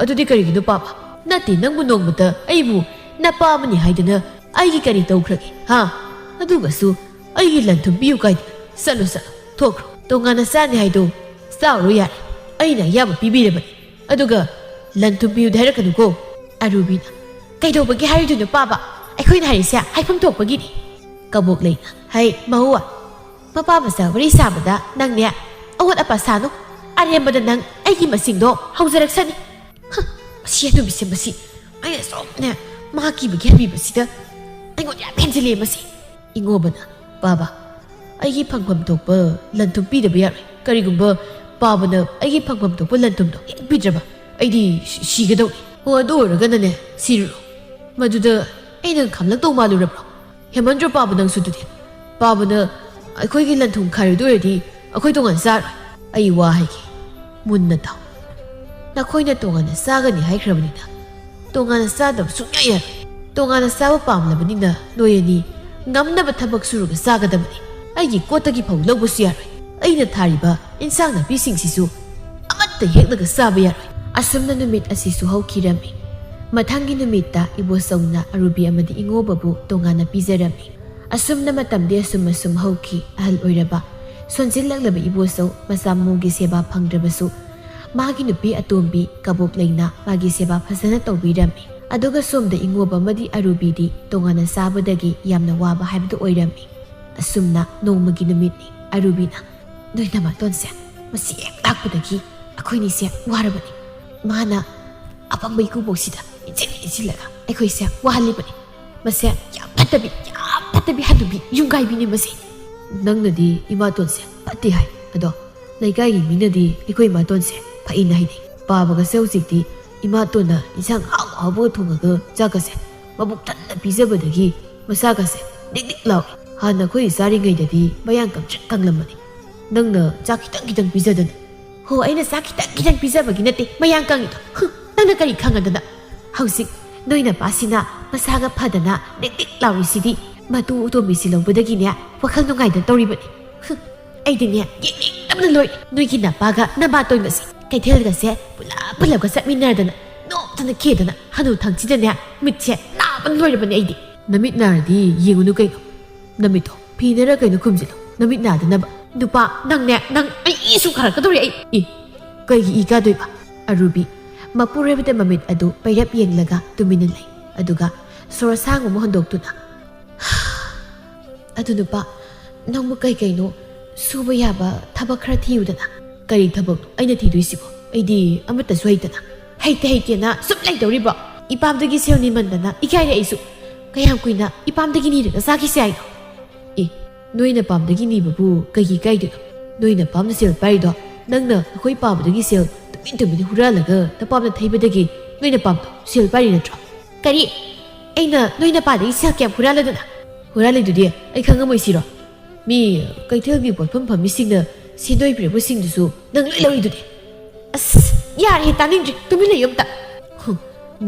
ꯑꯗꯨꯗꯤ ꯀꯔꯤꯒꯤꯅꯣ ꯄꯥꯕ? ꯅꯠꯇꯦ, ꯅꯪꯕꯨ ꯅꯣꯡꯃꯇ ꯑꯩꯕꯨ ꯅꯄꯥ ꯑꯃꯅꯤ ꯍꯥꯏꯗꯅ ꯑꯩꯒꯤ ꯀꯔꯤ ꯇꯧꯈ꯭ꯔꯒꯦ, ꯍꯥ? ꯑꯗꯨꯒꯁꯨ ꯑꯩꯒꯤ ꯂꯟ ꯊꯨꯝ ꯄꯤꯌꯨ ꯀꯥꯏꯗꯅ꯫ ꯆꯠꯂꯣ, ꯆꯠꯂꯣ, ꯊꯣꯛꯈ꯭ꯔꯣ꯫ ꯇꯣꯉꯥꯟꯅ ꯆꯥꯅꯤ ꯍꯥꯏꯗꯣ ꯆꯥꯔꯨꯔꯣ ꯌꯥꯔꯦ꯫ ꯑꯩꯅ ꯑꯌꯥꯕ ꯄꯤꯕꯤꯔꯕꯅꯤ꯫ ꯑꯗꯨꯒ ꯂꯟ ꯊꯨꯝ ꯄꯤꯌꯨꯗꯤ ꯍꯥꯏꯔꯛꯀꯅꯨꯀꯣ꯫" ꯑꯔꯨꯕꯤꯅ, "ꯀꯩꯗꯧꯕꯒꯤ ꯍꯥꯏꯔꯣꯏꯗꯣꯏꯅꯣ ꯄꯥꯕ? ꯑꯩꯈꯣꯏꯅ ꯍꯥꯏꯔꯤꯁꯦ ꯍꯥꯏꯐꯝ ꯊꯣꯛꯄꯒꯤꯅꯤ꯫" ꯀꯕꯣꯛꯂꯩꯅ, "ꯍꯩ, ꯃꯍꯨ, ꯃꯄꯥ ꯃꯆꯥ ꯋꯥꯔꯤ ꯁꯥꯕꯗ ꯅꯪꯅꯦ ꯑꯋꯥꯠ ꯑꯄꯥ ꯁꯥꯅꯨ꯫ ꯑꯔꯦꯝꯕꯗ ꯅꯪ ꯑꯩꯒꯤ ꯃꯁꯤꯡꯗꯣ ꯍꯧꯖꯔꯛꯁꯅꯤ꯫" "ꯍ, ꯃꯁꯤ ꯍꯅꯨꯕꯤꯁꯦ ꯃꯁꯤ꯫ ꯑꯩꯅ ꯁꯨꯝꯅꯦ ꯃꯥ ꯀꯤꯕꯒꯤ ꯍꯟꯕꯤꯕꯁꯤꯗ ꯑꯩꯉꯣꯟꯗ ꯌꯥꯝ ꯍꯦꯟꯖꯤꯜꯂꯦ ꯃꯁꯤ꯫" ꯏꯉꯣꯕꯅ, "ꯄꯥꯕ, ꯑꯩꯒꯤ ꯐꯪꯐꯝ ꯊꯣꯛꯄ ꯂꯟ ꯊꯨꯝ ꯄꯤꯗꯕ ꯌꯥꯔꯣꯏ꯫ ꯀꯔꯤꯒꯨꯝꯕ ꯄꯥꯕꯅ ꯑꯩꯒꯤ ꯐꯪꯐꯝ ꯊꯣꯛꯄ ꯂꯟꯊꯨꯝꯗꯣ ꯍꯦꯛ ꯄꯤꯗ꯭ꯔꯕ ꯑꯩꯗꯤ ꯁꯤ- ꯁꯤꯒꯗꯧꯅꯤ꯫ ꯑꯣ, ꯑꯗꯨ ꯑꯣꯏꯔꯒꯅꯅꯦ, ꯁꯤꯔꯨꯔꯣ꯫ ꯃꯗꯨꯗ ꯑꯩꯅ ꯈꯝꯂꯛꯇꯧ ꯃꯥꯜꯂꯨꯔꯕ꯭ꯔꯣ? ꯍꯦꯃꯟꯗ꯭ꯔꯣ ꯄꯥꯕ ꯅꯪꯁꯨ ꯑꯗꯨꯗꯤ? ꯄꯥꯕꯅ ꯑꯩꯈꯣꯏꯒꯤ ꯂꯟꯊꯨꯝ ꯈꯥꯏꯔꯨꯗꯣꯏ ꯑꯣꯏꯔꯗꯤ ꯑꯩꯈꯣꯏ ꯇꯣꯉꯥꯟ ꯆꯥꯔꯣꯏ꯫ ꯑꯩ ꯋꯥ ꯍꯥꯏꯒꯦ, ꯃꯨꯟꯅ ꯇꯥꯎ꯫ ꯅꯈꯣꯏꯅ ꯇꯣꯉꯥꯟꯅ ꯆꯥꯒꯅꯤ ꯍꯥꯏꯈ꯭ꯔꯕꯅꯤꯅ ꯇꯣꯉꯥꯟꯅ ꯆꯥꯗꯕ ꯁꯨꯡꯌꯥ ꯌꯥꯔꯣꯏ꯫ ꯇꯣꯉꯥꯟꯅ ꯆꯥꯕ ꯄꯥꯝꯂꯕꯅꯤꯅ ꯅꯣꯏ ꯑꯅꯤ ꯉꯝꯅꯕ ꯊꯕꯛ ꯁꯨꯔꯒ ꯆꯥꯒꯗꯕꯅꯤ꯫ ꯑꯩꯒꯤ ꯀꯣꯠꯇꯒꯤ ꯐꯧ ꯂꯧꯕꯁꯨ ꯌꯥꯔꯣꯏ꯫ ꯑꯩꯅ ꯊꯥꯔꯤꯕ ꯏꯟꯁꯥꯡ ꯅꯥꯄꯤꯁꯤꯡꯁꯤꯁꯨ ꯑꯃꯠꯇ ꯍꯦꯛꯂꯒ ꯆꯥꯕ ꯌꯥꯔꯣꯏ꯫ ꯑꯁꯨꯝꯅ ꯅꯨꯃꯤꯠ ꯑꯁꯤꯁꯨ ꯍꯧꯈꯤꯔꯝꯃꯤ꯫ ꯃꯊꯪꯒꯤ ꯅꯨꯃꯤꯠꯇ ꯏꯕꯣꯆꯧꯅ ꯑꯔꯨꯕꯤ ꯑꯃꯗꯤ ꯏꯉꯣꯕꯕꯨ ꯇꯣꯉꯥꯟꯅ ꯄꯤꯖꯔꯝꯃꯤ꯫ ꯑꯁꯨꯝꯅ ꯃꯇꯝꯗꯤ ꯑꯁꯨꯝ ꯑꯁꯨꯝ ꯍꯧꯈꯤ꯫ ꯑꯍꯜ ꯑꯣꯏꯔꯕ ꯁꯣꯟꯖꯤꯜꯂꯛꯂꯕ ꯏꯕꯣꯆꯧ ꯃꯆꯥ ꯃꯎꯒꯤ ꯁꯦꯕꯥ ꯐꯪꯗ꯭ꯔꯕꯁꯨ ꯃꯥꯒꯤ ꯅꯨꯄꯤ ꯑꯇꯣꯝꯕꯤ ꯀꯕꯣꯛ ꯂꯩꯅ ꯃꯥꯒꯤ ꯁꯦꯕꯥ ꯐꯖꯅ ꯇꯧꯕꯤꯔꯝꯃꯤ꯫ ꯑꯗꯨꯒ ꯁꯣꯝꯗ ꯏꯉꯣꯕ ꯑꯃꯗꯤ ꯑꯔꯨꯕꯤꯗꯤ ꯇꯣꯉꯥꯟꯅ ꯆꯥꯕꯗꯒꯤ ꯌꯥꯝꯅ ꯋꯥꯕ ꯍꯥꯏꯕꯗꯨ ꯑꯣꯏꯔꯝꯃꯤ꯫ ꯑꯁꯨꯝꯅ ꯅꯣꯡꯃꯒꯤ ꯅꯨꯃꯤꯠꯅꯤ꯫ ꯑꯔꯨꯕꯤꯅ, "ꯅꯣꯏ ꯅꯃꯥꯇꯣꯟꯁꯦ ꯃꯁꯤ ꯍꯦꯛ ꯂꯥꯛꯄꯗꯒꯤ ꯑꯩꯈꯣꯏꯅꯤꯁꯦ ꯋꯥꯔꯕꯅꯤ꯫ ꯃꯥꯅ ꯑꯄꯪꯕ ꯏꯀꯨꯕꯣꯛꯁꯤꯗ ꯏꯟꯁꯤꯟ ꯏꯟꯁꯤꯜꯂꯒ ꯑꯩꯈꯣꯏꯁꯦ ꯋꯥꯍꯜꯂꯤꯕꯅꯤ꯫ ꯃꯁꯦ ꯌꯥꯝ ꯐꯠꯇꯕꯤ, ꯌꯥꯝ ꯐꯠꯇꯕꯤ ꯍꯅꯨꯕꯤ ꯌꯨꯝꯒꯥꯏꯕꯤꯅꯤ ꯃꯁꯦ꯫" ꯅꯪꯅꯗꯤ ꯏꯃꯥꯇꯣꯟꯁꯦ ꯐꯠꯇꯦ ꯍꯥꯏ, ꯑꯗꯣ ꯂꯩꯀꯥꯏꯒꯤ ꯃꯤꯅꯗꯤ ꯑꯩꯈꯣꯏ ꯏꯃꯥꯇꯣꯟꯁꯦ ꯐꯩꯅ ꯍꯥꯏꯅꯩ꯫ ꯄꯥꯕꯒꯁꯦ ꯍꯧꯖꯤꯛꯇꯤ ꯏꯃꯥꯇꯣꯟꯅ ꯏꯟꯁꯥꯡ ꯍꯥꯎ ꯍꯥꯎꯕꯒ ꯊꯣꯡꯉꯒ ꯆꯥꯛꯀꯁꯦ ꯃꯕꯨꯛ ꯊꯟꯅ ꯄꯤꯖꯕꯗꯒꯤ ꯃꯁꯥꯒꯁꯦ ꯗꯤꯛ ꯗꯤꯛ ꯂꯥꯎꯔꯦ꯫ ꯍꯥꯟꯅ ꯑꯩꯈꯣꯏ ꯆꯥꯔꯤꯉꯩꯗꯗꯤ ꯃꯌꯥꯡ ꯀꯪꯇ꯭ꯔꯤꯛ ꯀꯪꯂꯝꯕꯅꯤ꯫ ꯅꯪꯅ ꯆꯥꯛ ꯈꯤꯇꯪ ꯈꯤꯇꯪ ꯄꯤꯖꯗꯅ꯫ ꯍꯣ, ꯑꯩꯅ ꯆꯥꯛ ꯈꯤꯇꯪ ꯈꯤꯇꯪ ꯄꯤꯖꯕꯒꯤ ꯅꯠꯇꯦ ꯃꯌꯥꯡ ꯀꯪꯉꯤꯗꯣ꯫ ꯍꯨꯝ, ꯅꯪꯅ ꯀꯔꯤ ꯈꯪꯉꯗꯅ? ꯍꯧꯖꯤꯛ ꯅꯣꯏ ꯅꯄꯥꯁꯤꯅ ꯃꯁꯥꯒ ꯐꯗꯅ ꯗꯤꯛ ꯗꯤꯛ ꯂꯥꯎꯔꯤꯁꯤꯗꯤ ꯃꯇꯨ ꯎꯇꯣꯝꯕꯤꯁꯤ ꯂꯧꯕꯗꯒꯤꯅꯦ ꯋꯥꯈꯜ ꯅꯨꯡꯉꯥꯏꯗꯅ ꯇꯧꯔꯤꯕꯅꯤ꯫ ꯍꯨꯝ, ꯑꯩꯗꯤꯅꯦ ꯌꯦꯡꯅꯤꯡꯗꯕꯅ ꯂꯣꯏꯔꯦ꯫ ꯅꯣꯏꯒꯤ ꯅꯄꯥꯒ ꯅꯃꯥꯇꯣꯟꯒꯁꯦ ꯀꯩꯊꯦꯜꯒꯁꯦ ꯄꯨꯂꯞ ꯄꯨꯂꯞꯀ ꯆꯠꯃꯤꯟꯅꯗꯅ ꯅꯣꯛꯇꯅ ꯈꯦꯗꯅ ꯍꯅꯨ ꯊꯪꯁꯤꯗꯅꯦ ꯃꯤꯠꯁꯦ ꯅꯥꯕꯅ ꯂꯣꯏꯔꯕꯅꯦ ꯑꯩꯗꯤ꯫ ꯅꯃꯤꯠ ꯅꯥꯔꯗꯤ ꯌꯦꯡꯉꯨꯅꯨ ꯀꯩꯅꯣ꯫ ꯅꯃꯤꯠꯇꯣ ꯐꯤꯅꯔ ꯀꯩꯅꯣ ꯈꯨꯝꯖꯤꯜꯂꯣ, ꯅꯃꯤꯠ ꯅꯥꯗꯅꯕ꯫ ꯅꯨꯄꯥ, ꯅꯪꯅꯦ, ꯅꯪ ꯑꯩ ꯏꯁꯨ ꯈꯥꯔꯛꯀꯗꯧꯔꯦ ꯑꯩ꯫ ꯏ, ꯀꯩꯒꯤ ꯏ ꯀꯥꯗꯣꯏꯕ? ꯑꯔꯨꯕꯤ ꯃꯄꯨꯔꯣꯏꯕꯗ ꯃꯃꯤꯠ ꯑꯗꯨ ꯄꯩꯔꯞ ꯌꯦꯡꯂꯒ ꯇꯨꯃꯤꯟꯅ ꯂꯩ꯫ ꯑꯗꯨꯒ ꯁꯣꯔ ꯑꯁꯥꯡꯕ ꯑꯃ ꯍꯣꯟꯗꯣꯛꯇꯨꯅ, "ꯑꯗꯨ ꯅꯨꯄꯥ, ꯅꯪꯕꯨ ꯀꯩ ꯀꯩꯅꯣ ꯁꯨꯕ ꯌꯥꯕ ꯊꯕꯛ ꯈꯔ ꯊꯤꯌꯨꯗꯅ꯫" "ꯀꯔꯤ ꯊꯕꯛꯅꯣ ꯑꯩꯅ ꯊꯤꯗꯣꯏꯁꯤꯕꯣ? ꯑꯩꯗꯤ ꯑꯃꯠꯇꯁꯨ ꯍꯩꯇꯅ꯫" "ꯍꯩꯇꯦ ꯍꯩꯇꯦꯅ ꯁꯨꯝ ꯂꯩꯗꯧꯔꯤꯕꯣ? ꯏꯄꯥꯝꯗꯒꯤ ꯁꯦꯜ ꯅꯤꯃꯟꯗꯅ ꯏꯀꯥꯏꯔꯦ ꯑꯩꯁꯨ꯫ ꯀꯌꯥꯝ ꯀꯨꯏꯅ ꯏꯄꯥꯝꯗꯒꯤ ꯅꯤꯔꯒ ꯆꯥꯈꯤꯁꯦ ꯍꯥꯏꯅꯣ?" "ꯑꯦ, ꯅꯣꯏ ꯅꯄꯥꯝꯗꯒꯤ ꯅꯤꯕꯕꯨ ꯀꯩꯒꯤ ꯏꯀꯥꯏꯗꯣꯏꯅꯣ? ꯅꯣꯏ ꯅꯄꯥꯝꯅ ꯁꯦꯜ ꯄꯥꯏꯔꯤꯗꯣ ꯅꯪꯅ ꯑꯩꯈꯣꯏ ꯄꯥꯕꯗꯒꯤ ꯁꯦꯜ ꯇꯨꯃꯤꯟ ꯇꯨꯃꯤꯟ ꯍꯨꯔꯥꯜꯂꯒ ꯅꯄꯥꯝꯅ ꯊꯩꯕꯗꯒꯤ ꯅꯣꯏ ꯅꯄꯥꯝꯗꯣ ꯁꯦꯜ ꯄꯥꯏꯔꯤ ꯅꯠꯇ꯭ꯔꯣ? ꯀꯔꯤ? ꯑꯩꯅ ꯅꯣꯏ ꯅꯄꯥꯗꯒꯤ ꯁꯦꯜ ꯀꯌꯥꯝ ꯍꯨꯔꯥꯜꯂꯗꯅ? ꯍꯨꯔꯥꯜꯂꯤꯗꯨꯗꯤ ꯑꯩ ꯈꯪꯉꯝꯃꯣꯏ ꯁꯤꯔꯣ? ꯃꯤ ꯀꯩꯊꯦꯜꯒꯤ ꯄꯣꯠꯐꯝ ꯐꯝꯃꯤꯁꯤꯡꯅ ꯁꯦꯟꯗꯣꯏ ꯄꯤꯔꯛꯄꯁꯤꯡꯗꯨꯁꯨ ꯅꯪ ꯂꯣꯏ ꯂꯧꯔꯤꯗꯨꯗꯤ꯫ ꯑꯁ, ꯌꯥꯔꯦꯍꯦ, ꯇꯥꯅꯤꯡꯗ꯭ꯔꯦ, ꯇꯨꯃꯤꯟ ꯂꯩꯌꯨ ꯑꯝꯇ꯫ ꯍꯨꯝ,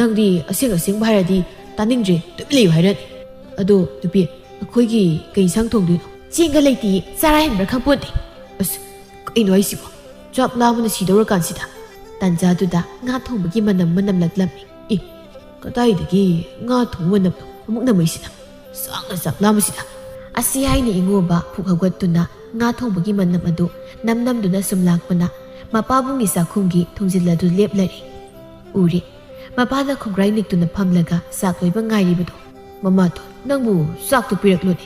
ꯅꯪꯗꯤ ꯑꯁꯦꯡ ꯑꯁꯦꯡꯕ ꯍꯥꯏꯔꯗꯤ ꯇꯥꯅꯤꯡꯗ꯭ꯔꯦ, ꯇꯨꯃꯤꯟ ꯂꯩꯌꯨ ꯍꯥꯏꯔꯅꯤ꯫ ꯑꯗꯣ ꯅꯨꯄꯤ, ꯑꯩꯈꯣꯏꯒꯤ ꯀꯩ ꯏꯟꯁꯥꯡ ꯊꯣꯡꯗꯣꯏꯅꯣ? ꯆꯦꯡꯒ ꯂꯩꯇꯤꯌꯦ, ꯆꯔꯥ ꯍꯦꯟꯕ꯭ꯔꯥ ꯈꯪꯄꯣꯟꯇꯦ꯫ ꯑꯁ, ꯀꯩꯅꯣ ꯍꯥꯏꯁꯤꯕꯣ? ꯆꯥꯛ ꯂꯥꯝꯕꯅ ꯁꯤꯗꯧꯔꯀꯥꯟꯁꯤꯗ꯫ ꯇꯥꯟꯖꯥꯗꯨꯗ ꯉꯥ ꯊꯣꯡꯕꯒꯤ ꯃꯅꯝ ꯑꯃ ꯅꯝꯂꯛꯂꯝꯃꯤ꯫ ꯑꯦ, ꯀꯗꯥꯏꯗꯒꯤ ꯉꯥ ꯊꯣꯡꯕ ꯃꯅꯝꯅꯣ? ꯑꯃꯨꯛ ꯅꯝꯃꯛꯏꯁꯤꯅ꯫ ꯆꯥꯛꯅ ꯆꯥꯛ ꯂꯥꯝꯕꯁꯤꯗ꯫ ꯑꯁꯤ ꯍꯥꯏꯅ ꯏꯉꯣꯕ ꯐꯨꯛ ꯍꯧꯒꯠꯇꯨꯅ ꯉꯥ ꯊꯣꯡꯕꯒꯤ ꯃꯅꯝ ꯑꯗꯨ ꯅꯝ ꯅꯝꯗꯨꯅ ꯁꯨꯝ ꯂꯥꯛꯄꯅ ꯃꯄꯥꯕꯨꯡꯒꯤ ꯆꯥꯛꯈꯨꯝꯒꯤ ꯊꯣꯡꯖꯤꯜ ꯑꯗꯨ ꯂꯦꯞꯂꯔꯦ꯫ ꯎꯔꯦ꯫ ꯃꯄꯥꯅ ꯈꯣꯡꯒ꯭ꯔꯥꯏ ꯅꯤꯛꯇꯨꯅ ꯐꯝꯂꯒ ꯆꯥꯛ ꯂꯣꯏꯕ ꯉꯥꯏꯔꯤꯕꯗꯣ꯫ "ꯃꯃꯥꯇꯣꯟ, ꯅꯪꯕꯨ ꯆꯥꯛꯇꯨ ꯄꯤꯔꯛꯂꯣꯅꯦ꯫"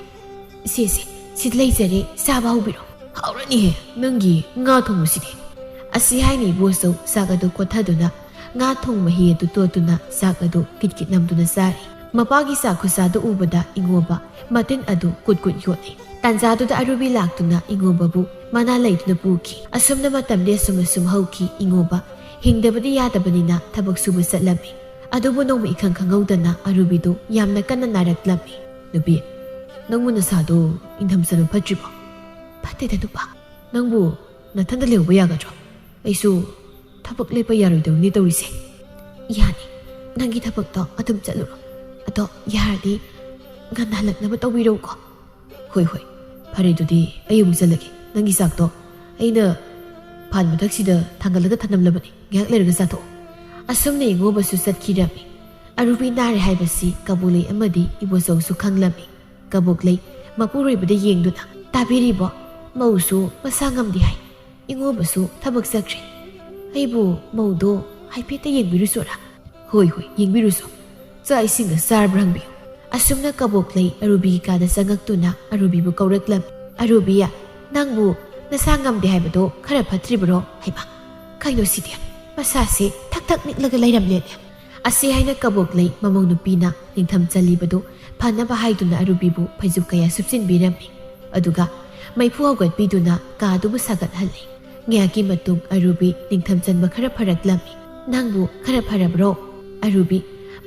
"ꯏꯆꯦꯁꯦ, ꯁꯤ ꯂꯩꯖꯔꯦ, ꯆꯥꯕ ꯍꯧꯕꯤꯔꯣ꯫" "ꯍꯥꯎꯔꯅꯤꯍꯦ, ꯅꯪꯒꯤ ꯉꯥ ꯊꯣꯡꯕꯁꯤꯗꯤ꯫" ꯑꯁꯤ ꯍꯥꯏꯅ ꯏꯕꯣꯆꯧ ꯆꯥꯛ ꯑꯗꯨ ꯀꯣꯠꯊꯗꯨꯅ ꯉꯥ ꯊꯣꯡ ꯃꯍꯤ ꯑꯗꯨ ꯇꯣꯠꯇꯨꯅ ꯆꯥꯛ ꯑꯗꯨ ꯀꯤꯠ ꯀꯤꯠ ꯅꯝꯗꯨꯅ ꯆꯥꯔꯤ꯫ ꯃꯄꯥꯒꯤ ꯆꯥꯛ ꯈꯨꯆꯥꯗꯨ ꯎꯕꯗ ꯏꯉꯣꯕ ꯃꯇꯤꯟ ꯑꯗꯨ ꯀꯨꯠ ꯀꯨꯠ ꯌꯣꯠꯂꯤ꯫ ꯇꯥꯟꯖꯥꯗꯨꯗ ꯑꯔꯨꯕꯤ ꯂꯥꯛꯇꯨꯅ ꯏꯉꯣꯕꯕꯨ ꯃꯅꯥ ꯂꯩꯗꯨꯅ ꯄꯨꯈꯤ꯫ ꯑꯁꯨꯝꯅ ꯃꯇꯝꯗꯤ ꯑꯁꯨꯝ ꯑꯁꯨꯝ ꯍꯧꯈꯤ꯫ ꯏꯉꯣꯕ ꯍꯤꯡꯗꯕꯗꯤ ꯌꯥꯗꯕꯅꯤꯅ ꯊꯕꯛ ꯁꯨꯕ ꯆꯠꯂꯝꯃꯤ꯫ ꯑꯗꯨꯕꯨ ꯅꯣꯡꯃ ꯏꯈꯪ ꯈꯪꯍꯧꯗꯅ ꯑꯔꯨꯕꯤꯗꯨ ꯌꯥꯝꯅ ꯀꯟꯅ ꯅꯥꯔꯛꯂꯝꯃꯤ꯫ "ꯅꯨꯄꯤ, ꯅꯪꯕꯨ ꯅꯁꯥꯗꯣ ꯏꯪꯊꯝ ꯆꯟꯕ ꯐꯠꯇ꯭ꯔꯤꯕꯣ?" "ꯐꯠꯇꯦꯗ ꯅꯨꯄꯥ꯫" "ꯅꯪꯕꯨ ꯅꯊꯟꯗ ꯂꯩꯍꯧꯕ ꯌꯥꯒꯗ꯭ꯔꯣ? ꯑꯩꯁꯨ ꯊꯕꯛ ꯂꯦꯞꯄ ꯌꯥꯔꯣꯏꯗꯧꯅꯤ ꯇꯧꯔꯤꯁꯦ꯫" "ꯌꯥꯅꯤ, ꯅꯪꯒꯤ ꯊꯕꯛꯇꯣ ꯑꯗꯨꯝ ꯆꯠꯂꯨꯔꯣ꯫ ꯑꯗꯣ ꯌꯥꯔꯗꯤ ꯉꯟꯅ ꯍꯜꯂꯛꯅꯕ ꯇꯧꯕꯤꯔꯧꯀꯣ꯫" "ꯍꯣꯏ, ꯍꯣꯏ꯫ ꯐꯔꯦ, ꯑꯗꯨꯗꯤ ꯑꯩ ꯑꯃꯨꯛ ꯆꯠꯂꯒꯦ꯫ ꯅꯪꯒꯤ ꯆꯥꯛꯇꯣ ꯑꯩꯅ ꯐꯥꯟ ꯃꯊꯛꯁꯤꯗ ꯊꯥꯡꯒꯠꯂꯒ ꯊꯅꯝꯂꯕꯅꯤ꯫ ꯉꯥꯏꯍꯥꯛ ꯂꯩꯔꯒ ꯆꯥꯊꯣꯛꯑꯣ꯫" ꯑꯁꯨꯝꯅ ꯏꯉꯣꯕꯁꯨ ꯆꯠꯈꯤꯔꯝꯃꯤ꯫ ꯑꯔꯨꯕꯤ ꯅꯥꯔꯦ ꯍꯥꯏꯕꯁꯤ ꯀꯕꯣꯛꯂꯩ ꯑꯃꯗꯤ ꯏꯕꯣꯆꯧꯁꯨ ꯈꯪꯂꯝꯃꯤ꯫ ꯀꯕꯣꯛꯂꯩ ꯃꯄꯨꯔꯣꯏꯕꯗ ꯌꯦꯡꯗꯨꯅ, "ꯇꯥꯕꯤꯔꯤꯕꯣ? ꯃꯧꯁꯨ ꯃꯁꯥ ꯉꯝꯗꯦ ꯍꯥꯏ꯫ ꯏꯉꯣꯕꯁꯨ ꯊꯕꯛ ꯆꯠꯈ꯭ꯔꯦ꯫ ꯑꯩꯕꯨ ꯃꯧꯗꯣ ꯍꯥꯏꯐꯦꯠꯇ ꯌꯦꯡꯕꯤꯔꯨꯆꯣꯔꯥ?" "ꯍꯣꯏ, ꯍꯣꯏ, ꯌꯦꯡꯕꯤꯔꯨꯆꯣ꯫ ꯆꯥꯛ ꯏꯁꯤꯡꯒ ꯆꯥꯔꯕ꯭ꯔꯥ ꯍꯪꯕꯤꯌꯨ꯫" ꯑꯁꯨꯝꯅ ꯀꯕꯣꯛꯂꯩ ꯑꯔꯨꯕꯤꯒꯤ ꯀꯥꯗ ꯆꯪꯉꯛꯇꯨꯅ ꯑꯔꯨꯕꯤꯕꯨ ꯀꯧꯔꯛꯂꯝꯃꯤ꯫ "ꯑꯔꯨꯕꯤ, ꯅꯪꯕꯨ ꯅꯁꯥ ꯉꯝꯗꯦ ꯍꯥꯏꯕꯗꯣ ꯈꯔ ꯐꯠꯇ꯭ꯔꯤꯕꯔꯣ?" "ꯍꯩꯃꯥ, ꯀꯩꯅꯣ ꯁꯤꯗꯤ? ꯃꯁꯥꯁꯦ ꯊꯛ ꯊꯛ ꯅꯤꯛꯂꯒ ꯂꯩꯔꯝꯂꯦꯅꯦ꯫" ꯑꯁꯤ ꯍꯥꯏꯅ ꯀꯕꯣꯛꯂꯩ ꯃꯃꯧ ꯅꯨꯄꯤꯅ ꯅꯤꯡꯊꯝ ꯆꯜꯂꯤꯕꯗꯨ ꯐꯅꯕ ꯍꯥꯏꯗꯨꯅ ꯑꯔꯨꯕꯤꯕꯨ ꯐꯩꯖꯨꯞ ꯀꯌꯥ ꯁꯨꯞꯆꯤꯟꯕꯤꯔꯝꯃꯤ꯫ ꯑꯗꯨꯒ ꯃꯩꯐꯨ ꯍꯧꯒꯠꯄꯤꯗꯨꯅ ꯀꯥ ꯑꯗꯨꯕꯨ ꯁꯥꯒꯠꯍꯜꯂꯤ꯫ ꯉꯥꯏꯍꯥꯛꯀꯤ ꯃꯇꯨꯡ ꯑꯔꯨꯕꯤ ꯅꯤꯡꯊꯝ ꯆꯟꯕ ꯈꯔ ꯐꯔꯛꯂꯝꯃꯤ꯫ "ꯅꯪꯕꯨ ꯈꯔ ꯐꯔꯕ꯭ꯔꯣ?" ꯑꯔꯨꯕꯤ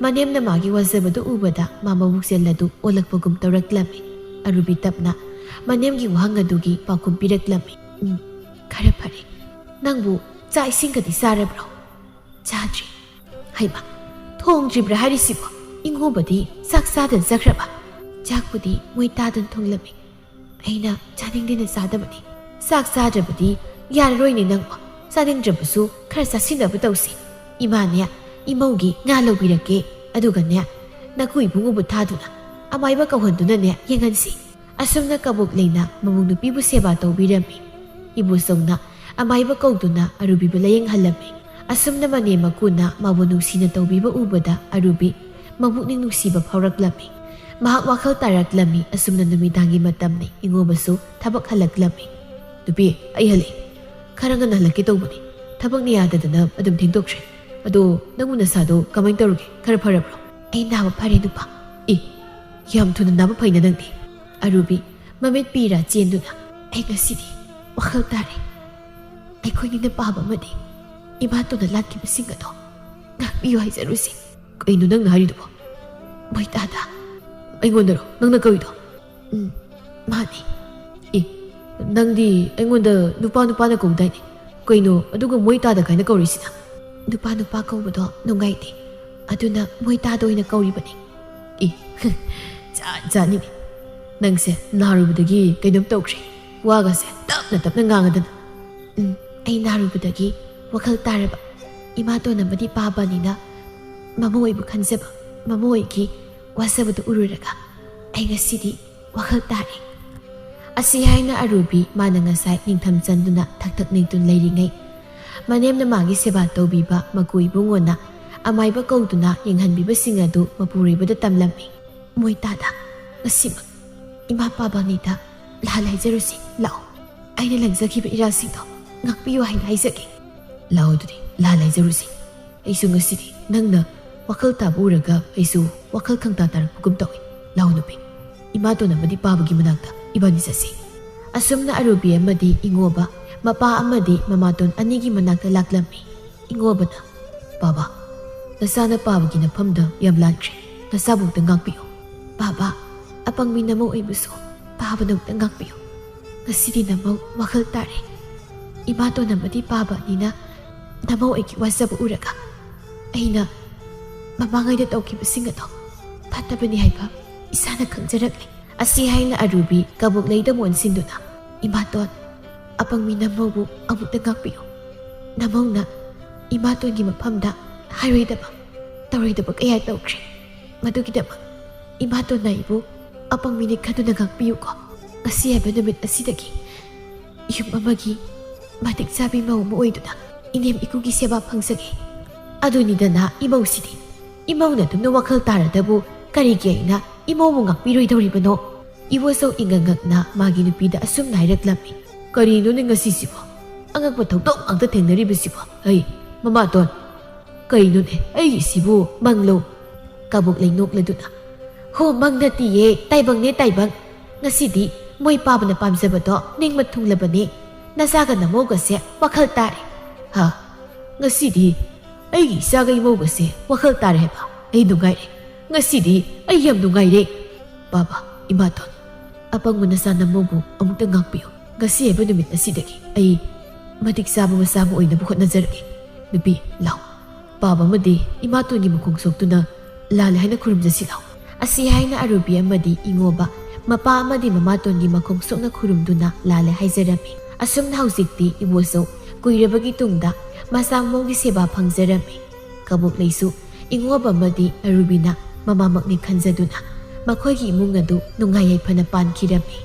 ꯃꯅꯦꯝꯅ ꯃꯥꯒꯤ ꯋꯥꯖꯕꯗꯨ ꯎꯕꯗ ꯃꯥ ꯃꯕꯨꯛꯆꯦꯜ ꯑꯗꯨ ꯑꯣꯜꯂꯛꯄꯒꯨꯝ ꯇꯧꯔꯛꯂꯝꯃꯤ꯫ ꯑꯔꯨꯕꯤ ꯇꯞꯅ ꯃꯅꯦꯝꯒꯤ ꯋꯥꯍꯪ ꯑꯗꯨꯒꯤ ꯄꯥꯎꯈꯨꯝ ꯄꯤꯔꯛꯂꯝꯃꯤ꯫ "ꯎꯝ, ꯈꯔ ꯐꯔꯦ꯫ ꯅꯪꯕꯨ ꯆꯥꯛ ꯏꯁꯤꯡꯒꯗꯤ ꯆꯥꯔꯕ꯭ꯔꯣ?" "ꯆꯥꯗ꯭ꯔꯤ꯫" "ꯍꯩꯃꯥ, ꯊꯣꯡꯗ꯭ꯔꯤꯕ꯭ꯔꯥ ꯍꯥꯏꯔꯤꯁꯤꯕꯣ? ꯏꯉꯣꯕꯗꯤ ꯆꯥꯛ ꯆꯥꯗꯅ ꯆꯠꯈ꯭ꯔꯕ?" "ꯆꯥꯛꯄꯨꯗꯤ ꯃꯣꯏ ꯇꯥꯗꯨꯅ ꯊꯣꯡꯂꯝꯃꯤ꯫ ꯑꯩꯅ ꯆꯥꯅꯤꯡꯗꯦꯅ ꯆꯥꯗꯕꯅꯤ꯫ ꯆꯥꯛ ꯆꯥꯗ꯭ꯔꯕꯗꯤ ꯌꯥꯔꯔꯣꯏꯅꯦ ꯅꯪꯕꯣ꯫ ꯆꯥꯅꯤꯡꯗ꯭ꯔꯕꯁꯨ ꯈꯔ ꯆꯥꯁꯤꯟꯅꯕ ꯇꯧꯁꯤ꯫ ꯏꯃꯥꯅꯦ, ꯏꯃꯧꯒꯤ ꯉꯥ ꯂꯧꯕꯤꯔꯛꯀꯦ꯫ ꯑꯗꯨꯒꯅꯦ, ꯅꯀꯨ ꯏꯕꯨꯡꯉꯣꯕꯨ ꯊꯥꯗꯨꯅ ꯑꯃꯥꯏꯕ ꯀꯧꯍꯟꯗꯨꯅꯅꯦ ꯌꯦꯡꯍꯟꯁꯤ꯫" ꯑꯁꯨꯝꯅ ꯀꯕꯣꯛ ꯂꯩꯅ ꯃꯃꯧ ꯅꯨꯄꯤꯕꯨ ꯁꯦꯕꯥ ꯇꯧꯕꯤꯔꯝꯃꯤ꯫ ꯏꯕꯣꯆꯧꯅ ꯑꯃꯥꯏꯕ ꯀꯧꯗꯨꯅ ꯑꯔꯨꯕꯤꯕꯨ ꯂꯥꯌꯦꯡꯍꯜꯂꯝꯃꯤ꯫ ꯑꯁꯨꯝꯅ ꯃꯅꯦꯝ ꯃꯀꯨꯅ ꯃꯥꯕꯨ ꯅꯨꯡꯁꯤꯅ ꯇꯧꯕꯤꯕ ꯎꯕꯗ ꯑꯔꯨꯕꯤ ꯃꯕꯨꯛꯅꯤꯡ ꯅꯨꯡꯁꯤꯕ ꯐꯥꯎꯔꯛꯂꯝꯃꯤ꯫ ꯃꯍꯥꯛ ꯋꯥꯈꯜ ꯇꯥꯔꯛꯂꯝꯃꯤ꯫ ꯑꯁꯨꯝꯅ ꯅꯨꯃꯤꯗꯥꯡꯒꯤ ꯃꯇꯝꯅꯤ꯫ ꯏꯉꯣꯕꯁꯨ ꯊꯕꯛ ꯍꯜꯂꯛꯂꯝꯃꯤ꯫ "ꯅꯨꯄꯤ, ꯑꯩ ꯍꯜꯂꯛꯏ꯫ ꯈꯔ ꯉꯟꯅ ꯍꯜꯂꯛꯀꯦ ꯇꯧꯕꯅꯤ꯫ ꯊꯕꯛꯅ ꯌꯥꯗꯗꯅ ꯑꯗꯨꯝ ꯊꯦꯡꯗꯣꯛꯈ꯭ꯔꯦ꯫ ꯑꯗꯣ ꯅꯪꯕꯨ ꯅꯁꯥꯗꯣ ꯀꯃꯥꯏꯅ ꯇꯧꯔꯒꯦ? ꯈꯔ ꯐꯔꯕ꯭ꯔꯣ?" "ꯑꯩ ꯅꯥꯕ ꯐꯔꯦ, ꯅꯨꯄꯥ꯫" "ꯑꯦ, ꯌꯥꯝ ꯊꯨꯅ ꯅꯥꯕ ꯐꯩꯅ ꯅꯪꯗꯤ꯫" ꯑꯔꯨꯕꯤ ꯃꯃꯤꯠ ꯄꯤꯔꯥ ꯆꯦꯟꯗꯨꯅ, "ꯑꯩ ꯉꯁꯤꯗꯤ ꯋꯥꯈꯜ ꯇꯥꯔꯦ꯫ ꯑꯩꯈꯣꯏꯅꯤꯅ ꯄꯥꯕ ꯑꯃꯗꯤ ꯏꯃꯥꯇꯣꯟꯅ ꯂꯥꯠꯈꯤꯕꯁꯤꯡ ꯑꯗꯣ ꯉꯥꯛꯄꯤꯌꯨ ꯍꯥꯏꯖꯔꯨꯁꯤ꯫" "ꯀꯩꯅꯣ ꯅꯪꯅ ꯍꯥꯏꯔꯤꯗꯨꯕꯣ?" "ꯃꯣꯏꯇꯥꯗ꯫" "ꯑꯩꯉꯣꯟꯗꯔꯣ ꯅꯪꯅ ꯀꯧꯏꯗꯣ?" "ꯎꯝ, ꯃꯥꯅꯤ꯫" "ꯑꯦ, ꯅꯪꯗꯤ ꯑꯩꯉꯣꯟꯗ ꯅꯨꯄꯥ ꯅꯨꯄꯥꯅ ꯀꯧꯗꯥꯏꯅꯦ? ꯀꯩꯅꯣ ꯑꯗꯨꯒ ꯃꯣꯏꯇꯥꯗ ꯀꯥꯏꯅ ꯀꯧꯔꯤꯁꯤꯅ?" "ꯅꯨꯄꯥ ꯅꯨꯄꯥ ꯀꯧꯕꯗꯣ ꯅꯨꯡꯉꯥꯏꯇꯦ, ꯑꯗꯨꯅ ꯃꯣꯏꯇꯥꯗ ꯑꯣꯏꯅ ꯀꯧꯔꯤꯕꯅꯤ꯫" "ꯑꯦ, ꯖꯥꯠ ꯖꯥꯠꯅꯤꯅꯦ꯫ ꯅꯪꯁꯦ ꯅꯥꯔꯨꯕꯗꯒꯤ ꯀꯩꯅꯣꯝ ꯇꯧꯈ꯭ꯔꯦ꯫ ꯋꯥꯒꯁꯦ ꯇꯞꯅ ꯇꯞꯅ ꯉꯥꯡꯉꯗꯅ꯫" "ꯎꯝ, ꯑꯩ ꯅꯥꯔꯨꯕꯗꯒꯤ ꯋꯥꯈꯜ ꯇꯥꯔꯕ꯫ ꯏꯃꯥꯇꯣꯟ ꯑꯃꯗꯤ ꯄꯥꯕꯅꯤꯅ ꯃꯃꯧ ꯑꯣꯏꯕꯨ ꯈꯟꯖꯕ, ꯃꯃꯧ ꯑꯣꯏꯒꯤ ꯋꯥꯖꯕꯗꯨ ꯎꯔꯨꯔꯒ ꯑꯩ ꯉꯁꯤꯗꯤ ꯋꯥꯈꯜ ꯇꯥꯔꯦ꯫" ꯑꯁꯤ ꯍꯥꯏꯅ ꯑꯔꯨꯕꯤ ꯃꯥꯅ ꯉꯁꯥꯏ ꯅꯤꯡꯊꯝ ꯆꯟꯗꯨꯅ ꯊꯛ ꯊꯛ ꯅꯤꯡꯇꯨꯝ ꯂꯩꯔꯤꯉꯩ, ꯃꯅꯦꯝꯅ ꯃꯥꯒꯤ ꯁꯦꯕꯥ ꯇꯧꯕꯤꯕ ꯃꯀꯨ ꯏꯕꯨꯡꯉꯣꯅ ꯑꯃꯥꯏꯕ ꯀꯧꯗꯨꯅ ꯌꯦꯡꯍꯟꯕꯤꯕꯁꯤꯡ ꯑꯗꯨ ꯃꯄꯨꯔꯣꯏꯕꯗ ꯇꯝꯂꯝꯃꯤ꯫ "ꯃꯣꯏꯇꯥꯗ, ꯉꯁꯤꯃꯛ ꯏꯃꯥ ꯄꯥꯕꯅꯤꯗ ꯂꯥꯜ ꯍꯥꯏꯖꯔꯨꯁꯤ꯫ ꯂꯥꯛꯑꯣ, ꯑꯩꯅ ꯂꯪꯖꯈꯤꯕ ꯏꯔꯥꯜꯁꯤꯡꯗꯣ ꯉꯥꯛꯄꯤꯌꯨ ꯍꯥꯏꯅ ꯍꯥꯏꯖꯒꯦ꯫" "ꯂꯥꯛꯑꯣ ꯑꯗꯨꯗꯤ, ꯂꯥꯜ ꯍꯥꯏꯖꯔꯨꯁꯤ꯫ ꯑꯩꯁꯨ ꯉꯁꯤꯗꯤ ꯅꯪꯅ ꯋꯥꯈꯜ ꯇꯥꯕ ꯎꯔꯒ ꯑꯩꯁꯨ ꯋꯥꯈꯜ ꯈꯪꯇꯥ ꯇꯥꯔꯛꯄꯒꯨꯝ ꯇꯧꯏ꯫ ꯂꯥꯛꯑꯣ ꯅꯨꯄꯤ, ꯏꯃꯥꯇꯣꯟ ꯑꯃꯗꯤ ꯄꯥꯕꯒꯤ ꯃꯅꯥꯛꯇ ꯏꯕꯥꯅꯤ ꯆꯠꯁꯤ꯫" ꯑꯁꯨꯝꯅ ꯑꯔꯨꯕꯤ ꯑꯃꯗꯤ ꯏꯉꯣꯕ ꯃꯄꯥ ꯑꯃꯗꯤ ꯃꯃꯥꯇꯣꯟ ꯑꯅꯤꯒꯤ ꯃꯅꯥꯛꯇ ꯂꯥꯛꯂꯝꯃꯤ꯫ ꯏꯉꯣꯕꯅ, "ꯄꯥꯕ, ꯅꯆꯥꯅ ꯄꯥꯕꯒꯤ ꯅꯐꯝꯗ ꯌꯥꯝ ꯂꯥꯟꯈ꯭ꯔꯦ꯫ ꯅꯆꯥꯕꯨ ꯑꯃꯨꯛꯇ ꯉꯥꯛꯄꯤꯌꯨ꯫ ꯄꯥꯕ, ꯑꯄꯪꯕꯤ ꯅꯃꯧ ꯑꯩꯕꯨꯁꯨ ꯄꯥꯕꯅ ꯑꯃꯨꯛꯇ ꯉꯥꯛꯄꯤꯌꯨ꯫ ꯉꯁꯤꯗꯤ ꯅꯃꯧ ꯋꯥꯈꯜ ꯇꯥꯔꯦ꯫ ꯏꯃꯥꯇꯣꯟ ꯑꯃꯗꯤ ꯄꯥꯕ ꯑꯅꯤꯅ ꯅꯃꯧ ꯑꯩꯒꯤ ꯋꯥꯖꯕ ꯎꯔꯒ ꯑꯩꯅ ꯃꯃꯥꯡꯉꯩꯗ ꯇꯧꯈꯤꯕꯁꯤꯡ ꯑꯗꯣ ꯐꯠꯇꯕꯅꯤ ꯍꯥꯏꯕ ꯏꯁꯥꯅ ꯈꯪꯖꯔꯛꯂꯦ"꯫ ꯑꯁꯤ ꯍꯥꯏꯅ ꯑꯔꯨꯕꯤ ꯀꯕꯣꯛꯂꯩꯗ ꯑꯣꯟꯁꯤꯟꯗꯨꯅ, "ꯏꯃꯥꯇꯣꯟ, ꯑꯄꯪꯕꯤ ꯅꯃꯧꯕꯨ ꯑꯃꯨꯛꯇ ꯉꯥꯛꯄꯤꯌꯨ꯫ ꯅꯃꯧꯅ ꯏꯃꯥꯇꯣꯟꯒꯤ ꯃꯐꯝꯗ ꯍꯥꯏꯔꯣꯏꯗꯕ, ꯇꯧꯔꯣꯏꯗꯕ ꯀꯌꯥ ꯇꯧꯈ꯭ꯔꯦ꯫ ꯃꯗꯨꯒꯤꯗꯃꯛ ꯏꯃꯥꯇꯣꯟꯅ ꯑꯩꯕꯨ ꯑꯄꯪꯕꯤꯅꯤ ꯈꯟꯗꯨꯅ ꯉꯥꯛꯄꯤꯌꯨꯀꯣ꯫ ꯉꯁꯤ ꯍꯥꯏꯕ ꯅꯨꯃꯤꯠ ꯑꯁꯤꯗꯒꯤ ꯌꯨꯝ ꯑꯃꯒꯤ ꯃꯇꯤꯛ ꯆꯥꯕꯤ ꯃꯧ ꯑꯃ ꯑꯣꯏꯗꯨꯅ ꯏꯅꯦꯝ ꯏꯀꯨꯒꯤ ꯁꯦꯕꯥ ꯐꯪꯖꯒꯦ"꯫ ꯑꯗꯨꯅꯤꯗꯅ ꯏꯃꯧꯁꯤꯗꯤ꯫ ꯏꯃꯧꯅ ꯑꯗꯨꯝꯅ ꯋꯥꯈꯜ ꯇꯥꯔꯗꯕꯨ ꯀꯔꯤꯒꯤ ꯑꯩꯅ ꯏꯃꯧꯕꯨ ꯉꯥꯛꯄꯤꯔꯣꯏꯗꯧꯔꯤꯕꯅꯣ? ꯏꯕꯣꯆꯧ ꯏꯉꯛ ꯉꯛꯅ ꯃꯥꯒꯤ ꯅꯨꯄꯤꯗ ꯑꯁꯨꯝꯅ ꯍꯥꯏꯔꯛꯂꯝꯃꯤ꯫ "ꯀꯔꯤꯅꯣꯅꯦ ꯉꯁꯤꯁꯤꯕꯣ? ꯑꯉꯛꯄ ꯊꯧꯗꯣꯛ ꯉꯥꯛꯇ ꯊꯦꯡꯅꯔꯤꯕꯁꯤꯕꯣ? ꯍꯩ, ꯃꯃꯥꯇꯣꯟ, ꯀꯩꯅꯣꯅꯦ ꯑꯩꯒꯤꯁꯤꯕꯨ ꯃꯪꯂꯣ?" ꯀꯕꯣꯛꯂꯩ ꯅꯣꯛꯂꯗꯨꯅ, "ꯍꯣ, ꯃꯪ ꯅꯠꯇꯤꯌꯦ, ꯇꯥꯏꯕꯪꯅꯦ ꯇꯥꯏꯕꯪ꯫ ꯉꯁꯤꯗꯤ ꯃꯣꯏ ꯄꯥꯕꯅ ꯄꯥꯝꯖꯕꯗꯣ ꯅꯤꯡꯕ ꯊꯨꯡꯂꯕꯅꯦ꯫ ꯅꯆꯥꯒ ꯅꯃꯧꯒꯁꯦ ꯋꯥꯈꯜ ꯇꯥꯔꯦ꯫ ꯍꯥ, ꯉꯁꯤꯗꯤ ꯑꯩꯒꯤ ꯏꯆꯥꯒ ꯏꯃꯧꯒꯁꯦ ꯋꯥꯈꯜ ꯇꯥꯔꯦ ꯍꯥꯏꯕ꯫ ꯑꯩ ꯅꯨꯡꯉꯥꯏꯔꯦ꯫ ꯉꯁꯤꯗꯤ ꯑꯩ ꯌꯥꯝ ꯅꯨꯡꯉꯥꯏꯔꯦ꯫ ꯄꯥꯕ, ꯏꯃꯥꯇꯣꯟ, ꯑꯄꯪꯕ ꯅꯆꯥ ꯅꯃꯧꯕꯨ ꯑꯃꯨꯛꯇ ꯉꯥꯛꯄꯤꯌꯨ꯫ ꯉꯁꯤ ꯍꯥꯏꯕ ꯅꯨꯃꯤꯠ ꯑꯁꯤꯗꯒꯤ ꯑꯩ ꯃꯇꯤꯛ ꯆꯥꯕ ꯃꯆꯥ ꯑꯃ ꯑꯣꯏꯅꯕ ꯍꯣꯠꯅꯖꯔꯒꯦ꯫ ꯅꯨꯄꯤ, ꯂꯥꯎ꯫ ꯄꯥꯕ ꯑꯃꯗꯤ ꯏꯃꯥꯇꯣꯟꯒꯤ ꯃꯈꯣꯡ ꯁꯣꯛꯇꯨꯅ ꯂꯥꯜꯂꯦ ꯍꯥꯏꯅ ꯈꯨꯔꯨꯝꯖꯁꯤ ꯂꯥꯎ"꯫ ꯑꯁꯤ ꯍꯥꯏꯅ ꯑꯔꯨꯕꯤ ꯑꯃꯗꯤ ꯏꯉꯣꯕ, ꯃꯄꯥ ꯑꯃꯗꯤ ꯃꯃꯥꯇꯣꯟꯒꯤ ꯃꯈꯣꯡ ꯁꯣꯛꯅ ꯈꯨꯔꯨꯝꯗꯨꯅ ꯂꯥꯜꯂꯦ ꯍꯥꯏꯖꯔꯝꯃꯤ꯫ ꯑꯁꯨꯝꯅ ꯍꯧꯖꯤꯛꯇꯤ ꯏꯕꯣꯆꯧ ꯀꯨꯏꯔꯕꯒꯤ ꯇꯨꯡꯗ ꯃꯆꯥ ꯃꯃꯧꯒꯤ ꯁꯦꯕꯥ ꯐꯪꯖꯔꯝꯃꯤ꯫ ꯀꯕꯣꯛꯂꯩꯁꯨ ꯏꯉꯣꯕ ꯑꯃꯗꯤ ꯑꯔꯨꯕꯤꯅ ꯃꯃꯥꯃꯛꯅꯤ ꯈꯟꯖꯗꯨꯅ ꯃꯈꯣꯏꯒꯤ ꯏꯃꯨꯡ ꯑꯗꯨ ꯅꯨꯡꯉꯥꯏ ꯌꯥꯏꯐꯅ ꯄꯥꯟꯈꯤꯔꯝꯃꯤ꯫